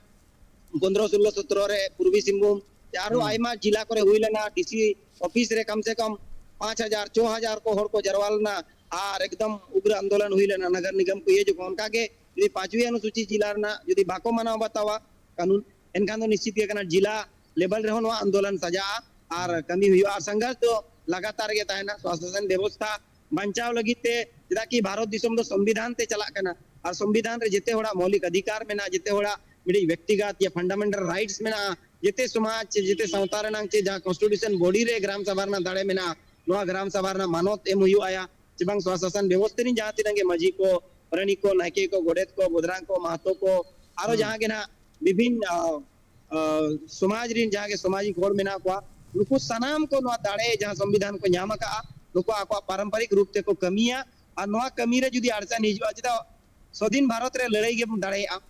ᱯᱚᱱᱫᱽᱨᱚ ᱥᱳᱞᱞᱳ ᱥᱚᱛᱨᱚ ᱨᱮ ᱯᱩᱨᱵᱤ ᱥᱤᱝᱵᱷᱩᱢ, ᱟᱨᱦᱚᱸ ᱦᱩᱸ᱾ ᱟᱭᱢᱟ ᱡᱤᱞᱟ ᱠᱚᱨᱮ ᱦᱩᱭ ᱞᱮᱱᱟ, ᱰᱤᱥᱤ ᱚᱯᱷᱤᱥ ᱨᱮ ᱠᱚᱢ ᱥᱮ ᱠᱚᱢ ᱯᱟᱸᱪ ᱦᱟᱡᱟᱨ, ᱪᱷᱚ ᱦᱟᱡᱟᱨ ᱠᱚ ᱦᱚᱲ ᱠᱚ ᱡᱟᱨᱣᱟ ᱞᱮᱱᱟ ᱟᱨ ᱮᱠᱫᱚᱢ ᱩᱜᱽᱨᱚ ᱟᱱᱫᱳᱞᱚᱱ ᱦᱩᱭ ᱞᱮᱱᱟ ᱱᱟᱜᱟᱨ ᱱᱤᱜᱚᱢ ᱠᱚ ᱤᱭᱟᱹ ᱡᱚᱠᱷᱚᱱ᱾ ᱚᱱᱠᱟ ᱜᱮ ᱡᱩᱫᱤ ᱯᱟᱸᱪᱣᱤ ᱚᱱᱩᱥᱩᱪᱤ ᱡᱤᱞᱟ ᱨᱮᱱᱟᱜ ᱡᱩᱫᱤ ᱵᱟᱠᱚ ᱢᱟᱱᱟᱣ ᱵᱟᱛᱟᱣᱟ ᱠᱟᱹᱱᱩᱱ, ᱮᱱᱠᱷᱟᱱ ᱫᱚ ᱱᱤᱥᱪᱤᱛ ᱜᱮ ᱠᱟᱱᱟ ᱡᱤᱞᱟ ᱞᱮᱵᱮᱞ ᱨᱮᱦᱚᱸ ᱱᱚᱣᱟ ᱟᱱᱫᱳᱞᱚᱱ ᱥᱟᱡᱟᱜᱼᱟ ᱟᱨ ᱠᱟᱹᱢᱤ ᱦᱩᱭᱩᱜᱼᱟ᱾ ᱟᱨ ᱥᱚᱝᱜᱷᱚᱨᱥ ᱫᱚ ᱞᱟᱜᱟᱛᱟᱨ ᱜᱮ ᱛᱟᱦᱮᱱᱟ᱾ ᱥᱚᱥᱟᱥᱚᱱ ᱵᱮᱵᱚᱥᱛᱷᱟ ᱵᱟᱧᱪᱟᱣ ᱞᱟᱹᱜᱤᱫ ᱛᱮ, ᱪᱮᱫᱟᱜ ᱠᱤ ᱵᱷᱟᱨᱚᱛ ᱫᱤᱥᱚᱢ ᱫᱚ ᱥᱚᱝᱵᱤᱫᱷᱟᱱ ᱛᱮ ᱪᱟᱞᱟᱜ ᱠᱟᱱᱟ, ᱟᱨ ᱥᱚᱝᱵᱤᱫᱷᱟᱱ ᱨᱮ ᱡᱮᱛᱮ ᱦᱚᱲᱟᱜ ᱢᱳᱣᱞᱤᱠ ᱚᱫᱷᱤᱠᱟᱨ ᱢᱮᱱᱟᱜᱼᱟ, ᱡᱮᱛᱮ ᱦᱚᱲᱟᱜ ᱢᱤᱫᱴᱤᱡ ᱵᱮᱠᱛᱤᱜᱚᱛ ᱭᱟ ᱯᱷᱟᱱᱰᱟᱢᱮᱱᱴᱟᱞ ᱨᱟᱭᱤᱴᱥ ᱢᱮᱱᱟᱜᱼᱟ, ᱡᱮᱛᱮ ᱥᱚᱢᱟᱡᱽ ᱪᱮ ᱡᱮᱛᱮ ᱥᱟᱶᱛᱟ ᱨᱮᱱᱟᱜ ᱪᱮ ᱡᱟᱦᱟᱸ ᱠᱚᱱᱥᱴᱤᱴᱤᱭᱩᱥᱚᱱ ᱵᱚᱰᱤ ᱨᱮ ᱜᱨᱟᱢ ᱥᱟᱵᱷᱟ ᱨᱮᱱᱟᱜ ᱫᱟᱲᱮ ᱢᱮᱱᱟᱜᱼᱟ, ᱱᱚᱣᱟ ᱜᱨᱟᱢ ᱥᱟᱵᱷᱟ ᱨᱮᱱᱟᱜ ᱢᱟᱱᱚᱛ ᱮᱢ ᱦᱩᱭᱩᱜᱼᱟ ᱭᱟ, ᱪᱮ ᱵᱟᱝ ᱥᱚᱥᱟᱥᱚᱱ ᱵᱮᱵᱚᱥᱛᱷᱟ ᱨᱮᱱ ᱡᱟᱦᱟᱸ ᱛᱤᱱᱟᱹᱜ ᱜᱮ ᱢᱟᱹᱡᱷᱤ ᱠᱚ, ᱯᱟᱨᱟᱱᱤᱠ ᱠᱚ, ᱱᱟᱭᱠᱮ ᱠᱚ, ᱜᱚᱰᱮᱛ ᱠᱚ, ᱵᱚᱫᱽᱨᱟᱝ ᱠᱚ, ᱢᱟᱦᱟᱛᱚ ᱠᱚ, ᱟᱨᱚ ᱦᱩᱸ᱾ ᱡᱟᱦᱟᱸ ᱜᱮ ᱱᱟᱦᱟᱜ ᱵᱤᱵᱷᱤᱱ, ᱟ, ᱟ, ᱥᱚᱢᱟᱡᱽ ᱨᱮᱱ ᱡᱟᱦᱟᱸ ᱜᱮ ᱥᱟᱢᱟᱡᱤᱠ ᱦᱚᱲ ᱢᱮᱱᱟᱜ ᱠᱚᱣᱟ, ᱱᱩᱠᱩ ᱥᱟᱱᱟᱢ ᱠᱚ ᱱᱚᱣᱟ ᱫᱟᱲᱮ ᱡᱟᱦᱟᱸ ᱥᱚᱝᱵᱤᱫᱷᱟᱱ ᱠᱚ ᱧᱟᱢ ᱟᱠᱟᱫᱼᱟ, ᱱᱩᱠᱩ ᱟᱠᱚᱣᱟᱜ ᱯᱟᱨᱚᱢᱯᱚᱨᱤᱠ ᱨᱩᱯ ᱛᱮᱠᱚ ᱠᱟᱹᱢᱤᱭᱟ᱾ ᱟᱨ ᱱᱚᱣᱟ ᱠᱟᱹᱢᱤ ᱨᱮ ᱡᱩᱫᱤ ᱟᱲᱪᱟᱱ ᱦᱤᱡᱩᱜᱼᱟ, ᱪᱮᱫᱟᱜ ᱥᱚᱫᱷᱤᱱ ᱵᱷᱟᱨᱚᱛ ᱨᱮ ᱞᱟᱹᱲᱦᱟᱹᱭ ᱜᱮᱢ ᱫᱟᱲᱮᱭᱟᱜᱼᱟ᱾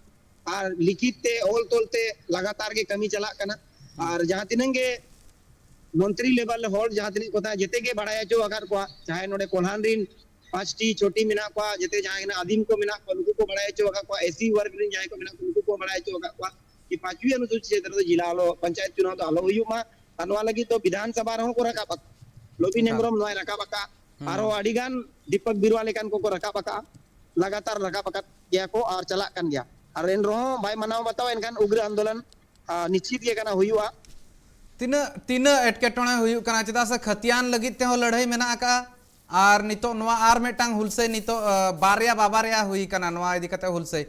ᱟᱨ ᱞᱤᱠᱷᱤᱛ ᱛᱮ, ᱚᱞ ᱛᱚᱞ ᱛᱮ ᱞᱟᱜᱟᱛᱟᱨ ᱜᱮ ᱠᱟᱹᱢᱤ ᱪᱟᱞᱟᱜ ᱠᱟᱱᱟ᱾ ᱟᱨ ᱡᱟᱦᱟᱸ ᱛᱤᱱᱟᱹᱜ ᱜᱮ ᱢᱚᱱᱛᱨᱤ ᱞᱮᱵᱮᱞ ᱦᱚᱲ ᱡᱟᱦᱟᱸ ᱛᱤᱱᱟᱹᱜ ᱠᱚ ᱛᱟᱦᱮᱸ, ᱡᱮᱛᱮ ᱜᱮ ᱵᱟᱲᱟᱭ ᱦᱚᱪᱚ ᱟᱠᱟᱫ ᱠᱚᱣᱟ, ᱪᱟᱦᱮ ᱱᱚᱰᱮ ᱠᱚᱞᱦᱟᱱ ᱨᱤᱱ ᱯᱟᱸᱪᱴᱤ ᱪᱷᱚᱴᱤ ᱢᱮᱱᱟᱜ ᱠᱚᱣᱟ, ᱡᱮᱛᱮ ᱡᱟᱦᱟᱸᱭ ᱦᱮᱱᱟᱜ ᱟᱹᱫᱤᱢ ᱠᱚ ᱢᱮᱱᱟᱜ ᱠᱚᱣᱟ, ᱱᱩᱠᱩ ᱠᱚ ᱵᱟᱲᱟᱭ ᱦᱚᱪᱚ ᱟᱠᱟᱫ ᱠᱚᱣᱟ, ᱮᱥ ᱥᱤ ᱣᱟᱨᱜᱽ ᱨᱤᱱ ᱡᱟᱦᱟᱸᱭ ᱠᱚ ᱢᱮᱱᱟᱜ ᱠᱚᱣᱟ, ᱱᱩᱠᱩ ᱠᱚ ᱵᱟᱲᱟᱭ ᱦᱚᱪᱚ ᱟᱠᱟᱫ ᱠᱚᱣᱟ ᱠᱤ ᱯᱟᱸᱪᱣᱤ ᱚᱱᱩᱥᱩᱪᱤ ᱪᱮᱛᱟᱱ ᱨᱮ ᱡᱤᱞᱟ ᱟᱞᱚ, ᱯᱚᱧᱪᱟᱭᱮᱛ ᱪᱩᱱᱟᱣ ᱫᱚ ᱟᱞᱚ ᱦᱩᱭᱩᱜ ᱢᱟ᱾ ᱟᱨ ᱱᱚᱣᱟ ᱞᱟᱹᱜᱤᱫ ᱫᱚ ᱵᱤᱫᱷᱟᱱ ᱥᱚᱵᱷᱟ ᱨᱮᱦᱚᱸ ᱠᱚ ᱨᱟᱠᱟᱵ ᱟᱠᱟᱫ, ᱞᱚᱵᱤᱱ ᱮᱠᱟᱞ᱾ ᱦᱮᱢᱵᱨᱚᱢ ᱱᱚᱣᱟᱭ ᱨᱟᱠᱟᱵ ᱟᱠᱟᱫ, ᱦᱩᱸ᱾ ᱟᱨᱦᱚᱸ ᱟᱹᱰᱤ ᱜᱟᱱ ᱫᱤᱯᱚᱠ ᱵᱤᱨᱣᱟ ᱞᱮᱠᱟᱱ ᱠᱚᱠᱚ ᱨᱟᱠᱟᱵ ᱟᱠᱟᱫᱼᱟ, ᱞᱟᱜᱟᱛᱟᱨ ᱨᱟᱠᱟᱵ ᱟᱠᱟᱫ ᱜᱮᱭᱟ ᱠᱚ ᱟᱨ ᱪᱟᱞᱟᱜ ᱠᱟᱱ ᱜᱮᱭᱟ᱾ ᱟᱨ ᱮᱱ ᱨᱮᱦᱚᱸ ᱵᱟᱭ ᱢᱟᱱᱟᱣ ᱵᱟᱛᱟᱣᱟ, ᱮᱱᱠᱷᱟᱱ ᱩᱜᱽᱨᱚ ᱟᱱᱫᱳᱞᱚᱱ, ᱟ, ᱱᱤᱥᱪᱤᱛ ᱜᱮ ᱠᱟᱱᱟ, ᱦᱩᱭᱩᱜᱼᱟ᱾ ᱛᱤᱱᱟᱹᱜ, ᱛᱤᱱᱟᱹᱜ ᱮᱴᱠᱮᱴᱚᱬᱮ ᱦᱩᱭᱩᱜ ᱠᱟᱱᱟ, ᱪᱮᱫᱟᱜ ᱥᱮ ᱠᱷᱟᱹᱛᱤᱭᱟᱱ ᱞᱟᱹᱜᱤᱫ ᱛᱮᱦᱚᱸ ᱞᱟᱹᱲᱦᱟᱹᱭ ᱢᱮᱱᱟᱜ ᱟᱠᱟᱫᱼᱟ᱾ ᱟᱨ ᱱᱤᱛᱚᱜ ᱱᱚᱣᱟ ᱟᱨ ᱢᱤᱫᱴᱟᱝ ᱦᱩᱞᱥᱟᱹᱭ ᱱᱤᱛᱚᱜ, ᱟ, ᱵᱟᱨᱭᱟ ᱵᱟᱵᱟᱨᱭᱟ ᱦᱩᱭ ᱠᱟᱱᱟ ᱱᱚᱣᱟ ᱤᱫᱤ ᱠᱟᱛᱮ ᱦᱩᱞᱥᱟᱹᱭ᱾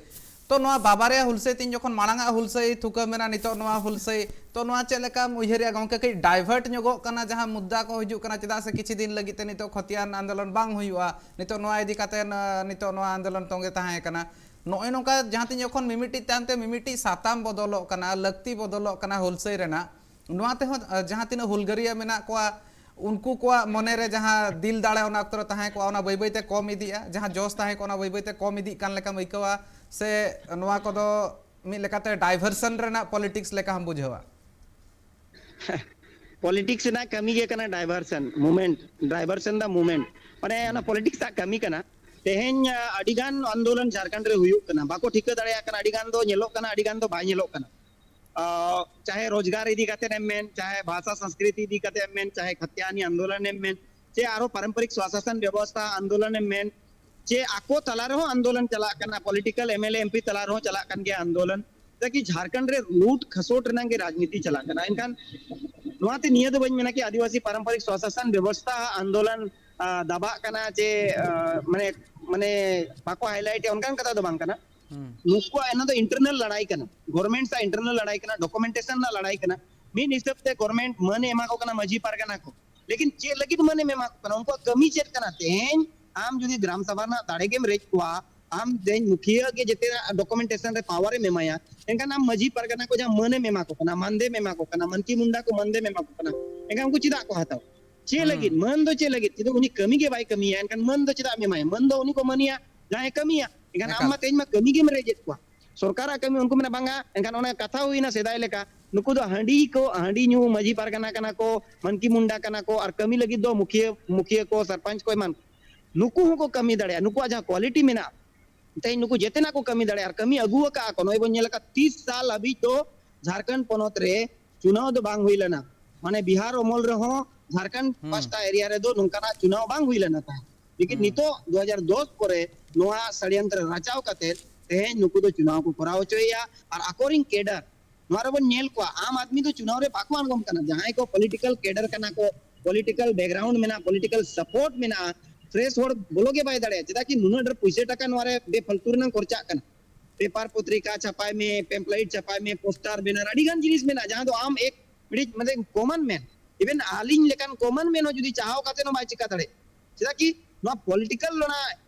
ᱛᱚ ᱱᱚᱣᱟ ᱵᱟᱵᱟᱨᱭᱟ ᱦᱩᱞᱥᱟᱹᱭ ᱛᱤᱧ ᱡᱚᱠᱷᱚᱱ ᱢᱟᱲᱟᱝ ᱟᱜ ᱦᱩᱞᱥᱟᱹᱭ ᱛᱷᱩᱠᱟᱹᱢ ᱮᱱᱟ, ᱱᱤᱛᱚᱜ ᱱᱚᱣᱟ ᱦᱩᱞᱥᱟᱹᱭ, ᱛᱚ ᱱᱚᱣᱟ ᱪᱮᱫ ᱞᱮᱠᱟᱢ ᱩᱭᱦᱟᱹᱨᱮᱜᱼᱟ ᱜᱚᱢᱠᱮ? ᱠᱟᱹᱡ ᱰᱟᱭᱵᱷᱟᱨᱴ ᱧᱚᱜᱚᱜ ᱠᱟᱱᱟ ᱡᱟᱦᱟᱸ ᱢᱩᱫᱽᱫᱟ ᱠᱚ ᱦᱤᱡᱩᱜ ᱠᱟᱱᱟ, ᱪᱮᱫᱟᱜ ᱥᱮ ᱠᱤᱪᱷᱩ ᱫᱤᱱ ᱞᱟᱹᱜᱤᱫ ᱛᱮ ᱱᱤᱛᱚᱜ ᱠᱷᱚᱛᱤᱭᱟᱱ ᱟᱱᱫᱳᱞᱚᱱ ᱵᱟᱝ ᱦᱩᱭᱩᱜᱼᱟ, ᱱᱤᱛᱚᱜ ᱱᱚᱣᱟ ᱤᱫᱤ ᱠᱟᱛᱮ, ᱟ, ᱱᱤᱛᱚᱜ ᱱᱚᱣᱟ ᱟᱱᱫᱳᱞᱚᱱ ᱛᱚᱸᱜᱮ ᱛᱟᱦᱮᱸ ᱠᱟᱱᱟ᱾ ᱱᱚᱜᱼᱚᱭ ᱱᱚᱝᱠᱟ ᱡᱟᱦᱟᱸ ᱛᱤᱱ ᱡᱚᱠᱷᱚᱱ ᱢᱤᱢᱤᱫᱴᱤᱡ ᱛᱟᱭᱚᱢ ᱛᱮ ᱢᱤᱢᱤᱫᱴᱤᱡ ᱥᱟᱛᱟᱢ ᱵᱚᱫᱚᱞᱚᱜ ᱠᱟᱱᱟ, ᱞᱟᱹᱠᱛᱤ ᱵᱚᱫᱚᱞᱚᱜ ᱠᱟᱱᱟ ᱦᱩᱞᱥᱟᱹᱭ ᱨᱮᱱᱟᱜ, ᱱᱚᱣᱟ ᱛᱮᱦᱚᱸ, ᱟᱸ, ᱡᱟᱦᱟᱸ ᱛᱤᱱᱟᱹᱜ ᱦᱩᱞᱜᱟᱹᱨᱤᱭᱟᱹ ᱢᱮᱱᱟᱜ ᱠᱚᱣᱟ, ᱩᱱᱠᱩ ᱠᱚᱣᱟᱜ ᱢᱚᱱᱮ ᱨᱮ ᱡᱟᱦᱟᱸ ᱫᱤᱞ ᱫᱟᱲᱮ ᱚᱱᱟ ᱚᱠᱛᱚ ᱨᱮ ᱛᱟᱦᱮᱸ ᱠᱚᱜᱼᱟ, ᱚᱱᱟ ᱵᱟᱹᱭ ᱵᱟᱹᱭ ᱛᱮ ᱠᱚᱢ ᱤᱫᱤᱜᱼᱟ, ᱡᱟᱦᱟᱸ ᱡᱚᱥ ᱛᱟᱦᱮᱸ ᱠᱚᱜᱼᱟ, ᱚᱱᱟ ᱵᱟᱹᱭ ᱵᱟᱹᱭ ᱛᱮ ᱠᱚᱢ ᱤᱫᱤᱜ ᱠᱟᱱ ᱞᱮᱠᱟᱢ ᱟᱹᱭᱠᱟᱹᱣᱟ, ᱥᱮ ᱱᱚᱣᱟ ᱠᱚᱫᱚ ᱢᱤᱫ ᱞᱮᱠᱟᱛᱮ diversion ᱨᱮᱱᱟᱜ politics ᱞᱮᱠᱟᱢ ᱵᱩᱡᱷᱟᱹᱣᱟ? Politics ᱨᱮᱱᱟᱜ ᱠᱟᱹᱢᱤ ᱜᱮ ᱠᱟᱱᱟ diversion movement, diversion the movement. ᱢᱟᱱᱮ ᱚᱱᱟ politics ᱟᱜ ᱠᱟᱹᱢᱤ ᱠᱟᱱᱟ᱾ ᱛᱮᱦᱮᱧ ᱟᱹᱰᱤ ᱜᱟᱱ ᱟᱱᱫᱳᱞᱚᱱ ᱡᱷᱟᱲᱠᱷᱚᱸᱰ ᱨᱮ ᱦᱩᱭᱩᱜ ᱠᱟᱱᱟ, ᱵᱟᱠᱚ ᱴᱷᱤᱠᱟᱹ ᱫᱟᱲᱮᱭᱟᱜ ᱠᱟᱱᱟ, ᱟᱹᱰᱤ ᱜᱟᱱ ᱫᱚ ᱧᱮᱞᱚᱜ ᱠᱟᱱᱟ, ᱟᱹᱰᱤ ᱜᱟᱱ ᱫᱚ ᱵᱟᱭ ᱧᱮᱞᱚᱜ ᱠᱟᱱᱟ᱾ ᱪᱟᱦᱮ ᱨᱳᱡᱽᱜᱟᱨ ᱤᱫᱤ ᱠᱟᱛᱮ ᱮᱢ ᱢᱮᱱ, ᱪᱟᱦᱮ ᱵᱷᱟᱥᱟ ᱥᱚᱝᱥᱠᱨᱤᱛᱤ ᱤᱫᱤ ᱠᱟᱛᱮ ᱮᱢ ᱢᱮᱱ, ᱪᱟᱦᱮ ᱠᱷᱟᱛᱭᱟᱱᱤ ᱟᱱᱫᱳᱞᱚᱱ ᱮᱢ ᱢᱮᱱ, ᱪᱮ ᱟᱨᱚ ᱯᱟᱨᱚᱢᱯᱚᱨᱤᱠ ᱥᱣᱟᱥᱟᱥᱚᱱ ᱵᱮᱵᱚᱥᱛᱷᱟ ᱟᱱᱫᱳᱞᱚᱱ ᱮᱢ ᱢᱮᱱ, ᱪᱮ ᱟᱠᱚ ᱛᱟᱞᱟ ᱨᱮᱦᱚᱸ ᱟᱱᱫᱳᱞᱚᱱ ᱪᱟᱞᱟᱜ ᱠᱟᱱᱟ, political MLA MP ᱛᱟᱞᱟ ᱨᱮᱦᱚᱸ ᱪᱟᱞᱟᱜ ᱠᱟᱱ ᱜᱮᱭᱟ ᱟᱱᱫᱳᱞᱚᱱ᱾ ᱪᱮᱫᱟᱜ ᱠᱤ ᱡᱷᱟᱲᱠᱷᱚᱸᱰ ᱨᱮ ᱞᱩᱴ ᱠᱷᱟᱥᱚᱴ ᱨᱮᱱᱟᱜ ᱜᱮ ᱨᱟᱡᱽᱱᱤᱛᱤ ᱪᱟᱞᱟᱜ ᱠᱟᱱᱟ᱾ ᱮᱱᱠᱷᱟᱱ ᱱᱚᱣᱟᱛᱮ ᱱᱤᱭᱟᱹ ᱫᱚ ᱵᱟᱹᱧ ᱢᱮᱱᱟ ᱠᱤ ᱟᱹᱫᱤᱵᱟᱹᱥᱤ ᱯᱟᱨᱚᱢᱯᱚᱨᱤᱠ ᱥᱣᱟᱥᱟᱥᱚᱱ ᱵᱮᱵᱚᱥᱛᱷᱟ ᱟᱱᱫᱳᱞᱚᱱ ᱫᱟᱵᱟᱜ ᱠᱟᱱᱟ ᱪᱮ ᱢᱟᱱᱮ ᱢᱟᱱᱮ ᱵᱟᱠᱚ highlight ᱮᱫᱟ, ᱚᱱᱠᱟᱱ ᱠᱟᱛᱷᱟ ᱫᱚ ᱵᱟᱝ ᱠᱟᱱᱟ᱾ ᱱᱩᱠᱩᱣᱟᱜ ᱚᱱᱟ ᱫᱚ internal ᱞᱟᱲᱟᱭ ᱠᱟᱱᱟ, government ᱥᱟᱶ internal ᱞᱟᱲᱟᱭ ᱠᱟᱱᱟ, documentation ᱨᱮᱱᱟᱜ ᱞᱟᱲᱟᱭ ᱠᱟᱱᱟ᱾ ᱢᱤᱫ ᱦᱤᱥᱟᱹᱵ ᱛᱮ government ᱢᱟᱹᱱ ᱮ ᱮᱢᱟ ᱠᱚ ᱠᱟᱱᱟ ᱢᱟᱹᱡᱷᱤ ᱯᱟᱨᱜᱟᱱᱟ ᱠᱚ, ᱞᱮᱠᱤᱱ ᱪᱮᱫ ᱞᱟᱹᱜᱤᱫ ᱢᱟᱹᱱ ᱮᱢ ᱮᱢᱟ ᱠᱚ ᱠᱟᱱᱟ? ᱩᱱᱠᱩᱣᱟᱜ ᱠᱟᱹᱢᱤ ᱪᱮᱫ ᱠᱟᱱᱟ? ᱛᱮᱦᱮᱧ ᱟᱢ ᱡᱩᱫᱤ ᱜᱨᱟᱢ ᱥᱟᱵᱷᱟ ᱨᱮᱱᱟᱜ ᱫᱟᱲᱮ ᱜᱮᱢ ᱨᱮᱡ ᱠᱚᱣᱟ, ᱟᱢ ᱛᱮᱦᱮᱧ ᱢᱩᱠᱷᱤᱭᱟᱹ ᱜᱮ ᱡᱮᱛᱮ documentation ᱨᱮ power ᱮᱢ ᱮᱢᱟᱭᱟ, ᱮᱱᱠᱷᱟᱱ ᱟᱢ ᱢᱟᱹᱡᱷᱤ ᱯᱟᱨᱜᱟᱱᱟ ᱠᱚ ᱡᱟᱦᱟᱸ ᱢᱟᱹᱱ ᱮᱢ ᱮᱢᱟ ᱠᱚ ᱠᱟᱱᱟ, ᱢᱟᱱᱫᱮᱢ ᱮᱢᱟ ᱠᱚ ᱠᱟᱱᱟ, ᱢᱟᱱᱠᱤ ᱢᱩᱱᱰᱟ ᱠᱚ ᱢᱟᱱᱫᱮᱢ ᱮᱢᱟ ᱠᱚ ᱠᱟᱱᱟ, ᱮᱱᱠᱷᱟᱱ ᱩᱱᱠᱩ ᱪᱮᱫᱟᱜ ᱠᱚ ᱦᱟᱛᱟᱣᱟ? ᱪᱮᱫ ᱞᱟᱹᱜᱤᱫ ᱢᱟᱹᱱ ᱫᱚ ᱪᱮᱫ ᱞᱟᱹᱜᱤᱫ? ᱡᱩᱫᱤ ᱩᱱᱤ ᱠᱟᱹᱢᱤ ᱜᱮ ᱵᱟᱭ ᱠᱟᱹᱢᱤᱭᱟ, ᱮᱱᱠᱷᱟᱱ ᱢᱟᱹᱱ ᱫᱚ ᱪᱮᱫᱟᱜ ᱮᱢ ᱮᱢᱟᱭᱟ? ᱢᱟᱹᱱ ᱫᱚ ᱩᱱᱤ ᱠᱚ ᱢᱟᱹᱱᱤᱭᱟ ᱡᱟᱦᱟᱸᱭ ᱠᱟᱹᱢᱤᱭᱟ᱾ ᱮᱱᱠᱷᱟᱱ ᱟᱢ ᱢᱟ ᱛᱮᱦᱮᱧ ᱢᱟ ᱠᱟᱹᱢᱤ ᱜᱮᱢ ᱨᱮᱡᱮᱫ ᱠᱚᱣᱟ, ᱥᱚᱨᱠᱟᱨᱟᱜ ᱠᱟᱹᱢᱤ ᱩᱱᱠᱩ ᱢᱮᱱᱟ ᱵᱟᱝᱟ᱾ ᱮᱱᱠᱷᱟᱱ ᱚᱱᱟ ᱠᱟᱛᱷᱟ ᱦᱩᱭᱱᱟ ᱥᱮᱫᱟᱭ ᱞᱮᱠᱟ, ᱱᱩᱠᱩ ᱫᱚ ᱦᱟᱺᱰᱤ ᱠᱚ, ᱦᱟᱺᱰᱤ ᱧᱩ ᱢᱟᱹᱡᱷᱤ ᱯᱟᱨᱜᱟᱱᱟ ᱠᱟᱱᱟ ᱠᱚ, ᱢᱟᱱᱠᱤ ᱢᱩᱱᱰᱟ ᱠᱟᱱᱟ ᱠᱚ, ᱟᱨ ᱠᱟᱹᱢᱤ ᱞᱟᱹᱜᱤᱫ ᱫᱚ ᱢᱩᱠᱷᱤᱭᱟᱹ, ᱢᱩᱠᱷᱤᱭᱟᱹ ᱠᱚ, ᱥᱚᱨᱯᱚᱧᱪ ᱠᱚ ᱮᱢᱟᱱ ᱠᱚ᱾ ᱱᱩᱠᱩ ᱦᱚᱸᱠᱚ ᱠᱟᱹᱢᱤ ᱫᱟᱲᱮᱭᱟᱜᱼᱟ, ᱱᱩᱠᱩᱣᱟᱜ ᱡᱟᱦᱟᱸ quality ᱢᱮᱱᱟᱜᱼᱟ, ᱛᱮᱦᱮᱧ ᱱᱩᱠᱩ ᱡᱮᱛᱮᱱᱟᱜ ᱠᱚ ᱠᱟᱹᱢᱤ ᱫᱟᱲᱮᱭᱟᱜᱼᱟ ᱟᱨ ᱠᱟᱹᱢᱤ ᱟᱹᱜᱩ ᱟᱠᱟᱫᱼᱟ ᱠᱚ᱾ ᱱᱚᱜᱼᱚᱭ ᱵᱚᱱ ᱧᱮᱞ ᱟᱠᱟᱫ ᱛᱤᱥ ᱥᱟᱞ ᱦᱟᱹᱵᱤᱡ ᱫᱚ ᱡᱷᱟᱲᱠᱷᱚᱸᱰ ᱯᱚᱱᱚᱛ ᱨᱮ ᱪᱩᱱᱟᱣ ᱫᱚ ᱵᱟᱝ ᱦᱩᱭ ᱞᱮᱱᱟ᱾ ᱢᱟᱱᱮ ᱵᱤᱦᱟᱨ ᱚᱢᱚᱞ ᱨᱮᱦᱚᱸ ᱡᱷᱟᱲᱠᱷᱚᱸᱰ ᱯᱟᱥᱴᱟ area ᱨᱮᱫᱚ ᱱᱚᱝᱠᱟᱱᱟᱜ ᱪᱩᱱᱟᱣ ᱵᱟᱝ ᱦᱩᱭ ᱞᱮᱱᱟ ᱛᱟᱦᱮᱸᱫ᱾ ᱞᱮᱠᱤᱱ ᱱᱤᱛᱚᱜ ᱫᱩ ᱦᱟᱡᱟᱨ ᱫᱚᱥ ᱯᱚᱨᱮ ᱱᱚᱣᱟ ᱥᱟᱲᱭᱚᱱᱛᱨᱚ ᱨᱟᱪᱟᱣ ᱠᱟᱛᱮ ᱛᱮᱦᱮᱧ ᱱᱩᱠᱩ ᱫᱚ ᱪᱩᱱᱟᱣ ᱠᱚ ᱠᱚᱨᱟᱣ ᱦᱚᱪᱚᱭᱮᱫᱼᱟ᱾ ᱟᱨ ᱟᱠᱚᱨᱤᱱ cadre, ᱱᱚᱣᱟ ᱨᱮᱵᱚᱱ ᱧᱮᱞ ᱠᱚᱣᱟ, ᱟᱢ ᱟᱫᱢᱤ ᱫᱚ ᱪᱩᱱᱟᱣ ᱨᱮ ᱵᱟᱠᱚ ᱟᱬᱜᱚᱱ ᱠᱟᱱᱟ᱾ ᱡᱟᱦᱟᱸᱭ ᱠᱚ political cadre ᱠᱟᱱᱟ ᱠᱚ, political background ᱢᱮᱱᱟᱜᱼᱟ, political support ᱢᱮᱱᱟᱜᱼᱟ, fresh ᱦᱚᱲ ᱵᱚᱞᱚ ᱜᱮ ᱵᱟᱭ ᱫᱟᱲᱮᱭᱟᱜᱼᱟ᱾ ᱪᱮᱫᱟᱜ ᱠᱤ ᱱᱩᱱᱟᱹᱜ ᱰᱷᱮᱨ ᱯᱩᱭᱥᱟᱹ ᱴᱟᱠᱟ ᱱᱚᱣᱟ ᱨᱮ ᱵᱮᱯᱷᱟᱞᱛᱩ ᱨᱮᱱᱟᱜ ᱠᱷᱚᱨᱪᱟᱜ ᱠᱟᱱᱟ᱾ Paper ᱯᱚᱛᱨᱤᱠᱟ ᱪᱷᱟᱯᱟᱭ ᱢᱮ, pamphlet ᱪᱷᱟᱯᱟᱭ ᱢᱮ, poster banner, ᱟᱹᱰᱤ ᱜᱟᱱ ᱡᱤᱱᱤᱥ ᱢᱮᱱᱟᱜᱼᱟ ᱡᱟᱦᱟᱸ ᱫᱚ ᱟᱢ ᱮᱠ ᱢᱤᱫᱴᱤᱡ ᱢᱟᱱᱮ common man, even ᱟᱹᱞᱤᱧ ᱞᱮᱠᱟᱱ common man ᱦᱚᱸ ᱡᱩᱫᱤ ᱪᱟᱦᱟᱣ ᱠᱟᱛᱮ ᱦᱚᱸ ᱵᱟᱭ ᱪᱤᱠᱟ ᱫᱟᱲᱮᱭᱟᱜᱼᱟ᱾ ᱪᱮᱫᱟᱜ ᱠᱤ ᱱᱚᱣᱟ political ᱚᱱᱟ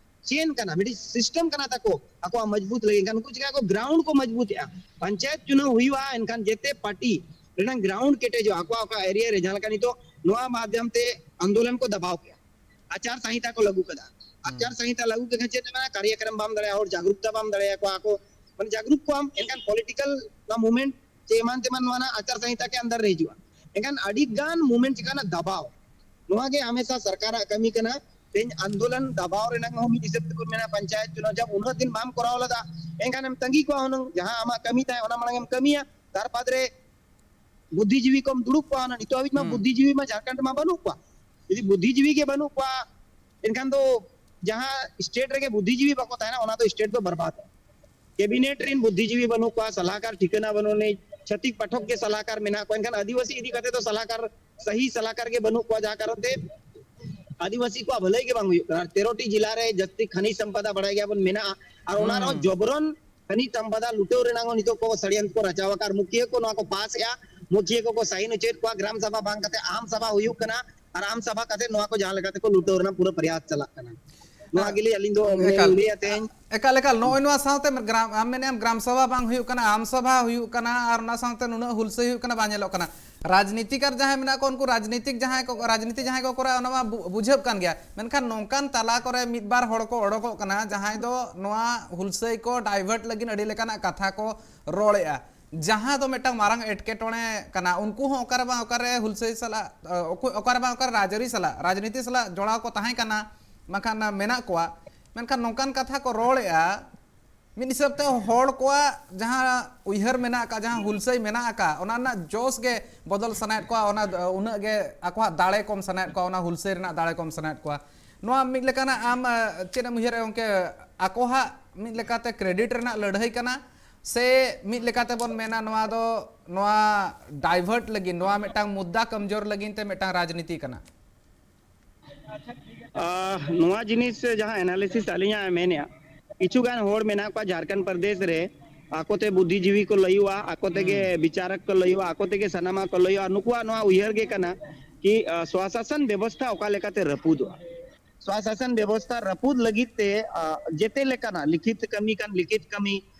ᱪᱮᱱ ᱠᱟᱱᱟ, ᱢᱤᱫᱴᱤᱡ ᱥᱤᱥᱴᱮᱢ ᱠᱟᱱᱟ ᱛᱟᱠᱚ ᱟᱠᱚᱣᱟᱜ ᱢᱚᱡᱽᱵᱩᱛ ᱞᱟᱹᱜᱤᱫ᱾ ᱮᱱᱠᱷᱟᱱ ᱩᱱᱠᱩ ᱪᱤᱠᱟᱹᱭᱟᱠᱚ? ᱜᱨᱟᱣᱩᱱᱰ ᱠᱚ ᱢᱚᱡᱽᱵᱩᱛᱮᱜᱼᱟ᱾ ᱯᱚᱧᱪᱟᱭᱮᱛ ᱪᱩᱱᱟᱣ ᱦᱩᱭᱩᱜᱼᱟ, ᱮᱱᱠᱷᱟᱱ ᱡᱮᱛᱮ ᱯᱟᱨᱴᱤ ᱨᱮᱱᱟᱜ ᱜᱨᱟᱣᱩᱱᱰ ᱠᱮᱴᱮᱡᱚᱜᱼᱟ᱾ ᱟᱠᱚᱣᱟᱜ ᱚᱠᱟ ᱮᱨᱤᱭᱟ ᱨᱮ ᱡᱟᱦᱟᱸ ᱞᱮᱠᱟ ᱱᱤᱛᱚᱜ ᱱᱚᱣᱟ ᱢᱟᱫᱽᱫᱷᱚᱢ ᱛᱮ ᱟᱱᱫᱳᱞᱚᱱ ᱠᱚ ᱫᱟᱵᱟᱣ ᱠᱮᱜᱼᱟ, ᱟᱪᱟᱨ ᱥᱟᱝᱦᱤᱛᱟ ᱠᱚ ᱞᱟᱹᱜᱩ ᱠᱮᱫᱟ᱾ ᱟᱪᱟᱨ ᱥᱟᱝᱦᱤᱛᱟ ᱞᱟᱹᱜᱩ ᱠᱮᱫ ᱠᱷᱟᱱ ᱪᱮᱫ ᱮ ᱢᱮᱱᱟ? ᱠᱟᱨᱭᱟᱠᱨᱚᱢ ᱵᱟᱢ ᱫᱟᱲᱮᱭᱟᱜᱼᱟ, ᱦᱚᱲ ᱡᱟᱜᱽᱨᱩᱠᱛᱟ ᱵᱟᱢ ᱫᱟᱲᱮᱭᱟᱠᱚᱣᱟ, ᱟᱠᱚ ᱢᱟᱱᱮ ᱡᱟᱜᱽᱨᱩᱠ ᱠᱚᱣᱟᱢ, ᱮᱱᱠᱷᱟᱱ ᱯᱚᱞᱤᱴᱤᱠᱟᱞ ᱚᱱᱟ ᱢᱩᱵᱷᱢᱮᱱᱴ ᱪᱮ ᱮᱢᱟᱱ ᱛᱮᱢᱟᱱ ᱱᱚᱣᱟ ᱨᱮᱱᱟᱜ ᱟᱪᱟᱨ ᱥᱟᱝᱦᱤᱛᱟ ᱠᱮ ᱟᱱᱫᱟᱨ ᱨᱮ ᱦᱤᱡᱩᱜᱼᱟ᱾ ᱮᱱᱠᱷᱟᱱ ᱟᱹᱰᱤ ᱜᱟᱱ ᱢᱩᱵᱷᱢᱮᱱᱴ ᱪᱮᱛᱟᱱ ᱨᱮ ᱫᱟᱵᱟᱣ, ᱱᱚᱣᱟ ᱜᱮ ᱦᱟᱢᱮᱥᱟ ᱥᱚᱨᱠᱟᱨᱟᱜ ᱠᱟᱹᱢᱤ ᱠᱟᱱᱟ᱾ ᱛᱮᱦᱮᱧ ᱟᱱᱫᱳᱞᱚᱱ ᱫᱟᱵᱟᱣ ᱨᱮᱱᱟᱜ ᱦᱚᱸ ᱢᱤᱫ ᱦᱤᱥᱟᱹᱵ ᱛᱮᱠᱚ ᱢᱮᱱᱟ ᱯᱚᱧᱪᱟᱭᱮᱛ ᱪᱩᱱᱟᱣ ᱡᱟᱵ ᱩᱱᱟᱹᱜ ᱫᱤᱱ ᱵᱟᱢ ᱠᱚᱨᱟᱣ ᱞᱮᱫᱟ, ᱮᱱᱠᱷᱟᱱᱮᱢ ᱛᱟᱺᱜᱤ ᱠᱚᱣᱟ ᱦᱩᱱᱟᱹᱝ, ᱡᱟᱦᱟᱸ ᱟᱢᱟᱜ ᱠᱟᱹᱢᱤ ᱛᱟᱦᱮᱸ ᱚᱱᱟ ᱢᱟᱲᱟᱝ ᱮᱢ ᱠᱟᱹᱢᱤᱭᱟ, ᱛᱟᱨ ᱵᱟᱫᱽ ᱨᱮ ᱵᱩᱫᱽᱫᱷᱤᱡᱤᱵᱤ ᱠᱚᱢ ᱫᱩᱲᱩᱵ ᱠᱚᱣᱟ ᱦᱩᱱᱟᱹᱝ᱾ ᱱᱤᱛᱚᱜ ᱦᱟᱹᱵᱤᱡ ᱢᱟ ᱵᱩᱫᱽᱫᱷᱤᱡᱤᱵᱤ ᱢᱟ ᱡᱷᱟᱲᱠᱷᱚᱸᱰ ᱢᱟ ᱵᱟᱹᱱᱩᱜ ᱠᱚᱣᱟ᱾ ᱡᱩᱫᱤ ᱵᱩᱫᱽᱫᱷᱤᱡᱤᱵᱤ ᱜᱮ ᱵᱟᱹᱱᱩᱜ ᱠᱚᱣᱟ, ᱮᱱᱠᱷᱟᱱ ᱫᱚ ᱡᱟᱦᱟᱸ ᱥᱴᱮᱴ ᱨᱮᱜᱮ ᱵᱩᱫᱽᱫᱷᱤᱡᱤᱵᱤ ᱵᱟᱠᱚ ᱛᱟᱦᱮᱱᱟ, ᱚᱱᱟ ᱫᱚ ᱥᱴᱮᱴ ᱫᱚ ᱵᱚᱨᱵᱟᱫ᱾ ᱠᱮᱵᱤᱱᱮᱴ ᱨᱮᱱ ᱵᱩᱫᱽᱫᱷᱤᱡᱤᱵᱤ ᱵᱟᱹᱱᱩᱜ ᱠᱚᱣᱟ, ᱥᱟᱞᱟᱦᱠᱟᱨ ᱴᱷᱤᱠᱟᱹᱱᱟ ᱵᱟᱹᱱᱩᱜ ᱟᱹᱱᱤᱡ, ᱪᱷᱟᱹᱛᱤᱠ ᱯᱟᱴᱷᱚᱠ ᱜᱮ ᱥᱟᱞᱟᱦᱠᱟᱨ ᱢᱮᱱᱟᱜ ᱠᱚᱣᱟ, ᱮᱱᱠᱷᱟᱱ ᱟᱹᱫᱤᱵᱟᱹᱥᱤ ᱤᱫᱤ ᱠᱟᱛᱮ ᱫᱚ ᱥᱟᱞᱟᱦᱠᱟᱨ, ᱥᱟᱹᱦᱤ ᱥᱟᱞᱟᱦᱠᱟᱨ ᱜᱮ ᱵᱟᱹᱱᱩᱜ ᱠᱚᱣᱟ, ᱡᱟᱦᱟᱸ ᱠᱟᱨᱚᱱ ᱛᱮ ᱟᱹᱫᱤᱵᱟᱹᱥᱤ ᱠᱚᱣᱟᱜ ᱵᱷᱟᱹᱞᱟᱹᱭ ᱜᱮ ᱵᱟᱝ ᱦᱩᱭᱩᱜ ᱠᱟᱱᱟ᱾ ᱟᱨ ᱛᱮᱨᱚ ᱴᱤ ᱡᱮᱞᱟ ᱨᱮ ᱡᱟᱹᱥᱛᱤ ᱠᱷᱟᱱᱤᱡ ᱥᱚᱢᱯᱚᱫᱟ ᱵᱟᱲᱟᱭ ᱜᱮᱭᱟᱵᱚᱱ ᱢᱮᱱᱟᱜᱼᱟ, ᱟᱨ ᱚᱱᱟ ᱨᱮᱦᱚᱸ ᱡᱚᱵᱨᱚᱱ ᱠᱷᱟᱱᱤᱡ ᱥᱚᱢᱯᱚᱫᱟ ᱞᱩᱴᱟᱹᱣ ᱨᱮᱱᱟᱜ ᱦᱚᱸ ᱱᱤᱛᱚᱜ ᱠᱚ ᱥᱟᱲᱤᱭᱟᱱᱛ ᱠᱚ ᱨᱟᱪᱟᱣ ᱟᱠᱟᱫ, ᱟᱨ ᱢᱩᱠᱷᱤᱭᱟᱹ ᱠᱚ ᱱᱚᱣᱟ ᱠᱚ ᱯᱟᱥ ᱮᱜᱼᱟ, ᱢᱩᱠᱷᱤᱭᱟᱹ ᱠᱚᱠᱚ ᱥᱟᱭᱤᱱ ᱦᱚᱪᱚᱭᱮᱫ ᱠᱚᱣᱟ, ᱜᱨᱟᱢ ᱥᱟᱵᱷᱟ ᱵᱟᱝ ᱠᱟᱛᱮ ᱟᱢ ᱥᱟᱵᱷᱟ ᱦᱩᱭᱩᱜ ᱠᱟᱱᱟ, ᱟᱨ ᱟᱢ ᱥᱟᱵᱷᱟ ᱠᱟᱛᱮ ᱱᱚᱣᱟ ᱠᱚ ᱡᱟᱦᱟᱸ ᱞᱮᱠᱟ ᱛᱮᱠᱚ ᱞᱩᱴᱟᱹᱣ ᱨᱮᱱᱟᱜ ᱯᱩᱨᱟᱹ ᱯᱨᱚᱭᱟᱥ ᱪᱟᱞᱟᱜ ᱠᱟᱱᱟ᱾ ᱱᱚᱣᱟ ᱜᱮᱞᱤᱧ ᱟᱹᱞᱤᱧ ᱫᱚ ᱢᱟᱱᱮ ᱮᱠᱟᱞ᱾ ᱞᱟᱹᱭᱟ ᱛᱮᱦᱮᱧ᱾ ᱮᱠᱟᱞ, ᱮᱠᱟᱞ᱾ ᱱᱚᱜᱼᱚᱭ ᱱᱚᱣᱟ ᱥᱟᱶᱛᱮ ᱜᱨᱟᱢ, ᱟᱢ ᱢᱮᱱᱮᱫ ᱟᱢ ᱜᱨᱟᱢ ᱥᱟᱵᱷᱟ ᱵᱟᱝ ᱦᱩᱭᱩᱜ ᱠᱟᱱᱟ, ᱟᱢ ᱥᱟᱵᱷᱟ ᱦᱩᱭᱩᱜ ᱠᱟᱱᱟ, ᱟᱨ ᱚᱱᱟ ᱥᱟᱶᱛᱮ ᱱᱩᱱᱟᱹᱜ ᱦᱩᱞᱥᱟᱹᱭ ᱦᱩᱭᱩᱜ ᱠᱟᱱᱟ, ᱵᱟᱝ ᱧᱮᱞᱚᱜ ᱠᱟᱱᱟ᱾ ᱨᱟᱡᱽᱱᱤᱛᱤᱠᱟᱨ ᱡᱟᱦᱟᱸᱭ ᱢᱮᱱᱟᱜ ᱠᱚᱣᱟ, ᱩᱱᱠᱩ ᱨᱟᱡᱽᱱᱤᱛᱤᱠ ᱡᱟᱦᱟᱸᱭ ᱠᱚ, ᱨᱟᱡᱽᱱᱤᱛᱤ ᱡᱟᱦᱟᱸᱭ ᱠᱚ ᱠᱚᱨᱟᱣᱟ, ᱚᱱᱟ ᱢᱟ ᱵᱩ-, ᱵᱩᱡᱷᱟᱹᱜ ᱠᱟᱱ ᱜᱮᱭᱟ᱾ ᱢᱮᱱᱠᱷᱟᱱ ᱱᱚᱝᱠᱟᱱ ᱛᱟᱞᱟ ᱠᱚᱨᱮ ᱢᱤᱫ ᱵᱟᱨ ᱦᱚᱲ ᱠᱚ ᱚᱰᱚᱠᱚᱜ ᱠᱟᱱᱟ, ᱡᱟᱦᱟᱸᱭ ᱫᱚ ᱱᱚᱣᱟ ᱦᱩᱞᱥᱟᱹᱭ ᱠᱚ ᱰᱟᱭᱵᱷᱟᱨᱴ ᱞᱟᱹᱜᱤᱫ ᱟᱹᱰᱤ ᱞᱮᱠᱟᱱᱟᱜ ᱠᱟᱛᱷᱟ ᱠᱚ ᱨᱚᱲᱮᱜᱼᱟ, ᱡᱟᱦᱟᱸ ᱫᱚ ᱢᱤᱫᱴᱟᱝ ᱢᱟᱨᱟᱝ ᱮᱴᱠᱮᱴᱚᱬᱮ ᱠᱟᱱᱟ᱾ ᱩᱱᱠᱩ ᱦᱚᱸ ᱚᱠᱟᱨᱮ ᱵᱟᱝ ᱚᱠᱟᱨᱮ ᱦᱩᱞᱥᱟᱹᱭ ᱥᱟᱞᱟᱜ, ᱚᱠᱚ-, ᱚᱠᱟᱨᱮ ᱵᱟᱝ ᱚᱠᱟᱨᱮ ᱨᱟᱡᱽᱟᱹᱨᱤ ᱥᱟᱞᱟᱜ, ᱨᱟᱡᱽᱱᱤᱛᱤ ᱥᱟᱞᱟᱜ ᱡᱚᱲᱟᱣ ᱠᱚ ᱛᱟᱦᱮᱸ ᱠᱟᱱᱟ, ᱵᱟᱝᱠᱷᱟᱱ ᱢᱮᱱᱟᱜ ᱠᱚᱣᱟ᱾ ᱢᱮᱱᱠᱷᱟᱱ ᱱᱚᱝᱠᱟᱱ ᱠᱟᱛᱷᱟ ᱠᱚ ᱨᱚᱲᱮᱜᱼᱟ, ᱢᱤᱫ ᱦᱤᱥᱟᱹᱵ ᱛᱮ ᱦᱚᱲ ᱠᱚᱣᱟᱜ ᱡᱟᱦᱟᱸ ᱩᱭᱦᱟᱹᱨ ᱢᱮᱱᱟᱜ ᱟᱠᱟᱫ, ᱡᱟᱦᱟᱸ ᱦᱩᱞᱥᱟᱹᱭ ᱢᱮᱱᱟᱜ ᱟᱠᱟᱫ, ᱚᱱᱟ ᱨᱮᱱᱟᱜ ᱡᱚᱥ ᱜᱮ ᱵᱚᱫᱚᱞ ᱥᱟᱱᱟᱭᱮᱫ ᱠᱚᱣᱟ, ᱚᱱᱟ, ᱩᱱᱟᱹᱜ ᱜᱮ ᱟᱠᱚᱣᱟᱜ ᱫᱟᱲᱮ ᱠᱚᱢ ᱥᱟᱱᱟᱭᱮᱫ ᱠᱚᱣᱟ, ᱚᱱᱟ ᱦᱩᱞᱥᱟᱹᱭ ᱨᱮᱱᱟᱜ ᱫᱟᱲᱮ ᱠᱚᱢ ᱥᱟᱱᱟᱭᱮᱫ ᱠᱚᱣᱟ᱾ ᱱᱚᱣᱟ ᱢᱤᱫ ᱞᱮᱠᱟᱱᱟᱜ ᱟᱢ, ᱟ, ᱪᱮᱫ ᱮᱢ ᱩᱭᱦᱟᱹᱨᱟ ᱜᱚᱢᱠᱮ, ᱟᱠᱚᱣᱟᱜ ᱢᱤᱫ ᱞᱮᱠᱟᱛᱮ ᱠᱨᱮᱰᱤᱴ ᱨᱮᱱᱟᱜ ᱞᱟᱹᱲᱦᱟᱹᱭ ᱠᱟᱱᱟ, ᱥᱮ ᱢᱤᱫ ᱞᱮᱠᱟᱛᱮ ᱵᱚᱱ ᱢᱮᱱᱟ ᱱᱚᱣᱟ ᱫᱚ, ᱱᱚᱣᱟ ᱰᱟᱭᱵᱷᱟᱨᱴ ᱞᱟᱹᱜᱤᱫ, ᱱᱚᱣᱟ ᱢᱤᱫᱴᱟᱝ ᱢᱩᱫᱽᱫᱟ ᱠᱚᱢᱡᱳᱨ ᱞᱟᱹᱜᱤᱫ ᱛᱮ ᱢᱤᱫᱴᱟᱝ ᱨᱟᱡᱽᱱᱤᱛᱤ ᱠᱟᱱᱟ? ᱟᱦ, ᱱᱚᱣᱟ ᱡᱤᱱᱤᱥ ᱡᱟᱦᱟᱸ ᱮᱱᱟᱞᱤᱥᱤᱥ ᱟᱹᱞᱤᱧᱟᱜ ᱢᱮᱱᱮᱜᱼᱟ, ᱠᱤᱪᱷᱩ ᱜᱟᱱ ᱦᱚᱲ ᱢᱮᱱᱟᱜ ᱠᱚᱣᱟ ᱡᱷᱟᱲᱠᱷᱚᱸᱰ ᱯᱨᱚᱫᱮᱥ ᱨᱮ, ᱟᱠᱚᱛᱮ ᱵᱩᱫᱽᱫᱷᱤᱡᱤᱵᱤ ᱠᱚ ᱞᱟᱹᱭᱩᱜᱼᱟ, ᱟᱠᱚ ᱛᱮᱜᱮ ᱦᱩᱸ᱾ ᱵᱤᱪᱟᱨᱚᱠ ᱠᱚ ᱞᱟᱹᱭᱩᱜᱼᱟ, ᱟᱠᱚ ᱛᱮᱜᱮ ᱥᱟᱱᱟᱢᱟᱜ ᱠᱚ ᱞᱟᱹᱭᱩᱜᱼᱟ᱾ ᱱᱩᱠᱩᱣᱟᱜ ᱱᱚᱣᱟ ᱩᱭᱦᱟᱹᱨ ᱜᱮ ᱠᱟᱱᱟ ᱠᱤ, ᱟᱦ, ᱥᱣᱟᱥᱟᱥᱚᱱ ᱵᱮᱵᱚᱥᱛᱷᱟ ᱚᱠᱟ ᱞᱮᱠᱟᱛᱮ ᱨᱟᱹᱯᱩᱫᱚᱜᱼᱟ᱾ ᱥᱚᱥᱟᱥᱚᱱ ᱵᱮᱵᱚᱥᱛᱷᱟ ᱨᱟᱹᱯᱩᱫ ᱞᱟᱹᱜᱤᱫ ᱛᱮ ᱡᱮᱛᱮ ᱞᱮᱠᱟᱱᱟᱜ ᱞᱤᱠᱷᱤᱛ ᱠᱟᱹᱢᱤ ᱠᱟᱱ ᱞᱤᱠᱷᱤᱛ ᱠᱟᱹᱢᱤ,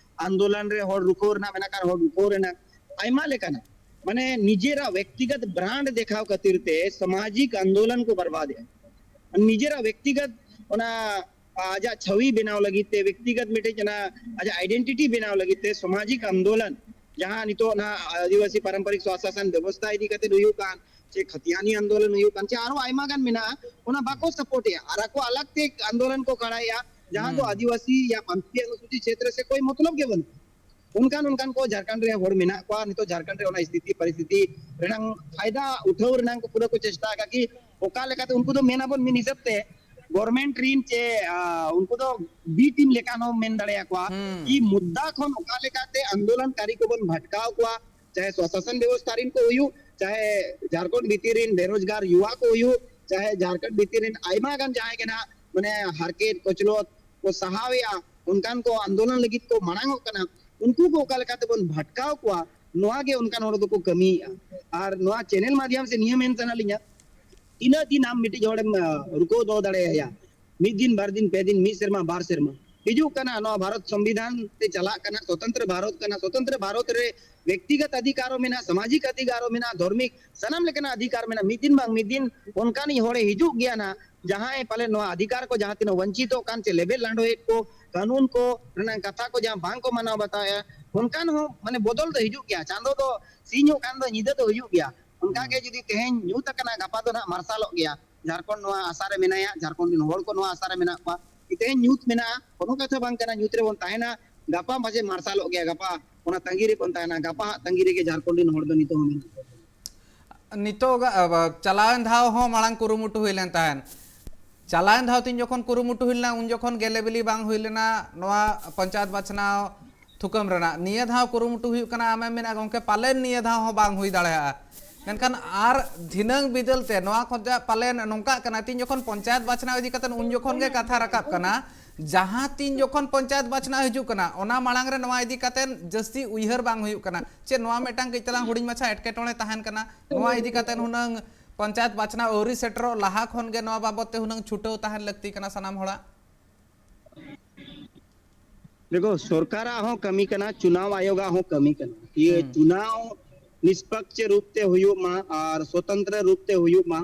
ᱟᱱᱫᱳᱞᱚᱱ ᱨᱮ ᱦᱚᱲ ᱨᱩᱠᱷᱟᱹᱣ ᱨᱮᱱᱟᱜ ᱢᱮᱱᱟᱜ ᱠᱷᱟᱱ ᱦᱚᱲ ᱨᱩᱠᱷᱟᱹᱣ ᱨᱮᱱᱟᱜ, ᱟᱭᱢᱟ ᱞᱮᱠᱟᱱᱟᱜ, ᱢᱟᱱᱮ ᱱᱤᱡᱮᱨᱟᱜ ᱵᱮᱠᱛᱤᱜᱚᱛ ᱵᱨᱟᱱᱰ ᱫᱮᱠᱷᱟᱣ ᱠᱷᱟᱹᱛᱤᱨ ᱛᱮ ᱥᱟᱢᱟᱡᱤᱠ ᱟᱱᱫᱳᱞᱚᱱ ᱠᱚ ᱵᱚᱨᱵᱟᱫᱮᱜᱼᱟ᱾ ᱱᱤᱡᱮᱨᱟᱜ ᱵᱮᱠᱛᱤᱜᱚᱛ ᱚᱱᱟ ᱟᱡᱟᱜ ᱪᱷᱟᱹᱣᱤ ᱵᱮᱱᱟᱣ ᱞᱟᱹᱜᱤᱫ ᱛᱮ, ᱵᱮᱠᱛᱤᱜᱚᱛ ᱢᱤᱫᱴᱮᱡ ᱚᱱᱟ ᱟᱡᱟᱜ ᱟᱭᱰᱮᱱᱴᱤᱴᱤ ᱵᱮᱱᱟᱣ ᱞᱟᱹᱜᱤᱫ ᱛᱮ ᱥᱟᱢᱟᱡᱤᱠ ᱟᱱᱫᱳᱞᱚᱱ, ᱡᱟᱦᱟᱸ ᱱᱤᱛᱚᱜ ᱚᱱᱟ ᱟᱹᱫᱤᱵᱟᱹᱥᱤ ᱯᱟᱨᱚᱢᱯᱚᱨᱤᱠ ᱥᱚᱥᱟᱥᱚᱱ ᱵᱮᱵᱚᱥᱛᱷᱟ ᱤᱫᱤ ᱠᱟᱛᱮ ᱦᱩᱭᱩᱜ ᱠᱟᱱ, ᱪᱮ ᱠᱷᱟᱛᱤᱭᱟᱱᱤ ᱟᱱᱫᱳᱞᱚᱱ ᱦᱩᱭᱩᱜ ᱠᱟᱱ, ᱪᱮ ᱟᱨᱚ ᱟᱭᱢᱟ ᱜᱟᱱ ᱢᱮᱱᱟᱜᱼᱟ, ᱚᱱᱟ ᱵᱟᱠᱚ ᱥᱟᱯᱳᱨᱴ ᱮᱜᱼᱟ ᱟᱨ ᱟᱠᱚ ᱟᱞᱟᱜᱽ ᱛᱮ ᱟᱱᱫᱳᱞᱚᱱ ᱠᱚ ᱠᱷᱟᱲᱟᱭᱮᱜᱼᱟ, ᱡᱟᱦᱟᱸ ᱫᱚ ᱟᱹᱫᱤᱵᱟᱹᱥᱤ ᱭᱟ ᱯᱟᱱᱛᱷᱤ ᱚᱱᱩᱥᱩᱪᱤ ᱪᱷᱮᱛᱨᱚ ᱥᱮ ᱠᱳᱭ ᱢᱚᱛᱞᱚᱵ ᱜᱮ ᱵᱟᱹᱱᱩᱜ᱾ ᱚᱱᱠᱟᱱ ᱚᱱᱠᱟᱱ ᱠᱚ ᱡᱷᱟᱲᱠᱷᱚᱸᱰ ᱨᱮ ᱦᱚᱲ ᱢᱮᱱᱟᱜ ᱠᱚᱣᱟ ᱱᱤᱛᱚᱜ ᱡᱷᱟᱲᱠᱷᱚᱸᱰ ᱨᱮ ᱚᱱᱟ ᱥᱛᱷᱤᱛᱤ ᱯᱚᱨᱤᱥᱛᱷᱤᱛᱤ ᱨᱮᱱᱟᱝ ᱯᱷᱟᱭᱫᱟ ᱩᱴᱷᱟᱹᱣ ᱨᱮᱱᱟᱝ ᱠᱚ ᱯᱩᱨᱟᱹ ᱠᱚ ᱪᱮᱥᱴᱟ ᱟᱠᱟᱫ ᱠᱤ ᱚᱠᱟ ᱞᱮᱠᱟᱛᱮ ᱩᱱᱠᱩ ᱫᱚ ᱢᱮᱱ ᱟᱵᱚᱱ ᱢᱤᱫ ᱦᱤᱥᱟᱹᱵ ᱛᱮ ᱜᱚᱨᱢᱮᱱᱴ ᱨᱤᱱ ᱪᱮ ᱩᱱᱠᱩ ᱫᱚ ᱵᱤ ᱴᱤᱢ ᱞᱮᱠᱟ ᱦᱚᱸ ᱢᱮᱱ ᱫᱟᱲᱮᱭᱟᱠᱚᱣᱟ᱾ ᱠᱤ ᱢᱩᱫᱽᱫᱟ ᱠᱷᱚᱱ ᱚᱠᱟ ᱞᱮᱠᱟᱛᱮ ᱟᱱᱫᱳᱞᱚᱱ ᱠᱟᱨᱤ ᱠᱚᱵᱚᱱ ᱵᱷᱟᱴᱠᱟᱣ ᱠᱚᱣᱟ, ᱪᱟᱦᱮ ᱥᱚᱥᱟᱥᱚᱱ ᱵᱮᱵᱚᱥᱛᱷᱟ ᱨᱤᱱ ᱠᱚ ᱦᱩᱭᱩᱜ, ᱪᱟᱦᱮ ᱡᱷᱟᱲᱠᱷᱚᱸᱰ ᱵᱷᱤᱛᱤᱨ ᱨᱤᱱ ᱵᱮᱨᱳᱡᱽᱜᱟᱨ ᱭᱩᱣᱟ ᱠᱚ ᱦᱩᱭᱩᱜ, ᱪᱟᱦᱮ ᱡᱷᱟᱲᱠᱷᱚᱸᱰ ᱵᱷᱤᱛᱤᱨ ᱨᱤᱱ ᱟᱭᱢᱟ ᱜᱟᱱ ᱡᱟᱦᱟᱸᱭ ᱜᱮ ᱱᱟᱦᱟᱜ ᱢᱟᱱᱮ ᱦᱟᱨᱠᱮᱛ ᱠᱚᱪᱞᱚᱛ ᱠᱚ ᱥᱟᱦᱟᱣᱮᱜᱼᱟ, ᱚᱱᱠᱟᱱ ᱠᱚ ᱟᱱᱫᱳᱞᱚᱱ ᱞᱟᱹᱜᱤᱫ ᱠᱚ ᱢᱟᱲᱟᱝ ᱚᱜ ᱠᱟᱱᱟ, ᱩᱱᱠᱩ ᱠᱚ ᱚᱠᱟ ᱞᱮᱠᱟ ᱛᱮᱵᱚᱱ ᱵᱷᱟᱴᱠᱟᱣ ᱠᱚᱣᱟ, ᱱᱚᱣᱟ ᱜᱮ ᱚᱱᱠᱟᱱ ᱦᱚᱲ ᱫᱚᱠᱚ ᱠᱟᱹᱢᱤᱭᱮᱜᱼᱟ᱾ ᱟᱨ ᱱᱚᱣᱟ ᱪᱮᱱᱮᱞ ᱢᱟᱫᱷᱭᱚᱢ ᱥᱮ ᱱᱤᱭᱟᱹ ᱢᱮᱱ ᱥᱟᱱᱟ ᱞᱤᱧᱟ, ᱛᱤᱱᱟᱹᱜ ᱫᱤᱱ ᱟᱢ ᱢᱤᱫᱴᱤᱡ ᱦᱚᱲᱮᱢ ᱨᱩᱠᱟᱹᱣ ᱫᱚᱦᱚ ᱫᱟᱲᱮᱭᱟᱭᱟ? ᱢᱤᱫ ᱫᱤᱱ, ᱵᱟᱨ ᱫᱤᱱ, ᱯᱮ ᱫᱤᱱ, ᱢᱤᱫ ᱥᱮᱨᱢᱟ, ᱵᱟᱨ ᱥᱮᱨᱢᱟ᱾ ᱦᱤᱡᱩᱜ ᱠᱟᱱᱟ ᱱᱚᱣᱟ ᱵᱷᱟᱨᱚᱛ ᱥᱚᱝᱵᱤᱫᱷᱟᱱ ᱛᱮ ᱪᱟᱞᱟᱜ ᱠᱟᱱᱟ, ᱥᱚᱛᱚᱱᱛᱨᱚ ᱵᱷᱟᱨᱚᱛ ᱠᱟᱱᱟ, ᱥᱚᱛᱚᱱᱛᱨᱚ ᱵᱷᱟᱨᱚᱛ ᱨᱮ ᱵᱮᱠᱛᱤᱜᱚᱛ ᱚᱫᱷᱤᱠᱟᱨ ᱦᱚᱸ ᱢᱮᱱᱟᱜᱼᱟ, ᱥᱟᱢᱟᱡᱤᱠ ᱚᱫᱷᱤᱠᱟᱨ ᱦᱚᱸ ᱢᱮᱱᱟᱜᱼᱟ, ᱫᱷᱟᱨᱢᱤᱠ, ᱥᱟᱱᱟᱢ ᱞᱮᱠᱟᱱᱟᱜ ᱚᱫᱷᱤᱠᱟᱨ ᱢᱮᱱᱟᱜᱼᱟ᱾ ᱢᱤᱫ ᱫᱤᱱ ᱵᱟᱝ ᱢᱤᱫ ᱫᱤᱱ ᱚᱱᱠᱟᱱᱤᱡ ᱦᱚᱲᱮ ᱦᱤᱡᱩᱜ ᱜᱮᱭᱟ ᱱᱟᱦᱟᱜ, ᱡᱟᱦᱟᱸᱭ ᱯᱟᱞᱮ ᱱᱚᱣᱟ ᱚᱫᱷᱤᱠᱟᱨ ᱠᱚ ᱡᱟᱦᱟᱸ ᱛᱤᱱᱟᱹᱜ ᱵᱚᱧᱪᱤᱛᱚᱜ ᱠᱟᱱ ᱪᱮ ᱞᱮᱵᱮᱫ ᱞᱟᱸᱰᱚᱭᱮᱫ ᱠᱚ, ᱠᱟᱹᱱᱩᱱ ᱠᱚ ᱨᱮᱱᱟᱜ ᱠᱟᱛᱷᱟ ᱠᱚ ᱡᱟᱦᱟᱸ ᱵᱟᱝ ᱠᱚ ᱢᱟᱱᱟᱣ ᱵᱟᱛᱟᱣᱮᱫᱼᱟ, ᱚᱱᱠᱟᱱ ᱦᱚᱸ ᱢᱟᱱᱮ ᱵᱚᱫᱚᱞ ᱫᱚ ᱦᱤᱡᱩᱜ ᱜᱮᱭᱟ᱾ ᱪᱟᱸᱫᱚ ᱫᱚ ᱥᱤᱧᱚᱜ ᱠᱟᱱ ᱫᱚ ᱧᱤᱫᱟᱹ ᱫᱚ ᱦᱤᱡᱩᱜ ᱜᱮᱭᱟ᱾ ᱚᱱᱠᱟ ᱜᱮ ᱡᱩᱫᱤ ᱛᱮᱦᱮᱧ ᱧᱩᱛ ᱟᱠᱟᱱᱟ, ᱜᱟᱯᱟ ᱫᱚ ᱱᱟᱦᱟᱜ ᱢᱟᱨᱥᱟᱞᱚᱜ ᱜᱮᱭᱟ᱾ ᱡᱷᱟᱲᱠᱷᱚᱸᱰ ᱱᱚᱣᱟ ᱟᱥᱟ ᱨᱮ ᱢᱮᱱᱟᱭᱟ, ᱡᱷᱟᱲᱠᱷᱚᱸᱰ ᱨᱮᱱ ᱦᱚᱲ ᱠᱚ ᱱᱚᱣᱟ ᱟᱥᱟ ᱨᱮ ᱢᱮᱱᱟᱜ ᱠᱚᱣᱟ᱾ ᱛᱮᱦᱮᱧ ᱧᱩᱛ ᱢᱮᱱᱟᱜᱼᱟ, ᱠᱳᱱᱳ ᱠᱟᱛᱷᱟ ᱵᱟᱝ ᱠᱟᱱᱟ, ᱧᱩᱛ ᱨᱮᱵᱚᱱ ᱛᱟᱦᱮᱱᱟ, ᱜᱟᱯᱟ ᱯᱟᱪᱮ ᱢᱟᱨᱥᱟᱞᱚᱜ ᱜᱮᱭᱟ, ᱜᱟᱯᱟ ᱚᱱᱟ ᱛᱟᱺᱜᱤ ᱨᱮᱵᱚᱱ ᱛᱟᱦᱮᱱᱟ, ᱜᱟᱯᱟ ᱦᱟᱸᱜ ᱛᱟᱺᱜᱤ ᱨᱮᱜᱮ ᱡᱷᱟᱲᱠᱷᱚᱸᱰ ᱨᱮᱱ ᱦᱚᱲ ᱫᱚ ᱱᱤᱛᱚᱜ ᱦᱚᱸ ᱢᱮᱱᱟᱜ ᱠᱚᱣᱟ᱾ ᱱᱤᱛᱚᱜ ᱪᱟᱞᱟᱣᱮᱱ ᱫᱷᱟᱣ ᱦᱚᱸ ᱢᱟᱲᱟᱝ ᱠᱩᱨᱩᱢᱩᱴᱩ ᱦᱩᱭ ᱞᱮᱱ ᱛᱟᱦᱮᱸᱫ᱾ ᱪᱟᱞᱟᱣᱮᱱ ᱫᱷᱟᱣ ᱛᱤᱧ ᱡᱚᱠᱷᱚᱱ ᱠᱩᱨᱩᱢᱩᱴᱩ ᱦᱩᱭ ᱞᱮᱱᱟ, ᱩᱱ ᱡᱚᱠᱷᱚᱱ ᱜᱮᱞᱮ ᱵᱤᱞᱤ ᱵᱟᱝ ᱦᱩᱭ ᱞᱮᱱᱟ ᱱᱚᱣᱟ ᱯᱚᱧᱪᱟᱭᱮᱛ ᱵᱟᱪᱷᱱᱟᱣ ᱛᱷᱩᱠᱟᱹᱢ ᱨᱮᱱᱟᱜ᱾ ᱱᱤᱭᱟᱹ ᱫᱷᱟᱣ ᱠᱩᱨᱩᱢᱩᱴᱩ ᱦᱩᱭᱩᱜ ᱠᱟᱱᱟ, ᱟᱢᱮᱢ ᱢᱮᱱᱟ, "ᱜᱚᱢᱠᱮ, ᱯᱟᱞᱮᱱ ᱱᱤᱭᱟᱹ ᱫᱷᱟᱣ ᱦᱚᱸ ᱵᱟᱝ ᱦᱩᱭ ᱫᱟᱲᱮᱭᱟᱜᱼᱟ", ᱢᱮᱱᱠᱷᱟᱱ ᱟᱨ ᱫᱷᱤᱱᱟᱹᱝ ᱵᱤᱫᱟᱹᱞ ᱛᱮ ᱱᱚᱣᱟ ᱠᱷᱚᱱ ᱯᱟᱞᱮᱱ ᱱᱚᱝᱠᱟᱜ ᱠᱟᱱᱟ᱾ ᱛᱤᱧ ᱡᱚᱠᱷᱚᱱ ᱯᱚᱧᱪᱟᱭᱮᱛ ᱵᱟᱪᱷᱱᱟᱣ ᱤᱫᱤ ᱠᱟᱛᱮ ᱩᱱ ᱡᱚᱠᱷᱚᱱ ᱜᱮ ᱠᱟᱛᱷᱟ ᱨᱟᱠᱟᱵ ᱠᱟᱱᱟ, ᱡᱟᱦᱟᱸ ᱛᱤᱧ ᱡᱚᱠᱷᱚᱱ ᱯᱚᱧᱪᱟᱭᱮᱛ ᱵᱟᱪᱷᱱᱟᱣ ᱦᱤᱡᱩᱜ ᱠᱟᱱᱟ, ᱚᱱᱟ ᱢᱟᱲᱟᱝ ᱨᱮ ᱱᱚᱣᱟ ᱤᱫᱤ ᱠᱟᱛᱮ ᱡᱟᱹᱥᱛᱤ ᱩᱭᱦᱟᱹᱨ ᱵᱟᱝ ᱦᱩᱭᱩᱜ ᱠᱟᱱᱟ᱾ ᱪᱮᱫ ᱱᱚᱣᱟ ᱢᱤᱫᱴᱟᱝ ᱠᱟᱹᱡ ᱛᱟᱞᱟᱝ ᱦᱩᱰᱤᱧ ᱢᱟᱪᱷᱟ ᱮᱴᱠᱮᱴᱚᱬᱮ ᱛᱟᱦᱮᱱ ᱠᱟᱱᱟ? ᱱᱚᱣᱟ ᱤᱫᱤ ᱠᱟᱛᱮ ᱦᱩᱱᱟᱹᱝ ᱯᱚᱧᱪᱟᱭᱮᱛ ᱵᱟᱪᱷᱱᱟᱣ ᱟᱹᱣᱨᱤ ᱥᱮᱴᱮᱨᱚᱜ ᱞᱟᱦᱟ ᱠᱷᱚᱱ ᱜᱮ ᱱᱚᱣᱟ ᱵᱟᱵᱚᱛ ᱛᱮ ᱦᱩᱱᱟᱹᱝ ᱪᱷᱩᱴᱟᱹᱣ ᱛᱟᱦᱮᱱ ᱞᱟᱹᱠᱛᱤ ᱠᱟᱱᱟ ᱥᱟᱱᱟᱢ ᱦᱚᱲᱟᱜ᱾ ᱫᱮᱠᱷᱚ, ᱥᱚᱨᱠᱟᱨᱟᱜ ᱦᱚᱸ ᱠᱟᱹᱢᱤ ᱠᱟᱱᱟ, ᱪᱩᱱᱟᱣ ᱟᱭᱳᱜᱟᱜ ᱦᱚᱸ ᱠᱟᱹᱢᱤ ᱠᱟᱱᱟ᱾ ᱤᱭᱟᱹ ᱦᱩᱸ᱾ ᱪᱩᱱᱟᱣ ᱱᱤᱥᱯᱟᱠᱪ ᱨᱩᱯ ᱛᱮ ᱦᱩᱭᱩᱜ ᱢᱟ ᱟᱨ ᱥᱚᱛᱚᱱᱛᱨᱚ ᱨᱩᱯ ᱛᱮ ᱦᱩᱭᱩᱜ ᱢᱟ,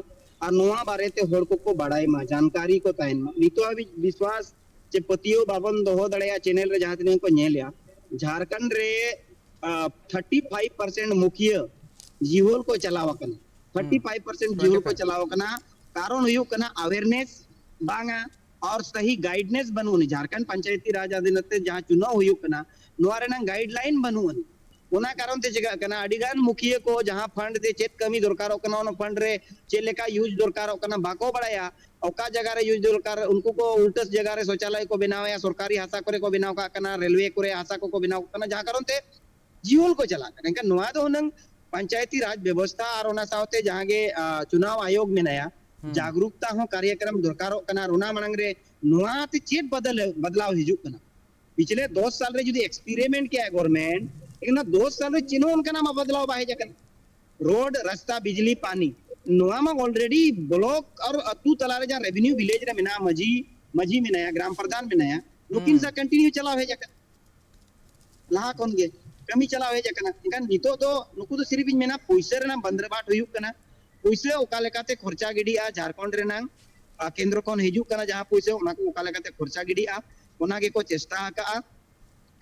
ᱟᱨ ᱱᱚᱣᱟ ᱵᱟᱨᱮᱛᱮ ᱦᱚᱲ ᱠᱚᱠᱚ ᱵᱟᱲᱟᱭ ᱢᱟ, ᱡᱟᱱᱠᱟᱨᱤ ᱠᱚ ᱛᱟᱦᱮᱱ ᱢᱟ᱾ ᱱᱤᱛᱚᱜ ᱦᱟᱹᱵᱤᱡ ᱵᱤᱥᱣᱟᱥ ᱪᱮ ᱯᱟᱹᱛᱭᱟᱹᱣ ᱵᱟᱵᱚᱱ ᱫᱚᱦᱚ ᱫᱟᱲᱮᱭᱟᱜᱼᱟ᱾ ᱪᱮᱱᱮᱞ ᱨᱮ ᱡᱟᱦᱟᱸ ᱛᱤᱱᱟᱹᱜ ᱠᱚ ᱧᱮᱞᱮᱜᱼᱟ, ᱡᱷᱟᱲᱠᱷᱚᱸᱰ ᱨᱮ ᱛᱷᱟᱨᱴᱤ ᱯᱷᱟᱭᱤᱵᱷ ᱯᱟᱨᱥᱮᱱᱴ ᱢᱩᱠᱷᱤᱭᱟᱹ ᱡᱤᱦᱳᱞ ᱠᱚ ᱪᱟᱞᱟᱣ ᱟᱠᱟᱱᱟ᱾ ᱛᱷᱟᱨᱴᱤ ᱯᱷᱟᱭᱤᱵᱷ ᱯᱟᱨᱥᱮᱱᱴ ᱡᱤᱦᱳᱞ ᱠᱚ ᱪᱟᱞᱟᱣ ᱟᱠᱟᱱᱟ᱾ ᱠᱟᱨᱚᱱ ᱦᱩᱭᱩᱜ ᱠᱟᱱᱟ ᱟᱣᱮᱨᱱᱮᱥ ᱵᱟᱝᱟ, ᱟᱨ ᱥᱟᱦᱤ ᱜᱟᱭᱤᱰᱱᱮᱥ ᱵᱟᱹᱱᱩᱜ ᱟᱹᱱᱤᱡ᱾ ᱡᱷᱟᱲᱠᱷᱚᱸᱰ ᱯᱚᱧᱪᱟᱭᱮᱛᱤ ᱨᱟᱡᱽ ᱟᱫᱷᱤᱱ ᱛᱮ ᱡᱟᱦᱟᱸ ᱪᱩᱱᱟᱣ ᱦᱩᱭᱩᱜ ᱠᱟᱱᱟ, ᱱᱚᱣᱟ ᱨᱮᱱᱟᱜ ᱜᱟᱭᱤᱰᱞᱟᱭᱤᱱ ᱵᱟᱹᱱᱩᱜ ᱟᱹᱱᱤᱡ᱾ ᱚᱱᱟ ᱠᱟᱨᱚᱱ ᱛᱮ ᱪᱤᱠᱟᱹᱜ ᱠᱟᱱᱟ, ᱟᱹᱰᱤ ᱜᱟᱱ ᱢᱩᱠᱷᱤᱭᱟᱹ ᱠᱚ ᱡᱟᱦᱟᱸ ᱯᱷᱟᱱᱰ ᱛᱮ ᱪᱮᱫ ᱠᱟᱹᱢᱤ ᱫᱚᱨᱠᱟᱨᱚᱜ ᱠᱟᱱᱟ, ᱚᱱᱟ ᱯᱷᱟᱱᱰ ᱨᱮ ᱪᱮᱫ ᱞᱮᱠᱟ ᱤᱭᱩᱡᱽ ᱫᱚᱨᱠᱟᱨᱚᱜ ᱠᱟᱱᱟ ᱵᱟᱠᱚ ᱵᱟᱲᱟᱭᱟ᱾ ᱚᱠᱟ ᱡᱟᱭᱜᱟ ᱨᱮ ᱤᱭᱩᱡᱽ ᱫᱚᱨᱠᱟᱨ, ᱩᱱᱠᱩ ᱠᱚ ᱩᱞᱴᱟᱹ ᱡᱟᱭᱜᱟ ᱨᱮ ᱥᱚᱪᱟᱞᱚᱭ ᱠᱚ ᱵᱮᱱᱟᱣᱮᱫᱼᱟ, ᱥᱚᱨᱠᱟᱨᱤ ᱦᱟᱥᱟ ᱠᱚᱨᱮ ᱠᱚ ᱵᱮᱱᱟᱣ ᱠᱟᱜ ᱠᱟᱱᱟ, ᱨᱮᱞᱣᱮ ᱠᱚᱨᱮ ᱦᱟᱥᱟ ᱠᱚᱠᱚ ᱵᱮᱱᱟᱣ ᱠᱟᱜ ᱠᱟᱱᱟ, ᱡᱟᱦᱟᱸ ᱠᱟᱨᱚᱱ ᱛᱮ ᱡᱤᱦᱳᱞ ᱠᱚ ᱪᱟᱞᱟᱜ ᱠᱟᱱᱟ᱾ ᱮᱱᱠᱷᱟᱱ ᱱᱚᱣᱟ ᱫᱚ ᱦᱩᱱᱟᱹᱝ ᱯᱚᱧᱪᱟᱭᱮᱛᱤ ᱨᱟᱡᱽ ᱵᱮᱵᱚᱥᱛᱷᱟ ᱟᱨ ᱚᱱᱟ ᱥᱟᱶᱛᱮ ᱡᱟᱦᱟᱸ ᱜᱮ, ᱟ, ᱪᱩᱱᱟᱣ ᱟᱭᱳᱜᱽ ᱢᱮᱱᱟᱭᱟ, ᱦᱩᱸ᱾ ᱡᱟᱜᱽᱨᱩᱠᱛᱟ ᱦᱚᱸ ᱠᱟᱨᱭᱟᱠᱨᱚᱢ ᱫᱚᱨᱠᱟᱨᱚᱜ ᱠᱟᱱᱟ᱾ ᱟᱨ ᱚᱱᱟ ᱢᱟᱲᱟᱝ ᱨᱮ ᱱᱚᱣᱟ ᱛᱮ ᱪᱮᱫ ᱵᱚᱫᱚᱞ, ᱵᱚᱫᱞᱟᱣ ᱦᱤᱡᱩᱜ ᱠᱟᱱᱟ? ᱯᱤᱪᱷᱞᱮ ᱫᱚᱥ ᱥᱟᱞ ᱨᱮ ᱡᱩᱫᱤ ᱮᱠᱥᱯᱮᱨᱤᱢᱮᱱᱴ ᱠᱮᱜᱼᱟ ᱜᱚᱵᱷᱚᱨᱱᱢᱮᱱᱴ, ᱮᱱᱠᱷᱟᱱ ᱫᱚᱥ ᱥᱟᱞ ᱨᱮ ᱪᱮᱫ ᱦᱚᱸ ᱚᱱᱠᱟᱱᱟᱜ ᱢᱟ ᱵᱚᱫᱞᱟᱣ ᱵᱟᱭ ᱦᱮᱡ ᱟᱠᱟᱱᱟ᱾ ᱨᱳᱰ, ᱨᱟᱥᱛᱟ, ᱵᱤᱡᱽᱞᱤ, ᱯᱟᱱᱤ, ᱱᱚᱣᱟ ᱢᱟ ᱚᱞᱨᱮᱰᱤ ᱵᱞᱚᱠ ᱟᱨ ᱟᱹᱛᱩ ᱛᱟᱞᱟᱨᱮ ᱡᱟᱦᱟᱸ ᱨᱮᱵᱷᱮᱱᱤᱭᱩ ᱵᱷᱤᱞᱮᱡᱽ ᱨᱮ ᱢᱮᱱᱟᱜᱼᱟ, ᱢᱟᱹᱡᱷᱤ, ᱢᱟᱹᱡᱷᱤ ᱢᱮᱱᱟᱭᱟ, ᱜᱨᱟᱢ ᱯᱨᱚᱫᱷᱟᱱ ᱢᱮᱱᱟᱭᱟ, ᱱᱩᱠᱤᱱ ᱦᱩᱸ᱾ ᱥᱟᱶ ᱠᱚᱱᱴᱤᱱᱤᱭᱩ ᱪᱟᱞᱟᱣ ᱦᱮᱡ ᱟᱠᱟᱱᱟ, ᱞᱟᱦᱟ ᱠᱷᱚᱱ ᱜᱮ ᱠᱟᱹᱢᱤ ᱪᱟᱞᱟᱣ ᱦᱮᱡ ᱟᱠᱟᱱᱟ᱾ ᱮᱱᱠᱷᱟᱱ ᱱᱤᱛᱚᱜ ᱫᱚ ᱱᱩᱠᱩ ᱫᱚ ᱥᱤᱨᱤᱯ ᱤᱧ ᱢᱮᱱᱟ ᱯᱩᱭᱥᱟᱹ ᱨᱮᱱᱟᱜ ᱵᱟᱸᱫᱨᱟᱵᱟᱴ ᱦᱩᱭᱩᱜ ᱠᱟᱱᱟ᱾ ᱯᱩᱭᱥᱟᱹ ᱚᱠᱟ ᱞᱮᱠᱟᱛᱮ ᱠᱷᱚᱨᱪᱟ ᱜᱤᱰᱤᱜᱼᱟ, ᱡᱷᱟᱲᱠᱷᱚᱸᱰ ᱨᱮᱱᱟᱝ, ᱟ, ᱠᱮᱱᱫᱨᱚ ᱠᱷᱚᱱ ᱦᱤᱡᱩᱜ ᱠᱟᱱᱟ ᱡᱟᱦᱟᱸ ᱯᱩᱭᱥᱟᱹ, ᱚᱱᱟ ᱠᱚ ᱚᱠᱟ ᱞᱮᱠᱟᱛᱮ ᱠᱷᱚᱨᱪᱟ ᱜᱤᱰᱤᱜᱼᱟ, ᱚᱱᱟ ᱜᱮᱠᱚ ᱪᱮᱥᱴᱟ ᱟᱠᱟᱜᱼᱟ᱾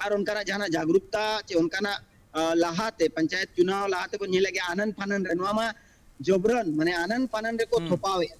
ᱟᱨ ᱚᱱᱠᱟᱱᱟᱜ ᱡᱟᱦᱟᱱᱟᱜ ᱡᱟᱜᱽᱨᱩᱠᱛᱟ ᱪᱮ ᱚᱱᱠᱟᱱᱟᱜ, ᱟ, ᱞᱟᱦᱟᱛᱮ ᱯᱚᱧᱪᱟᱭᱮᱛ ᱪᱩᱱᱟᱣ ᱞᱟᱦᱟ ᱛᱮᱵᱚᱱ ᱧᱮᱞᱮᱫ ᱜᱮᱭᱟ, ᱟᱱᱟᱱ ᱯᱷᱟᱱᱟᱱ ᱨᱮ, ᱱᱚᱣᱟ ᱢᱟ ᱡᱚᱵᱨᱟᱱ, ᱢᱟᱱᱮ ᱟᱱᱟᱱ ᱯᱷᱟᱱᱟᱱ ᱨᱮᱠᱚ ᱦᱩᱸ᱾ ᱛᱷᱚᱯᱟᱣᱮᱫᱼᱟ᱾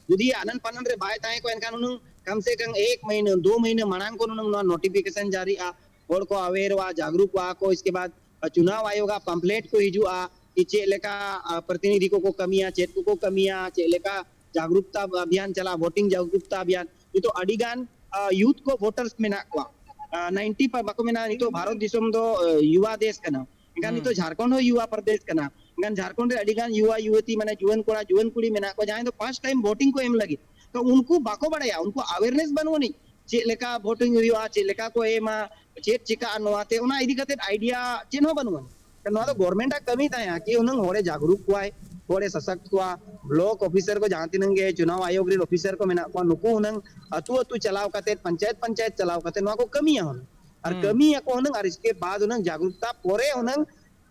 ᱡᱩᱫᱤ ᱟᱱᱟᱱ ᱯᱷᱟᱱᱟᱱ ᱨᱮ ᱵᱟᱭ ᱛᱟᱦᱮᱸ ᱠᱚᱜᱼᱟ, ᱮᱱᱠᱷᱟᱱ ᱦᱩᱱᱟᱹᱝ ᱠᱟᱢ ᱥᱮ ᱠᱟᱢ ᱮᱠ ᱢᱟᱹᱦᱤᱱᱟᱹ, ᱫᱩ ᱢᱟᱹᱦᱤᱱᱟᱹ ᱢᱟᱲᱟᱝ ᱠᱷᱚᱱ ᱦᱩᱱᱟᱹᱝ ᱱᱚᱣᱟ ᱱᱳᱴᱤᱯᱷᱤᱠᱮᱥᱚᱱ ᱡᱟᱹᱨᱤᱜᱼᱟ, ᱦᱚᱲ ᱠᱚ ᱟᱣᱮᱨᱚᱜᱼᱟ, ᱡᱟᱜᱽᱨᱩᱠᱚᱜᱼᱟ ᱠᱚ᱾ ᱤᱥᱠᱮ ᱵᱟᱫ ᱪᱩᱱᱟᱣ ᱟᱭᱳᱜᱟᱜ ᱯᱟᱢᱯᱞᱮᱴ ᱠᱚ ᱦᱤᱡᱩᱜᱼᱟ ᱠᱤ ᱪᱮᱫ ᱞᱮᱠᱟ, ᱟ, ᱯᱨᱚᱛᱤᱱᱤᱫᱷᱤ ᱠᱚᱠᱚ ᱠᱟᱹᱢᱤᱭᱟ, ᱪᱮᱫ ᱠᱚᱠᱚ ᱠᱟᱹᱢᱤᱭᱟ, ᱪᱮᱫ ᱞᱮᱠᱟ ᱡᱟᱜᱽᱨᱩᱠᱛᱟ ᱟᱵᱷᱤᱭᱟᱱ ᱪᱟᱞᱟᱜᱼᱟ, ᱵᱷᱳᱴᱤᱝ ᱡᱟᱜᱽᱨᱩᱠᱛᱟ ᱟᱵᱷᱤᱭᱟᱱ᱾ ᱱᱤᱛᱚᱜ ᱟᱹᱰᱤ ᱜᱟᱱ, ᱟ, ᱭᱩᱛᱷ ᱠᱚ ᱵᱷᱳᱴᱟᱨᱥ ᱢᱮᱱᱟᱜ ᱠᱚᱣᱟ᱾ ᱟ, ᱱᱟᱭᱤᱱᱴᱤ ᱯᱷᱟᱭᱤᱵᱷ ᱵᱟᱠᱚ ᱢᱮᱱᱟ, ᱱᱤᱛᱚᱜ ᱵᱷᱟᱨᱚᱛ ᱫᱤᱥᱚᱢ ᱫᱚ, ᱟ, ᱭᱩᱣᱟ ᱫᱮᱥ ᱠᱟᱱᱟ᱾ ᱮᱱᱠᱷᱟᱱ ᱦᱩᱸ᱾ ᱱᱤᱛᱚᱜ ᱡᱷᱟᱲᱠᱷᱚᱸᱰ ᱦᱚᱸ ᱭᱩᱣᱟ ᱯᱨᱚᱫᱮᱥ ᱠᱟᱱᱟ᱾ ᱮᱱᱠᱷᱟᱱ ᱡᱷᱟᱲᱠᱷᱚᱸᱰ ᱨᱮ ᱟᱹᱰᱤ ᱜᱟᱱ ᱭᱩᱣᱟ ᱭᱩᱣᱚᱛᱤ, ᱢᱟᱱᱮ ᱡᱩᱣᱟᱹᱱ ᱠᱚᱲᱟ, ᱡᱩᱣᱟᱹᱱ ᱠᱩᱲᱤ ᱢᱮᱱᱟᱜ ᱠᱚᱣᱟ, ᱡᱟᱦᱟᱸᱭ ᱫᱚ ᱯᱷᱟᱥᱴ ᱴᱟᱭᱤᱢ ᱵᱷᱳᱴᱤᱝ ᱠᱚ ᱮᱢ ᱞᱟᱹᱜᱤᱫ᱾ ᱛᱚ ᱩᱱᱠᱩ ᱵᱟᱠᱚ ᱵᱟᱲᱟᱭᱟ, ᱩᱱᱠᱩ ᱟᱣᱮᱨᱱᱮᱥ ᱵᱟᱹᱱᱩᱜ ᱟᱹᱱᱤᱡ, ᱪᱮᱫ ᱞᱮᱠᱟ ᱵᱷᱳᱴᱤᱝ ᱦᱩᱭᱩᱜᱼᱟ, ᱪᱮᱫ ᱞᱮᱠᱟ ᱠᱚ ᱮᱢᱟ, ᱪᱮᱫ ᱪᱤᱠᱟᱹᱜᱼᱟ, ᱱᱚᱣᱟᱛᱮ ᱚᱱᱟ ᱤᱫᱤ ᱠᱟᱛᱮᱫ ᱟᱭᱰᱤᱭᱟ ᱪᱮᱫ ᱦᱚᱸ ᱵᱟᱹᱱᱩᱜ ᱟᱹᱱᱤᱡ᱾ ᱛᱚ ᱱᱚᱣᱟ ᱫᱚ ᱜᱚᱵᱷᱚᱨᱱᱢᱮᱱᱴ ᱟᱜ ᱠᱟᱹᱢᱤ ᱛᱟᱦᱮᱸᱜᱼᱟ ᱠᱤ ᱦᱩᱱᱟᱹᱝ ᱦᱚᱲᱮ ᱡᱟᱜᱽᱨᱩᱠ ᱠᱚᱣᱟᱭ, ᱦᱚᱲᱮ ᱥᱟᱥᱟᱠᱛ ᱠᱚᱣᱟ, ᱵᱞᱚᱠ ᱚᱯᱷᱤᱥᱟᱨ ᱠᱚ ᱡᱟᱦᱟᱸ ᱛᱤᱱᱟᱹᱝ ᱜᱮ ᱪᱩᱱᱟᱣ ᱟᱭᱳᱜᱽ ᱨᱮᱱ ᱚᱯᱷᱤᱥᱟᱨ ᱠᱚ ᱢᱮᱱᱟᱜ ᱠᱚᱣᱟ, ᱱᱩᱠᱩ ᱦᱩᱱᱟᱹᱝ ᱟᱹᱛᱩ ᱟᱹᱛᱩ ᱪᱟᱞᱟᱣ ᱠᱟᱛᱮ, ᱯᱚᱧᱪᱟᱭᱮᱛ ᱯᱚᱧᱪᱟᱭᱮᱛ ᱪᱟᱞᱟᱣ ᱠᱟᱛᱮ ᱱᱚᱣᱟ ᱠᱚ ᱠᱟᱹᱢᱤᱭᱟ ᱦᱩᱱᱟᱹᱝ᱾ ᱟᱨ ᱦᱩᱸ᱾ ᱠᱟᱹᱢᱤᱭᱟᱠᱚ ᱦᱩᱱᱟᱹᱝ, ᱟᱨ ᱤᱥᱠᱮ ᱵᱟᱫ ᱦᱩᱱᱟᱹᱝ ᱡᱟᱜᱽᱨᱩᱠᱛᱟ ᱯᱚᱨᱮ ᱦᱩᱱᱟᱹᱝ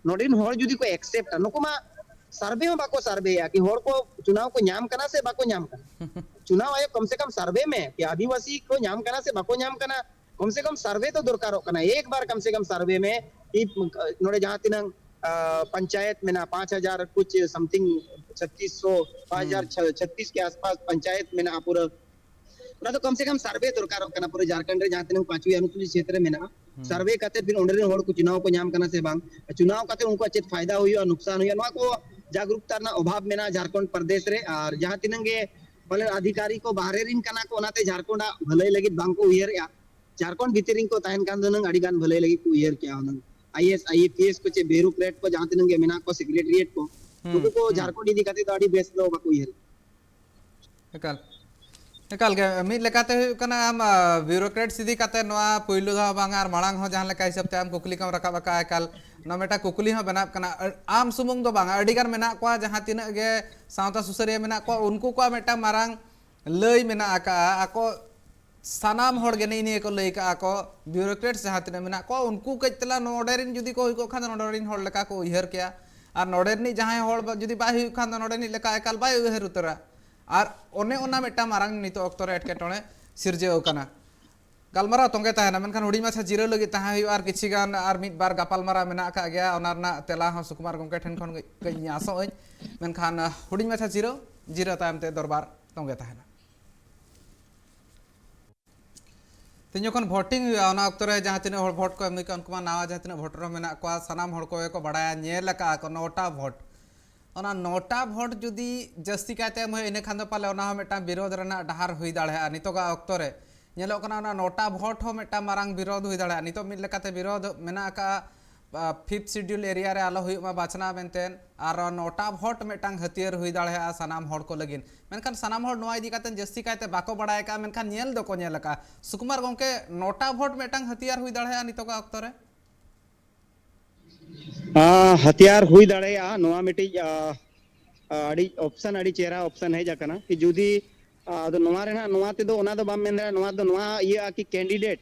ᱱᱚᱰᱮᱱ ᱦᱚᱲ ᱡᱩᱫᱤ ᱠᱚ ᱮᱠᱥᱮᱯᱴᱟ᱾ ᱱᱩᱠᱩ ᱢᱟ ᱥᱟᱨᱵᱷᱮ ᱦᱚᱸ ᱵᱟᱠᱚ ᱥᱟᱨᱵᱷᱮᱭᱟ ᱠᱤ ᱦᱚᱲ ᱠᱚ ᱪᱩᱱᱟᱣ ᱠᱚ ᱧᱟᱢ ᱠᱟᱱᱟ ᱥᱮ ᱵᱟᱠᱚ ᱧᱟᱢ ᱠᱟᱱᱟ᱾ ᱪᱩᱱᱟᱣ ᱟᱭᱳᱜᱽ ᱠᱚᱢ ᱥᱮ ᱠᱚᱢ ᱥᱟᱨᱵᱷᱮ ᱢᱮ ᱠᱤ ᱟᱹᱫᱤᱵᱟᱹᱥᱤ ᱠᱚ ᱧᱟᱢ ᱠᱟᱱᱟ ᱥᱮ ᱵᱟᱠᱚ ᱧᱟᱢ ᱠᱟᱱᱟ᱾ ᱠᱚᱢ ᱥᱮ ᱠᱚᱢ ᱥᱟᱨᱵᱷᱮ ᱛᱚ ᱫᱚᱨᱠᱟᱨᱚᱜ ᱠᱟᱱᱟ, ᱮᱠ ᱵᱟᱨ ᱠᱚᱢ ᱥᱮ ᱠᱚᱢ ᱥᱟᱨᱵᱷᱮ ᱢᱮ ᱠᱤ ᱱᱚᱰᱮ ᱡᱟᱦᱟᱸ ᱛᱤᱱᱟᱹᱝ, ᱟ, ᱯᱚᱧᱪᱟᱭᱮᱛ ᱢᱮᱱᱟᱜᱼᱟ, ᱯᱟᱸᱪ ᱦᱟᱡᱟᱨ ᱠᱩᱪ something, ᱪᱷᱟᱛᱤᱥ ᱥᱚ, ᱯᱟᱸᱪ ᱦᱟᱡᱟᱨ ᱦᱩᱸ᱾ ᱪᱷᱚ-, ᱪᱷᱟᱛᱤᱥ ᱠᱮ ᱟᱥᱯᱟᱥ ᱯᱚᱧᱪᱟᱭᱮᱛ ᱢᱮᱱᱟᱜᱼᱟ ᱯᱩᱨᱟᱹ᱾ ᱚᱱᱟ ᱫᱚ ᱠᱚᱢ ᱥᱮ ᱠᱚᱢ ᱥᱟᱨᱵᱷᱮ ᱫᱚᱨᱠᱟᱨᱚᱜ ᱠᱟᱱᱟ ᱯᱩᱨᱟᱹ ᱡᱷᱟᱨᱠᱷᱚᱸᱰ ᱨᱮ ᱡᱟᱦᱟᱸ ᱛᱤᱱᱟᱹᱝ ᱯᱟᱸᱪᱣᱤ ᱚᱱᱩᱥᱩᱪᱤᱛ ᱪᱷᱮᱛᱨᱚ ᱢᱮᱱᱟᱜᱼᱟ᱾ ᱦᱩᱸ᱾ ᱥᱟᱨᱵᱷᱮ ᱠᱟᱛᱮ ᱯᱷᱤᱨ ᱚᱸᱰᱮ ᱨᱮᱱ ᱦᱚᱲ ᱠᱚ ᱪᱩᱱᱟᱣ ᱠᱚ ᱧᱟᱢ ᱠᱟᱱᱟ ᱥᱮ ᱵᱟᱝ, ᱪᱩᱱᱟᱣ ᱠᱟᱛᱮ ᱩᱱᱠᱩᱣᱟᱜ ᱪᱮᱫ ᱯᱷᱟᱭᱫᱟ ᱦᱩᱭᱩᱜᱼᱟ, ᱱᱩᱠᱥᱟᱱ ᱦᱩᱭᱩᱜᱼᱟ, ᱱᱚᱣᱟ ᱠᱚ ᱡᱟᱜᱽᱨᱩᱠᱛᱟ ᱨᱮᱱᱟᱜ ᱚᱵᱷᱟᱵ ᱢᱮᱱᱟᱜᱼᱟ ᱡᱷᱟᱨᱠᱷᱚᱸᱰ ᱯᱨᱚᱫᱮᱥ ᱨᱮ᱾ ᱟᱨ ᱡᱟᱦᱟᱸ ᱛᱤᱱᱟᱹᱝ ᱜᱮ ᱵᱚᱞᱮ ᱚᱫᱷᱤᱠᱟᱨᱤ ᱠᱚ ᱵᱟᱦᱨᱮ ᱨᱮᱱ ᱠᱟᱱᱟ ᱠᱚ, ᱚᱱᱟᱛᱮ ᱡᱷᱟᱨᱠᱷᱚᱸᱰ ᱟᱜ ᱵᱷᱟᱹᱞᱟᱹᱭ ᱞᱟᱹᱜᱤᱫ ᱵᱟᱝ ᱠᱚ ᱩᱭᱦᱟᱹᱨᱮᱜᱼᱟ᱾ ᱡᱷᱟᱨᱠᱷᱚᱸᱰ ᱵᱷᱤᱛᱤᱨ ᱨᱮᱱ ᱠᱚ ᱛᱟᱦᱮᱱ ᱠᱷᱟᱱ ᱫᱚ ᱦᱩᱱᱟᱹᱝ ᱟᱹᱰᱤ ᱜᱟᱱ ᱵᱷᱟᱹᱞᱟᱹᱭ ᱞᱟᱹᱜᱤᱫ ᱠᱚ ᱩᱭᱦᱟᱹᱨ ᱠᱮᱭᱟ ᱦᱩᱱᱟᱹᱝ᱾ I A S, I A P S ᱠᱚ ᱪᱮ ᱵᱤᱭᱩᱨᱳᱠᱨᱮᱴ ᱠᱚ ᱡᱟᱦᱟᱸ ᱛᱤᱱᱟᱹᱝ ᱜᱮ ᱢᱮᱱᱟᱜ ᱠᱚᱣᱟ, ᱥᱮᱠᱨᱮᱴᱟᱨᱤᱭᱮᱴ ᱠᱚ, ᱦᱩᱸ, ᱱᱩᱠᱩ ᱠᱚ ᱦᱩᱸ᱾ ᱡᱷᱟᱨᱠᱷᱚᱸᱰ ᱤᱫᱤ ᱠᱟᱛᱮ ᱫᱚ ᱟᱹᱰᱤ ᱵᱮᱥ ᱫᱚ ᱵᱟᱠᱚ ᱩᱭᱦᱟᱹᱨ᱾ ᱮᱠᱟᱞ᱾ ᱮᱠᱟᱞ ᱜᱮ᱾ ᱢᱤᱫ ᱞᱮᱠᱟᱛᱮ ᱦᱩᱭᱩᱜ ᱠᱟᱱᱟ, ᱟᱢ, ᱟ, ᱵᱤᱭᱩᱨᱳᱠᱨᱮᱴᱥ ᱤᱫᱤ ᱠᱟᱛᱮ ᱱᱚᱣᱟ ᱯᱩᱭᱞᱩ ᱫᱷᱟᱣ ᱵᱟᱝ, ᱟᱨ ᱢᱟᱲᱟᱝ ᱦᱚᱸ ᱡᱟᱦᱟᱸ ᱞᱮᱠᱟ ᱦᱤᱥᱟᱹᱵ ᱛᱮ ᱟᱢ ᱠᱩᱠᱞᱤ ᱠᱚᱢ ᱨᱟᱠᱟᱵ ᱟᱠᱟᱫᱼᱟ, ᱮᱠᱟᱞ ᱱᱚᱣᱟ ᱢᱤᱫᱴᱟᱝ ᱠᱩᱠᱞᱤ ᱦᱚᱸ ᱵᱮᱱᱟᱜ ᱠᱟᱱᱟ᱾ ᱟ-, ᱟᱢ ᱥᱩᱢᱩᱝ ᱫᱚ ᱵᱟᱝᱟ, ᱟᱹᱰᱤ ᱜᱟᱱ ᱢᱮᱱᱟᱜ ᱠᱚᱣᱟ, ᱡᱟᱦᱟᱸ ᱛᱤᱱᱟᱹᱜ ᱜᱮ ᱥᱟᱶᱛᱟ ᱥᱩᱥᱟᱹᱨᱤᱭᱟᱹ ᱢᱮᱱᱟᱜ ᱠᱚᱣᱟ, ᱩᱱᱠᱩ ᱠᱚᱣᱟᱜ ᱢᱤᱫᱴᱟᱝ ᱢᱟᱨᱟᱝ ᱞᱟᱹᱭ ᱢᱮᱱᱟᱜ ᱟᱠᱟᱫᱼᱟ᱾ ᱟᱠᱚ ᱥᱟᱱᱟᱢ ᱦᱚᱲ ᱜᱮ ᱱᱮᱜᱼᱮ ᱱᱤᱭᱟᱹ ᱠᱚ ᱞᱟᱹᱭ ᱠᱟᱜᱼᱟ ᱠᱚ, ᱵᱤᱭᱩᱨᱳᱠᱨᱮᱴᱥ ᱡᱟᱦᱟᱸ ᱛᱤᱱᱟᱹᱜ ᱢᱮᱱᱟᱜ ᱠᱚᱣᱟ, ᱩᱱᱠᱩ ᱠᱟᱹᱡ ᱛᱮᱞᱟ ᱱᱚᱰᱮ ᱨᱮᱱ ᱡᱩᱫᱤ ᱠᱚ ᱦᱩᱭ ᱠᱚᱜ ᱠᱷᱟᱱ, ᱱᱚᱰᱮ ᱨᱮᱱ ᱦᱚᱲ ᱞᱮᱠᱟ ᱠᱚ ᱩᱭᱦᱟᱹᱨ ᱠᱮᱭᱟ᱾ ᱟᱨ ᱱᱚᱰᱮ ᱨᱤᱱᱤᱡ ᱡᱟᱦᱟᱸᱭ ᱦᱚᱲ ᱵᱟ-, ᱡᱩᱫᱤ ᱵᱟᱭ ᱦᱩᱭᱩᱜ ᱠᱷᱟᱱ ᱫᱚ, ᱱᱚᱰᱮ ᱨᱤᱱᱤᱡ ᱞᱮᱠᱟ ᱮᱠᱟᱞ ᱵᱟᱭ ᱩᱭᱦᱟᱹᱨ ᱩᱛᱟᱹᱨᱟ᱾ ᱟᱨ ᱚᱱᱮ ᱚᱱᱟ ᱢᱤᱫᱴᱟᱝ ᱢᱟᱨᱟᱝ ᱱᱤᱛᱚᱜ ᱚᱠᱛᱚ ᱨᱮ ᱮᱴᱠᱮᱴᱚᱬᱮ ᱥᱤᱨᱡᱟᱹᱣ ᱠᱟᱱᱟ᱾ ᱜᱟᱞᱢᱟᱨᱟᱣ ᱛᱚᱸᱜᱮ ᱛᱟᱦᱮᱱᱟ, ᱢᱮᱱᱠᱷᱟᱱ ᱦᱩᱰᱤᱧ ᱢᱟᱪᱷᱟ ᱡᱤᱨᱟᱹᱣ ᱞᱟᱹᱜᱤᱫ ᱛᱟᱦᱮᱸ ᱦᱩᱭᱩᱜᱼᱟ᱾ ᱟᱨ ᱠᱤᱪᱷᱤ ᱜᱟᱱ ᱟᱨ ᱢᱤᱫ ᱵᱟᱨ ᱜᱟᱯᱟᱞ ᱢᱟᱨᱟᱣ ᱢᱮᱱᱟᱜ ᱟᱠᱟᱫ ᱜᱮᱭᱟ, ᱚᱱᱟ ᱨᱮᱱᱟᱜ ᱛᱮᱞᱟ ᱦᱚᱸ ᱥᱩᱠᱩᱢᱟᱨ ᱜᱚᱢᱠᱮ ᱴᱷᱮᱱ ᱠᱷᱚᱱ ᱜᱮ ᱠᱟᱹᱡ ᱤᱧ ᱟᱥᱚᱜ ᱟᱹᱧ᱾ ᱢᱮᱱᱠᱷᱟᱱ, ᱟᱦ, ᱦᱩᱰᱤᱧ ᱢᱟᱪᱷᱟ ᱡᱤᱨᱟᱹᱣ, ᱡᱤᱨᱟᱹᱣ ᱛᱟᱭᱚᱢ ᱛᱮ ᱫᱚᱨᱵᱟᱨ ᱛᱚᱸᱜᱮ ᱛᱟᱦᱮᱱᱟ᱾ ᱛᱮᱦᱮᱧ ᱡᱚᱠᱷᱚᱱ ᱵᱷᱳᱴᱤᱝ ᱦᱩᱭᱩᱜᱼᱟ, ᱚᱱᱟ ᱚᱠᱛᱚ ᱨᱮ ᱡᱟᱦᱟᱸ ᱛᱤᱱᱟᱹᱜ ᱦᱚᱲ ᱵᱷᱳᱴ ᱠᱚ ᱮᱢ ᱦᱩᱭ ᱠᱚᱜᱼᱟ, ᱩᱱᱠᱩ ᱢᱟ ᱱᱟᱣᱟ ᱡᱟᱦᱟᱸ ᱛᱤᱱᱟᱹᱜ ᱵᱷᱳᱴᱟᱨ ᱦᱚᱸ ᱢᱮᱱᱟᱜ ᱠᱚᱣᱟ, ᱥᱟᱱᱟᱢ ᱦᱚᱲ ᱠᱚᱜᱮ ᱠᱚ ᱵᱟᱲᱟᱭᱟ, ᱧᱮᱞ ᱟᱠᱟᱫᱼᱟ ᱠᱚ ᱱᱚᱴᱟ ᱵᱷᱳᱴ᱾ ᱚᱱᱟ ᱱᱚᱴᱟ ᱵᱷᱳᱴ ᱡᱩᱫᱤ ᱡᱟᱹᱥᱛᱤ ᱠᱟᱭᱛᱮ ᱮᱢ ᱦᱩᱭᱩᱜᱼᱟ, ᱤᱱᱟᱹ ᱠᱷᱟᱱ ᱫᱚ ᱯᱟᱞᱮ ᱚᱱᱟ ᱦᱚᱸ ᱢᱤᱫᱴᱟᱝ ᱵᱤᱨᱳᱫᱷ ᱨᱮᱱᱟᱜ ᱰᱟᱦᱟᱨ ᱦᱩᱭ ᱫᱟᱲᱮᱭᱟᱜᱼᱟ᱾ ᱱᱤᱛᱚᱜᱟᱜ ᱚᱠᱛᱚ ᱨᱮ ᱧᱮᱞᱚᱜ ᱠᱟᱱᱟ, ᱚᱱᱟ ᱱᱚᱴᱟ ᱵᱷᱳᱴ ᱦᱚᱸ ᱢᱤᱫᱴᱟᱝ ᱢᱟᱨᱟᱝ ᱵᱤᱨᱳᱫᱷ ᱦᱩᱭ ᱫᱟᱲᱮᱭᱟᱜᱼᱟ᱾ ᱱᱤᱛᱚᱜ ᱢᱤᱫ ᱞᱮᱠᱟᱛᱮ ᱵᱤᱨᱳᱫᱷ ᱢᱮᱱᱟᱜ ᱟᱠᱟᱫᱼᱟ, ᱟ, ᱯᱷᱤᱯᱛᱷ ᱥᱤᱰᱤᱭᱩᱞ ᱮᱨᱤᱭᱟ ᱨᱮ ᱟᱞᱚ ᱦᱩᱭᱩᱜ ᱢᱟ ᱵᱟᱪᱷᱱᱟᱣ ᱢᱮᱱᱛᱮ, ᱟᱨ ᱱᱚᱴᱟ ᱵᱷᱳᱴ ᱢᱤᱫᱴᱟᱝ ᱦᱟᱹᱛᱭᱟᱹᱨ ᱦᱩᱭ ᱫᱟᱲᱮᱭᱟᱜᱼᱟ ᱥᱟᱱᱟᱢ ᱦᱚᱲ ᱠᱚ ᱞᱟᱹᱜᱤᱫ᱾ ᱢᱮᱱᱠᱷᱟᱱ ᱥᱟᱱᱟᱢ ᱦᱚᱲ ᱱᱚᱣᱟ ᱤᱫᱤ ᱠᱟᱛᱮ ᱡᱟᱹᱥᱛᱤ ᱠᱟᱭᱛᱮ ᱵᱟᱠᱚ ᱵᱟᱲᱟᱭ ᱟᱠᱟᱫᱼᱟ, ᱢᱮᱱᱠᱷᱟᱱ ᱧᱮᱞ ᱫᱚᱠᱚ ᱧᱮᱞ ᱟᱠᱟᱫᱼᱟ᱾ ᱥᱩᱠᱩᱢᱟᱨ ᱜᱚᱢᱠᱮ, ᱱᱚᱴᱟ ᱵᱷᱳᱴ ᱢᱤᱫᱴᱟᱝ ᱦᱟᱹᱛᱭᱟᱹᱨ ᱦᱩᱭ ᱫᱟᱲᱮᱭᱟᱜᱼᱟ ᱱᱤᱛᱚᱜᱟᱜ ᱚᱠᱛᱚ ᱨᱮ? ᱟ, ᱦᱟᱹᱛᱭᱟᱹᱨ ᱦᱩᱭ ᱫᱟᱲᱮᱭᱟᱜᱼᱟ, ᱱᱚᱣᱟ ᱢᱤᱫᱴᱤᱡ, ᱟ, ᱟᱹᱰᱤ ᱚᱯᱥᱮᱱ, ᱟᱹᱰᱤ ᱪᱮᱦᱨᱟ ᱚᱯᱥᱮᱱ ᱦᱮᱡ ᱟᱠᱟᱱᱟ ᱠᱤ ᱡᱩᱫᱤ, ᱟᱫᱚ ᱱᱚᱣᱟ ᱨᱮᱱᱟᱜ, ᱱᱚᱣᱟ ᱛᱮᱫᱚ ᱚᱱᱟ ᱫᱚ ᱵᱟᱢ ᱢᱮᱱ ᱫᱟᱲᱮᱭᱟᱜᱼᱟ, ᱱᱚᱣᱟ ᱫᱚ ᱱᱚᱣᱟ ᱤᱭᱟᱹᱜᱼᱟ ᱠᱤ ᱠᱮᱱᱰᱤᱰᱮᱴ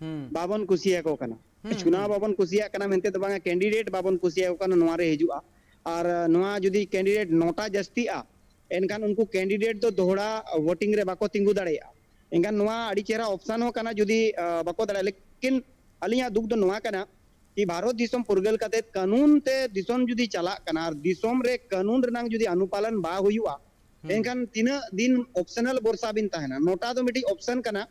ᱦᱩᱸ᱾ ᱵᱟᱵᱚᱱ ᱠᱩᱥᱤᱭᱟᱠᱚ ᱠᱟᱱᱟ᱾ ᱦᱩᱸ, ᱪᱩᱱᱟᱣ ᱦᱩᱸ᱾ ᱵᱟᱵᱚᱱ ᱠᱩᱥᱤᱭᱟᱜ ᱠᱟᱱᱟ ᱢᱮᱱᱛᱮ ᱫᱚ ᱵᱟᱝᱟ, ᱠᱮᱱᱰᱤᱰᱮᱴ ᱵᱟᱵᱚᱱ ᱠᱩᱥᱤᱭᱟᱠᱚ ᱠᱟᱱᱟ, ᱱᱚᱣᱟ ᱨᱮ ᱦᱤᱡᱩᱜᱼᱟ᱾ ᱟᱨ, ᱟᱨ ᱱᱚᱣᱟ ᱡᱩᱫᱤ ᱠᱮᱱᱰᱤᱰᱮᱴ ᱱᱚᱴᱟ ᱡᱟᱹᱥᱛᱤᱜᱼᱟ, ᱮᱱᱠᱷᱟᱱ ᱩᱱᱠᱩ ᱠᱮᱱᱰᱤᱰᱮᱴ ᱫᱚ ᱫᱚᱦᱲᱟ ᱵᱷᱳᱴᱤᱝ ᱨᱮ ᱵᱟᱠᱚ ᱛᱤᱸᱜᱩ ᱫᱟᱲᱮᱭᱟᱜᱼᱟ᱾ ᱮᱱᱠᱷᱟᱱ ᱱᱚᱣᱟ ᱟᱹᱰᱤ ᱪᱮᱦᱨᱟ ᱚᱯᱥᱟᱱ ᱦᱚᱸ ᱠᱟᱱᱟ ᱡᱩᱫᱤ, ᱟ, ᱵᱟᱠᱚ ᱫᱟᱲᱮᱭᱟᱜᱼᱟ᱾ ᱞᱮᱠᱤᱱ ᱟᱹᱞᱤᱧᱟᱜ ᱫᱩᱠ ᱫᱚ ᱱᱚᱣᱟ ᱠᱟᱱᱟ ᱠᱤ ᱵᱷᱟᱨᱚᱛ ᱫᱤᱥᱚᱢ ᱯᱷᱩᱨᱜᱟᱹᱞ ᱠᱟᱛᱮ ᱠᱟᱹᱱᱩᱱ ᱛᱮ ᱫᱤᱥᱚᱢ ᱡᱩᱫᱤ ᱪᱟᱞᱟᱜ ᱠᱟᱱᱟ ᱟᱨ ᱫᱤᱥᱚᱢ ᱨᱮ ᱠᱟᱹᱱᱩᱱ ᱨᱮᱱᱟᱝ ᱡᱩᱫᱤ ᱟᱱᱩᱯᱟᱞᱚᱱ ᱵᱟᱝ ᱦᱩᱭᱩᱜᱼᱟ, ᱦᱩᱸ᱾ ᱮᱱᱠᱷᱟᱱ ᱛᱤᱱᱟᱹᱜ ᱫᱤᱱ ᱚᱯᱥᱟᱱᱟᱞ ᱵᱷᱚᱨᱥᱟ ᱵᱤᱱ ᱛᱟᱦᱮᱱᱟ? ᱱᱚᱴᱟ ᱫᱚ ᱢᱤᱫᱴᱤᱡ ᱚᱯᱥᱟᱱ ᱠᱟᱱᱟ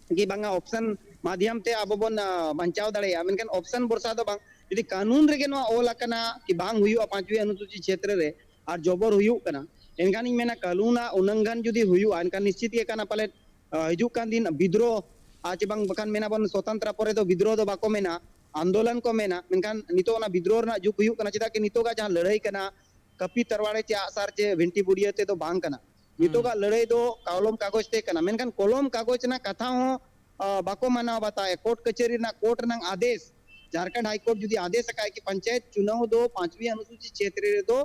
ᱠᱤ ᱵᱟᱝᱟ, ᱚᱯᱥᱟᱱ ᱢᱟᱫᱷᱭᱟᱢ ᱛᱮ ᱟᱵᱚ ᱵᱚᱱ, ᱟ, ᱵᱟᱧᱪᱟᱣ ᱫᱟᱲᱮᱭᱟᱜᱼᱟ, ᱢᱮᱱᱠᱷᱟᱱ ᱚᱯᱥᱟᱱ ᱵᱷᱚᱨᱥᱟ ᱫᱚ ᱵᱟᱝ᱾ ᱡᱩᱫᱤ ᱠᱟᱹᱱᱩᱱ ᱨᱮᱜᱮ ᱱᱚᱣᱟ ᱚᱞ ᱟᱠᱟᱱᱟ ᱠᱤ ᱵᱟᱝ ᱦᱩᱭᱩᱜᱼᱟ ᱯᱟᱸᱪᱣᱤ ᱚᱱᱩᱥᱩᱪᱤ ᱪᱷᱮᱛᱨᱚ ᱨᱮ, ᱟᱨ ᱡᱚᱵᱚᱨ ᱦᱩᱭᱩᱜ ᱠᱟᱱᱟ, ᱮᱱᱠᱷᱟᱱ ᱤᱧ ᱢᱮᱱᱟ ᱠᱟᱹᱱᱩᱱᱟᱜ ᱩᱞᱞᱚᱝᱜᱷᱚᱱ ᱡᱩᱫᱤ ᱦᱩᱭᱩᱜᱼᱟ, ᱮᱱᱠᱷᱟᱱ ᱱᱤᱥᱪᱤᱛ ᱜᱮ ᱠᱟᱱᱟ ᱯᱟᱞᱮᱫ, ᱟ, ᱦᱤᱡᱩᱜ ᱠᱟᱱ ᱫᱤᱱ ᱵᱤᱫᱽᱨᱳᱦ, ᱟᱨ ᱪᱮ ᱵᱟᱝ ᱵᱟᱠᱷᱟᱱ ᱢᱮᱱᱟ ᱵᱚᱱ ᱥᱚᱛᱚᱱᱛᱨᱚ ᱯᱚᱨᱮ ᱫᱚ ᱵᱤᱫᱽᱨᱳᱦ ᱫᱚ ᱵᱟᱠᱚ ᱢᱮᱱᱟ, ᱟᱱᱫᱳᱞᱚᱱ ᱠᱚ ᱢᱮᱱᱟ, ᱢᱮᱱᱠᱷᱟᱱ ᱱᱤᱛᱚᱜ ᱚᱱᱟ ᱵᱤᱫᱽᱨᱳᱦ ᱨᱮᱱᱟᱜ ᱡᱩᱜᱽ ᱦᱩᱭᱩᱜ ᱠᱟᱱᱟ᱾ ᱪᱮᱫᱟᱜ ᱠᱤ ᱱᱤᱛᱚᱜᱟᱜ ᱡᱟᱦᱟᱸ ᱞᱟᱹᱲᱦᱟᱹᱭ ᱠᱟᱱᱟ, ᱠᱟᱹᱯᱤ ᱛᱟᱨᱣᱟᱲᱮ ᱪᱮ ᱟᱜᱼᱥᱟᱨ ᱪᱮ ᱵᱷᱤᱱᱴᱤ ᱵᱩᱰᱤᱭᱟᱹ ᱛᱮᱫᱚ ᱵᱟᱝ ᱠᱟᱱᱟ᱾ ᱦᱩᱸ᱾ ᱱᱤᱛᱚᱜᱟᱜ ᱞᱟᱹᱲᱦᱟᱹᱭ ᱫᱚ ᱠᱚᱞᱚᱢ ᱠᱟᱜᱚᱡᱽ ᱛᱮ ᱠᱟᱱᱟ, ᱢᱮᱱᱠᱷᱟᱱ ᱠᱚᱞᱚᱢ ᱠᱟᱜᱚᱡᱽ ᱨᱮᱱᱟᱜ ᱠᱟᱛᱷᱟ ᱦᱚᱸ, ᱟ, ᱵᱟᱠᱚ ᱢᱟᱱᱟᱣ ᱵᱟᱛᱟᱣᱮᱫ᱾ ᱠᱳᱨᱴ ᱠᱟᱹᱪᱷᱟᱹᱨᱤ ᱨᱮᱱᱟᱜ ᱠᱳᱨᱴ ᱨᱮᱱᱟᱜ ᱟᱫᱮᱥ, ᱡᱷᱟᱨᱠᱷᱚᱸᱰ ᱦᱟᱭ ᱠᱳᱨᱴ ᱡᱩᱫᱤ ᱟᱫᱮᱥ ᱟᱠᱟᱫ ᱠᱤ ᱯᱚᱧᱪᱟᱭᱮᱛ ᱪᱩᱱᱟᱣ ᱫᱚ ᱯᱟᱸᱪᱣᱤ ᱚᱱᱩᱥᱩᱪᱤ ᱪᱷᱮᱛᱨᱚ ᱨᱮᱫᱚ,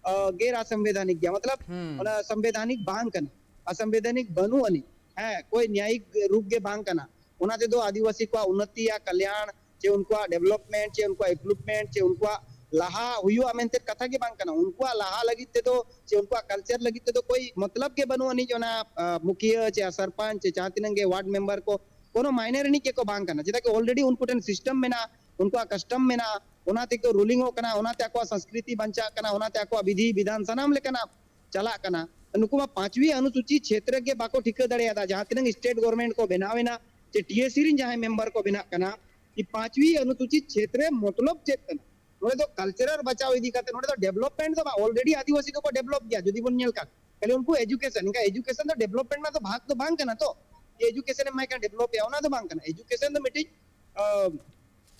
ᱟ, ᱜᱮᱨ ᱚᱥᱟᱝᱵᱤᱫᱷᱟᱱᱤᱠ ᱜᱮᱭᱟ, ᱢᱚᱛᱞᱚᱵ ᱦᱩᱸ᱾ ᱚᱱᱟ ᱥᱟᱝᱵᱤᱫᱷᱟᱱᱤᱠ ᱵᱟᱝ ᱠᱟᱱᱟ, ᱚᱥᱟᱝᱵᱤᱫᱷᱟᱱᱤᱠ ᱵᱟᱹᱱᱩᱜ ᱟᱹᱱᱤᱡ᱾ ᱦᱮᱸ, ᱠᱳᱭ ᱱᱭᱟᱭᱤᱠ ᱨᱩᱯ ᱜᱮ ᱵᱟᱝ ᱠᱟᱱᱟ᱾ ᱚᱱᱟ ᱛᱮᱫᱚ ᱟᱹᱫᱤᱵᱟᱹᱥᱤ ᱠᱚᱣᱟᱜ ᱩᱱᱱᱚᱛᱤ ᱭᱟ ᱠᱟᱞᱭᱟᱬ ᱪᱮ ᱩᱱᱠᱩᱣᱟᱜ ᱰᱮᱵᱷᱞᱚᱯᱢᱮᱱᱴ ᱪᱮ ᱩᱱᱠᱩᱣᱟᱜ ᱤᱢᱯᱨᱩᱵᱷᱢᱮᱱᱴ ᱪᱮ ᱩᱱᱠᱩᱣᱟᱜ ᱞᱟᱦᱟ ᱦᱩᱭᱩᱜᱼᱟ ᱢᱮᱱᱛᱮ ᱠᱟᱛᱷᱟ ᱜᱮ ᱵᱟᱝ ᱠᱟᱱᱟ᱾ ᱩᱱᱠᱩᱣᱟᱜ ᱞᱟᱦᱟ ᱞᱟᱹᱜᱤᱫ ᱛᱮᱫᱚ ᱪᱮ ᱩᱱᱠᱩᱣᱟᱜ ᱠᱟᱞᱪᱟᱨ ᱞᱟᱹᱜᱤᱫ ᱛᱮᱫᱚ ᱠᱳᱭ ᱢᱚᱛᱞᱚᱵ ᱜᱮ ᱵᱟᱹᱱᱩᱜ ᱟᱹᱱᱤᱡ᱾ ᱚᱱᱟ, ᱟ, ᱢᱩᱠᱷᱤᱭᱟᱹ ᱪᱮ ᱥᱚᱨᱯᱚᱧᱪ ᱪᱮ ᱡᱟᱦᱟᱸ ᱛᱤᱱᱟᱹᱜ ᱜᱮ ᱣᱟᱨᱰ ᱢᱮᱢᱵᱟᱨ ᱠᱚ ᱠᱳᱱᱳ ᱢᱟᱭᱱᱮ ᱨᱤᱱᱤᱡ ᱜᱮᱠᱚ ᱵᱟᱝ ᱠᱟᱱᱟ᱾ ᱪᱮᱫᱟᱜ ᱠᱤ already ᱩᱱᱠᱩ ᱴᱷᱮᱱ ᱥᱤᱥᱴᱮᱢ ᱢᱮᱱᱟᱜᱼᱟ, ᱩᱱᱠᱩᱣᱟᱜ ᱠᱟᱥᱴᱚᱢ ᱢᱮᱱᱟᱜᱼᱟ, ᱚᱱᱟ ᱛᱮᱠᱚ ᱨᱩᱞᱤᱝᱚᱜ ᱠᱟᱱᱟ, ᱚᱱᱟᱛᱮ ᱟᱠᱚᱣᱟᱜ ᱥᱚᱝᱥᱠᱨᱤᱛᱤ ᱵᱟᱧᱪᱟᱜ ᱠᱟᱱᱟ, ᱚᱱᱟᱛᱮ ᱟᱠᱚᱣᱟᱜ ᱵᱤᱫᱷᱤ ᱵᱤᱫᱷᱟᱱ ᱥᱟᱱᱟᱢ ᱞᱮᱠᱟᱱᱟᱜ ᱪᱟᱞᱟᱜ ᱠᱟᱱᱟ᱾ ᱱᱩᱠᱩ ᱢᱟ ᱯᱟᱸᱪᱣᱤ ᱚᱱᱩᱥᱩᱪᱤ ᱪᱷᱮᱛᱨᱚ ᱜᱮ ᱵᱟᱠᱚ ᱴᱷᱤᱠᱟᱹ ᱫᱟᱲᱮᱭᱟᱫᱟ᱾ ᱡᱟᱦᱟᱸ ᱛᱤᱱᱟᱹᱜ ᱥᱴᱮᱴ ᱜᱚᱵᱷᱚᱨᱱᱢᱮᱱᱴ ᱠᱚ ᱵᱮᱱᱟᱣ ᱮᱱᱟ ᱪᱮ ᱴᱤ ᱮ ᱥᱤ ᱨᱤᱱ ᱡᱟᱦᱟᱸᱭ ᱢᱮᱢᱵᱟᱨ ᱠᱚ ᱵᱮᱱᱟᱜ ᱠᱟᱱᱟ, ᱠᱤ ᱯᱟᱸᱪᱣᱤ ᱚᱱᱩᱥᱩᱪᱤ ᱪᱷᱮᱛᱨᱚ ᱢᱚᱛᱞᱚᱵ ᱪᱮᱫ ᱠᱟᱱᱟ? ᱱᱚᱰᱮ ᱫᱚ ᱠᱟᱞᱪᱟᱨᱟᱞ ᱵᱟᱪᱟᱣ ᱤᱫᱤ ᱠᱟᱛᱮ, ᱱᱚᱰᱮ ᱫᱚ ᱰᱮᱵᱷᱞᱚᱯᱢᱮᱱᱴ ᱫᱚ ᱵᱟᱝ, already ᱟᱹᱫᱤᱵᱟᱹᱥᱤ ᱫᱚᱠᱚ ᱰᱮᱵᱷᱞᱚᱯ ᱜᱮᱭᱟ ᱡᱩᱫᱤ ᱵᱚᱱ ᱧᱮᱞ ᱠᱷᱟᱱ᱾ ᱠᱷᱟᱹᱞᱤ ᱩᱱᱠᱩ ᱮᱡᱩᱠᱮᱥᱚᱱ, ᱮᱱᱠᱷᱟᱱ ᱮᱡᱩᱠᱮᱥᱚᱱ ᱫᱚ ᱰᱮᱵᱷᱞᱚᱯᱢᱮᱱᱴ ᱨᱮᱱᱟᱜ ᱫᱚ ᱵᱷᱟᱜᱽ ᱫᱚ ᱵᱟᱝ ᱠᱟᱱᱟ ᱛᱚ, ᱡᱮ ᱮᱡᱩᱠᱮᱥᱚᱱ ᱮᱢᱟᱭ ᱠᱷᱟᱱ ᱰᱮᱵᱷᱞᱚᱯ ᱮᱭᱟ, ᱚᱱᱟ ᱫᱚ ᱵᱟᱝ ᱠᱟᱱᱟ᱾ ᱮᱡᱩᱠᱮᱥᱚᱱ ᱫᱚ ᱢᱤᱫᱴᱤᱡ, ᱟ,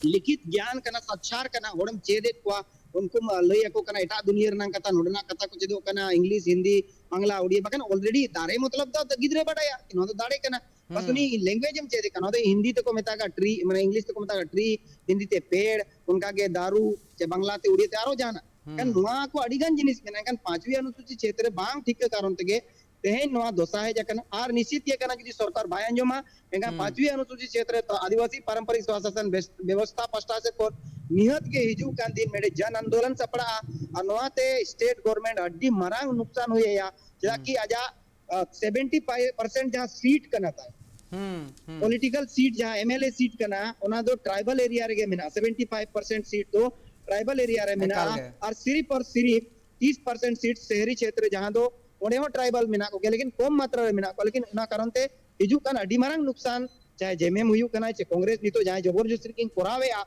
ᱞᱤᱠᱷᱤᱛ ᱜᱮᱭᱟᱱ ᱠᱟᱱᱟ, ᱥᱟᱪᱷᱟᱨ ᱠᱟᱱᱟ, ᱦᱚᱲᱮᱢ ᱪᱮᱫ ᱮᱫ ᱠᱚᱣᱟ, ᱩᱱᱠᱩᱢ ᱞᱟᱹᱭ ᱟᱠᱚ ᱠᱟᱱᱟ ᱮᱴᱟᱜ ᱫᱩᱱᱤᱭᱟᱹ ᱨᱮᱱᱟᱜ ᱠᱟᱛᱷᱟ, ᱱᱚᱰᱮᱱᱟᱜ ᱠᱟᱛᱷᱟ ᱠᱚ ᱪᱮᱫᱚᱜ ᱠᱟᱱᱟ, ᱤᱝᱞᱤᱥ, ᱦᱤᱱᱫᱤ, ᱵᱟᱝᱞᱟ, ᱩᱲᱤᱭᱟ, ᱵᱟᱠᱷᱟᱱ already ᱫᱟᱨᱮ ᱢᱚᱛᱞᱚᱵ ᱫᱚ ᱜᱤᱫᱽᱨᱟᱹ ᱵᱟᱰᱟᱭᱟ ᱱᱚᱣᱟ ᱫᱚ ᱫᱟᱨᱮ ᱠᱟᱱᱟ, ᱵᱟᱥ ᱦᱩᱸ᱾ ᱩᱱᱤ ᱞᱮᱝᱜᱩᱭᱮᱡᱽ ᱮᱢ ᱪᱮᱫ ᱮ ᱠᱟᱱᱟ, ᱱᱚᱣᱟ ᱫᱚ ᱦᱤᱱᱫᱤ ᱛᱮᱠᱚ ᱢᱮᱛᱟᱜᱼᱟ ᱴᱨᱤ, ᱢᱟᱱᱮ ᱤᱝᱞᱤᱥ ᱛᱮᱠᱚ ᱢᱮᱛᱟᱜᱼᱟ ᱴᱨᱤ, ᱦᱤᱱᱫᱤ ᱛᱮ ᱯᱮᱲ, ᱚᱱᱠᱟ ᱜᱮ ᱫᱟᱨᱩ, ᱪᱮ ᱵᱟᱝᱞᱟ ᱛᱮ ᱩᱲᱤᱭᱟ ᱛᱮ ᱟᱨᱚ ᱡᱟᱦᱟᱱᱟᱜ᱾ ᱠᱷᱟᱱ ᱱᱚᱣᱟ ᱠᱚ ᱟᱹᱰᱤ ᱜᱟᱱ ᱡᱤᱱᱤᱥ ᱢᱮᱱᱟᱜᱼᱟ᱾ ᱮᱱᱠᱷᱟᱱ ᱯᱟᱸᱪᱣᱤ ᱚᱱᱩᱥᱩᱪᱤ ᱪᱷᱮᱛᱨᱮ ᱵᱟᱝ ᱴᱷᱤᱠᱟᱹ ᱠᱟᱨᱚᱱ ᱛᱮᱜᱮ ᱛᱮᱦᱮᱧ ᱱᱚᱣᱟ ᱫᱚᱥᱟ ᱦᱮᱡ ᱟᱠᱟᱱᱟ᱾ ᱟᱨ ᱱᱤᱥᱪᱤᱛ ᱜᱮ ᱠᱟᱱᱟ, ᱡᱩᱫᱤ ᱥᱚᱨᱠᱟᱨ ᱵᱟᱭ ᱟᱸᱡᱚᱢᱟ, ᱮᱱᱠᱷᱟᱱ ᱯᱟᱸᱪᱣᱤ ᱚᱱᱩᱥᱩᱪᱤ ᱪᱷᱮᱛᱨᱮ ᱛᱚ ᱟᱹᱫᱤᱵᱟᱹᱥᱤ ᱯᱟᱨᱚᱢᱯᱚᱨᱤᱠ ᱥᱚᱢᱟᱡᱽ ᱥᱟᱥᱚᱱ ᱵᱮᱥ-, ᱵᱮᱵᱚᱥᱛᱷᱟ ᱯᱟᱦᱴᱟ ᱥᱮᱫ ᱠᱷᱚᱱ ᱱᱤᱦᱟᱹᱛ ᱜᱮ ᱦᱤᱡᱩᱜ ᱠᱟᱱ ᱫᱤᱱ ᱢᱤᱫᱴᱮᱡ ᱡᱚᱱ ᱟᱱᱫᱳᱞᱚᱱ ᱥᱟᱯᱲᱟᱜᱼᱟ᱾ ᱟᱨ ᱱᱚᱣᱟᱛᱮ ᱥᱴᱮᱴ ᱜᱚᱵᱷᱚᱨᱱᱢᱮᱱᱴ ᱟᱹᱰᱤ ᱢᱟᱨᱟᱝ ᱱᱩᱠᱥᱟᱱ ᱦᱩᱭ ᱟᱭᱟ, ᱪᱮᱫᱟᱜ ᱠᱤ ᱟᱡᱟᱜ ᱥᱮᱵᱷᱮᱱᱴᱤ ᱯᱷᱟᱭᱤᱵᱷ ᱯᱟᱨᱥᱮᱱᱴ ᱡᱟᱦᱟᱸ ᱥᱤᱴ ᱠᱟᱱᱟ ᱛᱟᱭ, ᱦᱩᱸ ᱦᱩᱸ ᱯᱚᱞᱤᱴᱤᱠᱟᱞ ᱥᱤᱴ ᱡᱟᱦᱟᱸ ᱮᱢ ᱮᱞ ᱮ ᱥᱤᱴ ᱠᱟᱱᱟ, ᱚᱱᱟ ᱫᱚ ᱴᱨᱟᱭᱵᱟᱞ ᱮᱨᱤᱭᱟ ᱨᱮᱜᱮ ᱢᱮᱱᱟᱜᱼᱟ᱾ ᱥᱮᱵᱷᱮᱱᱴᱤ ᱯᱷᱟᱭᱤᱵᱷ ᱯᱟᱨᱥᱮᱱᱴ ᱥᱤᱴ ᱫᱚ ᱴᱨᱟᱭᱵᱟᱞ ᱮᱨᱤᱭᱟ ᱨᱮ ᱮᱠᱟᱞ ᱢᱮᱱᱟᱜᱼᱟ᱾ ᱜᱮ᱾ ᱟᱨ ᱥᱤᱨᱤᱯ ᱟᱨ ᱥᱤᱨᱤᱯ ᱛᱤᱥ ᱯᱟᱨᱥᱮᱱᱴ ᱥᱤᱴ ᱥᱟᱦᱟᱨᱤ ᱪᱷᱮᱛᱨᱚ, ᱡᱟᱦᱟᱸ ᱫᱚ ᱚᱸᱰᱮ ᱦᱚᱸ ᱴᱨᱟᱭᱵᱟᱞ ᱢᱮᱱᱟᱜ ᱠᱚᱜᱮᱭᱟ, ᱞᱮᱠᱤᱱ ᱠᱚᱢ ᱢᱟᱛᱨᱟ ᱨᱮ ᱢᱮᱱᱟᱜ ᱠᱚᱣᱟ᱾ ᱞᱮᱠᱤᱱ ᱚᱱᱟ ᱠᱟᱨᱚᱱ ᱛᱮ ᱦᱤᱡᱩᱜ ᱠᱟᱱ ᱟᱹᱰᱤ ᱢᱟᱨᱟᱝ ᱱᱩᱠᱥᱟᱱ, ᱪᱟᱦᱮ ᱡᱮ ᱮᱢ ᱮᱢ ᱦᱩᱭᱩᱜ ᱠᱟᱱᱟ, ᱪᱮ ᱠᱚᱝᱜᱨᱮᱥ ᱱᱤᱛᱚᱜ ᱡᱟᱦᱟᱸᱭ ᱡᱚᱵᱚᱨ ᱡᱚᱥᱛᱤ ᱠᱤᱱ ᱠᱚᱨᱟᱣᱮᱫᱼᱟ,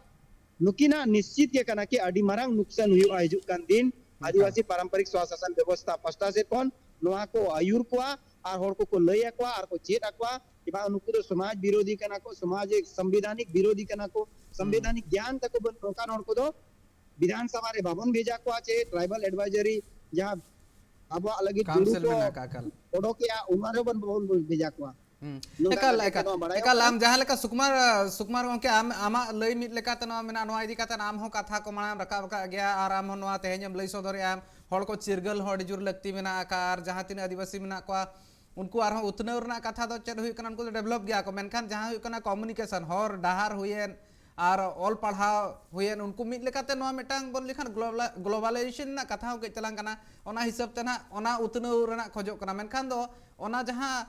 ᱱᱩᱠᱤᱱᱟᱜ ᱱᱤᱥᱪᱤᱛ ᱜᱮ ᱠᱟᱱᱟ ᱠᱤ ᱟᱹᱰᱤ ᱢᱟᱨᱟᱝ ᱱᱩᱠᱥᱟᱱ ᱦᱩᱭᱩᱜᱼᱟ ᱦᱤᱡᱩᱜ ᱠᱟᱱ ᱫᱤᱱ᱾ ᱮᱠᱟᱞ᱾ ᱟᱹᱫᱤᱵᱟᱹᱥᱤ ᱯᱟᱨᱚᱢᱯᱚᱨᱤᱠ ᱥᱚᱢᱟᱡᱽ ᱥᱟᱥᱚᱱ ᱵᱮᱵᱚᱥᱛᱷᱟ ᱯᱟᱦᱴᱟ ᱥᱮᱫ ᱠᱷᱚᱱ ᱱᱚᱣᱟ ᱠᱚ ᱟᱹᱭᱩᱨ ᱠᱚᱣᱟ ᱟᱨ ᱦᱚᱲ ᱠᱚᱠᱚ ᱞᱟᱹᱭ ᱟᱠᱚᱣᱟ ᱟᱨ ᱠᱚ ᱪᱮᱫ ᱟᱠᱚᱣᱟ ᱡᱮ ᱵᱟᱝ, ᱱᱩᱠᱩ ᱫᱚ ᱥᱚᱢᱟᱡᱽ ᱵᱤᱨᱳᱫᱷᱤ ᱠᱟᱱᱟ ᱠᱚ, ᱥᱚᱢᱟᱡᱽ ᱥᱚᱝᱵᱤᱫᱷᱟᱱᱤᱠ ᱵᱤᱨᱳᱫᱷᱤ ᱠᱟᱱᱟ ᱠᱚ, ᱥᱚᱝᱵᱤᱫᱷᱟᱱᱤᱠ ᱜᱮᱭᱟᱱ ᱛᱟᱠᱚ ᱵᱟᱹᱱᱩᱜ, ᱱᱚᱝᱠᱟᱱ ᱦᱚᱲ ᱠᱚᱫᱚ ᱵᱤᱫᱷᱟᱱ ᱥᱚᱵᱷᱟ ᱨᱮ ᱵᱟᱵᱚᱱ ᱵᱷᱮᱡᱟ ᱠᱚᱣᱟ, ᱪᱮ ᱴᱨᱟᱭᱵᱟᱞ ᱮᱰᱵᱟᱭᱡᱟᱨᱤ ᱡᱟᱦᱟᱸ ᱟᱵᱚᱣᱟᱜ ᱞᱟᱹᱜᱤᱫ ᱠᱟᱣᱩᱱᱥᱤᱞ ᱡᱩᱲᱩ ᱠᱚ ᱢᱮᱱᱟᱜ ᱟᱠᱟᱫ, ᱮᱠᱟᱞ᱾ ᱚᱰᱚᱠᱮᱜᱼᱟ, ᱚᱱᱟ ᱨᱮᱦᱚᱸ ᱵᱚᱱ, ᱵᱟᱵᱚᱱ ᱵᱷᱮᱡᱟ ᱠᱚᱣᱟ᱾ ᱦᱩᱸ᱾ ᱱᱚᱝᱠᱟ ᱮᱠᱟᱞ, ᱠᱟᱛᱮ ᱮᱠᱟᱞ, ᱱᱚᱣᱟ ᱵᱟᱲᱟᱭᱚᱜ ᱮᱠᱟᱞ, ᱠᱟᱱᱟ᱾ ᱟᱢ ᱡᱟᱦᱟᱸ ᱞᱮᱠᱟ ᱥᱩᱠᱩᱢᱟᱨ, ᱟ, ᱥᱩᱠᱩᱢᱟᱨ ᱜᱚᱢᱠᱮ, ᱟᱢ, ᱟᱢᱟᱜ ᱞᱟᱹᱭ ᱢᱤᱫ ᱞᱮᱠᱟᱛᱮ ᱱᱚᱣᱟ ᱢᱮᱱᱟᱜᱼᱟ, ᱱᱚᱣᱟ ᱤᱫᱤ ᱠᱟᱛᱮ ᱟᱢ ᱦᱚᱸ ᱠᱟᱛᱷᱟ ᱠᱚ ᱢᱟᱲᱟᱝ ᱮᱢ ᱨᱟᱠᱟᱵ ᱟᱠᱟᱫ ᱜᱮᱭᱟ ᱟᱨ ᱟᱢ ᱦᱚᱸ ᱱᱚᱣᱟ ᱛᱮᱦᱮᱧ ᱮᱢ ᱞᱟᱹᱭ ᱥᱚᱫᱚᱨᱮᱜᱼᱟ, ᱦᱚᱲ ᱠᱚ ᱪᱤᱨᱜᱟᱹᱞ ᱦᱚᱸ ᱟᱹᱰᱤ ᱡᱳᱨ ᱞᱟᱹᱠᱛᱤ ᱢᱮᱱᱟᱜ ᱟᱠᱟᱫ ᱟᱨ ᱡᱟᱦᱟᱸ ᱛᱤᱱᱟᱹᱜ ᱟᱹᱫᱤᱵᱟᱹᱥᱤ ᱢᱮᱱᱟᱜ ᱠᱚᱣᱟ ᱩᱱᱠᱩ ᱟᱨᱦᱚᱸ ᱩᱛᱱᱟᱹᱣ ᱨᱮᱱᱟᱜ ᱠᱟᱛᱷᱟ ᱫᱚ ᱪᱮᱫ ᱦᱩᱭᱩᱜ ᱠᱟᱱᱟ, ᱩᱱᱠᱩ ᱫᱚ ᱰᱮᱵᱷᱞᱚᱯ ᱜᱮᱭᱟ ᱠᱚ, ᱢᱮᱱᱠᱷᱟᱱ ᱡᱟᱦᱟᱸ ᱦᱩᱭᱩᱜ ᱠᱟᱱᱟ ᱠᱚᱢᱩᱱᱤᱠᱮᱥᱚᱱ, ᱦᱚᱨ ᱰᱟᱦᱟᱨ ᱦᱩᱭᱮᱱ ᱟᱨ ᱚᱞ ᱯᱟᱲᱦᱟᱣ ᱦᱩᱭᱮᱱ, ᱩᱱᱠᱩ ᱢᱤᱫ ᱞᱮᱠᱟᱛᱮ ᱱᱚᱣᱟ ᱢᱤᱫᱴᱟᱝ ᱵᱚᱱ ᱞᱟᱹᱭ ᱠᱷᱟᱱ ᱜᱞᱳᱵᱟᱞᱟᱭᱡᱮᱥᱚᱱ ᱨᱮᱱᱟᱜ ᱠᱟᱛᱷᱟ ᱦᱚᱸ ᱠᱟᱹᱡ ᱪᱟᱞᱟᱝ ᱠᱟᱱᱟ, ᱚᱱᱟ ᱦᱤᱥᱟᱹᱵ ᱛᱮ ᱱᱟᱦᱟᱜ ᱚᱱᱟ ᱩᱛᱱᱟᱹᱣ ᱨᱮᱱᱟᱜ ᱠᱷᱚᱡᱚᱜ ᱠᱟᱱᱟ, ᱢᱮᱱᱠᱷᱟᱱ ᱫᱚ ᱚᱱᱟ ᱡᱟᱦᱟᱸ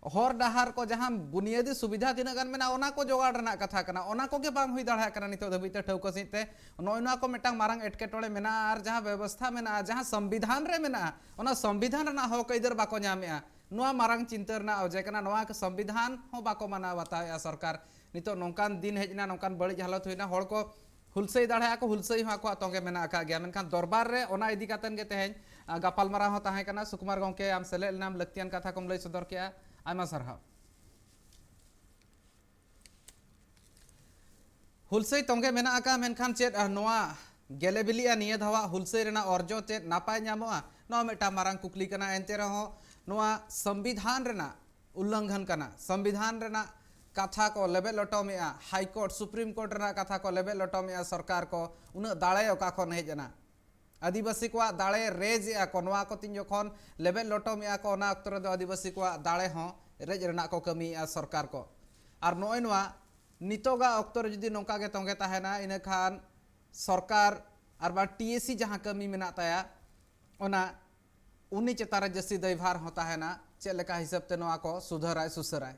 ᱦᱚᱨ ᱰᱟᱦᱟᱨ ᱠᱚ ᱡᱟᱦᱟᱸ ᱵᱩᱱᱤᱭᱟᱹᱫᱤ ᱥᱩᱵᱤᱫᱷᱟ ᱛᱤᱱᱟᱹᱜ ᱜᱟᱱ ᱢᱮᱱᱟᱜᱼᱟ, ᱚᱱᱟ ᱠᱚ ᱡᱚᱜᱟᱲ ᱨᱮᱱᱟᱜ ᱠᱟᱛᱷᱟ ᱠᱟᱱᱟ, ᱚᱱᱟ ᱠᱚᱜᱮ ᱵᱟᱝ ᱦᱩᱭ ᱫᱟᱲᱮᱭᱟᱜ ᱠᱟᱱᱟ ᱱᱤᱛᱚᱜ ᱫᱷᱟᱹᱵᱤᱡ ᱛᱮ ᱴᱷᱟᱹᱣᱠᱟᱹ ᱥᱟᱺᱦᱤᱡ ᱛᱮ᱾ ᱱᱚᱜᱼᱚᱭ ᱱᱚᱣᱟ ᱠᱚ ᱢᱤᱫᱴᱟᱝ ᱢᱟᱨᱟᱝ ᱮᱴᱠᱮᱴᱚᱬᱮ ᱢᱮᱱᱟᱜᱼᱟ᱾ ᱟᱨ ᱡᱟᱦᱟᱸ ᱵᱮᱵᱚᱥᱛᱷᱟ ᱢᱮᱱᱟᱜᱼᱟ, ᱡᱟᱦᱟᱸ ᱥᱚᱝᱵᱤᱫᱷᱟᱱ ᱨᱮ ᱢᱮᱱᱟᱜᱼᱟ, ᱚᱱᱟ ᱥᱚᱝᱵᱤᱫᱷᱟᱱ ᱨᱮᱱᱟᱜ ᱦᱚᱠ ᱟᱹᱭᱫᱟᱹᱨ ᱵᱟᱠᱚ ᱧᱟᱢᱮᱜᱼᱟ, ᱱᱚᱣᱟ ᱢᱟᱨᱟᱝ ᱪᱤᱱᱛᱟᱹ ᱨᱮᱱᱟᱜ ᱚᱡᱮ ᱠᱟᱱᱟ᱾ ᱱᱚᱣᱟ ᱥᱚᱝᱵᱤᱫᱷᱟᱱ ᱦᱚᱸ ᱵᱟᱠᱚ ᱢᱟᱱᱟᱣ ᱵᱟᱛᱟᱣᱮᱜᱼᱟ ᱥᱚᱨᱠᱟᱨ᱾ ᱱᱤᱛᱚᱜ ᱱᱚᱝᱠᱟᱱ ᱫᱤᱱ ᱦᱮᱡ ᱮᱱᱟ, ᱱᱚᱝᱠᱟᱱ ᱵᱟᱹᱲᱤᱡ ᱦᱟᱞᱚᱛ ᱦᱩᱭᱱᱟ, ᱦᱚᱲ ᱠᱚ ᱦᱩᱞᱥᱟᱹᱭ ᱫᱟᱲᱮᱭᱟᱜᱼᱟ ᱠᱚ, ᱦᱩᱞᱥᱟᱹᱭ ᱦᱚᱸ ᱟᱠᱚᱣᱟᱜ ᱛᱚᱸᱜᱮ ᱢᱮᱱᱟᱜ ᱟᱠᱟᱫ ᱜᱮᱭᱟ, ᱢᱮᱱᱠᱷᱟᱱ ᱫᱚᱨᱵᱟᱨ ᱨᱮ ᱚᱱᱟ ᱤᱫᱤ ᱠᱟᱛᱮᱱ ᱜᱮ ᱛᱮᱦᱮᱧ, ᱟ, ᱜᱟᱯᱟᱞᱢᱟᱨᱟᱣ ᱦᱚᱸ ᱛᱟᱦᱮᱸ ᱠᱟᱱᱟ᱾ ᱥᱩᱠᱩᱢᱟᱨ ᱜᱚᱢᱠᱮ, ᱟᱢ ᱥᱮᱞᱮᱫ ᱞᱮᱱᱟᱢ, ᱞᱟᱹᱠᱛᱤᱭᱟᱱ ᱠᱟᱛᱷᱟ ᱠᱚᱢ ᱞᱟᱹᱭ ᱥᱚᱫᱚᱨ ᱠᱮᱜᱼᱟ, ᱟᱭᱢᱟ ᱥᱟᱨᱦᱟᱣ᱾ ᱦᱩᱞᱥᱟᱹᱭ ᱛᱚᱸᱜᱮ ᱢᱮᱱᱟᱜ ᱟᱠᱟᱫ, ᱢᱮᱱᱠᱷᱟᱱ ᱪᱮᱫ, ᱟ, ᱱᱚᱣᱟ ᱜᱮᱞᱮ ᱵᱤᱞᱤᱜᱼᱟ? ᱱᱤᱭᱟᱹ ᱫᱷᱟᱣᱟᱜ ᱦᱩᱞᱥᱟᱹᱭ ᱨᱮᱱᱟᱜ ᱚᱨᱡᱚ ᱪᱮᱫ ᱱᱟᱯᱟᱭ ᱧᱟᱢᱚᱜᱼᱟ? ᱱᱚᱣᱟ ᱢᱤᱫᱴᱟᱝ ᱢᱟᱨᱟᱝ ᱠᱩᱠᱞᱤ ᱠᱟᱱᱟ᱾ ᱮᱱᱛᱮ ᱨᱮᱦᱚᱸ ᱱᱚᱣᱟ ᱥᱚᱝᱵᱤᱫᱷᱟᱱ ᱨᱮᱱᱟᱜ ᱩᱞᱞᱚᱝᱜᱷᱚᱱ ᱠᱟᱱᱟ᱾ ᱥᱚᱝᱵᱤᱫᱷᱟᱱ ᱨᱮᱱᱟᱜ ᱠᱟᱛᱷᱟ ᱠᱚ ᱞᱮᱵᱮᱫ ᱞᱚᱴᱚᱢᱮᱜᱼᱟ, ᱦᱟᱭ ᱠᱳᱨᱴ, ᱥᱩᱯᱨᱤᱢ ᱠᱳᱨᱴ ᱨᱮᱱᱟᱜ ᱠᱟᱛᱷᱟ ᱠᱚ ᱞᱮᱵᱮᱫ ᱞᱚᱴᱚᱢᱮᱜᱼᱟ ᱥᱚᱨᱠᱟᱨ ᱠᱚ᱾ ᱩᱱᱟᱹᱜ ᱫᱟᱲᱮ ᱚᱠᱟ ᱠᱷᱚᱱ ᱦᱮᱡ ᱮᱱᱟ? ᱟᱹᱫᱤᱵᱟᱹᱥᱤ ᱠᱚᱣᱟᱜ ᱫᱟᱲᱮ ᱨᱮᱡ ᱮᱜᱼᱟ ᱠᱚ᱾ ᱱᱚᱣᱟ ᱠᱚ ᱛᱤᱧ ᱡᱚᱠᱷᱚᱱ ᱞᱮᱵᱮᱫ ᱞᱚᱴᱚᱢᱮᱜᱼᱟ ᱠᱚ, ᱚᱱᱟ ᱚᱠᱛᱚ ᱨᱮᱫᱚ ᱟᱹᱫᱤᱵᱟᱹᱥᱤ ᱠᱚᱣᱟᱜ ᱫᱟᱲᱮ ᱦᱚᱸ ᱨᱮᱡ ᱨᱮᱱᱟᱜ ᱠᱚ ᱠᱟᱹᱢᱤᱭᱮᱜᱼᱟ ᱥᱚᱨᱠᱟᱨ ᱠᱚ᱾ ᱟᱨ ᱱᱚᱜᱼᱚᱭ ᱱᱚᱣᱟ ᱱᱤᱛᱚᱜᱟᱜ ᱚᱠᱛᱚ ᱨᱮ ᱡᱩᱫᱤ ᱱᱚᱝᱠᱟ ᱜᱮ ᱛᱚᱸᱜᱮ ᱛᱟᱦᱮᱱᱟ, ᱤᱱᱟᱹᱠᱷᱟᱱ ᱥᱚᱨᱠᱟᱨ ᱟᱨ ᱵᱟᱝ ᱴᱤ ᱮ ᱥᱤ ᱡᱟᱦᱟᱸ ᱠᱟᱹᱢᱤ ᱢᱮᱱᱟᱜ ᱛᱟᱭᱟ, ᱚᱱᱟ ᱩᱱᱤ ᱪᱮᱛᱟᱱ ᱨᱮ ᱡᱟᱹᱥᱛᱤ ᱫᱟᱭᱵᱷᱟᱨ ᱦᱚᱸ ᱛᱟᱦᱮᱱᱟ᱾ ᱪᱮᱫ ᱞᱮᱠᱟ ᱦᱤᱥᱟᱹᱵ ᱛᱮ ᱱᱚᱣᱟ ᱠᱚ ᱥᱩᱫᱷᱟᱹᱨᱟᱭ, ᱥᱩᱥᱟᱹᱨᱟᱭ?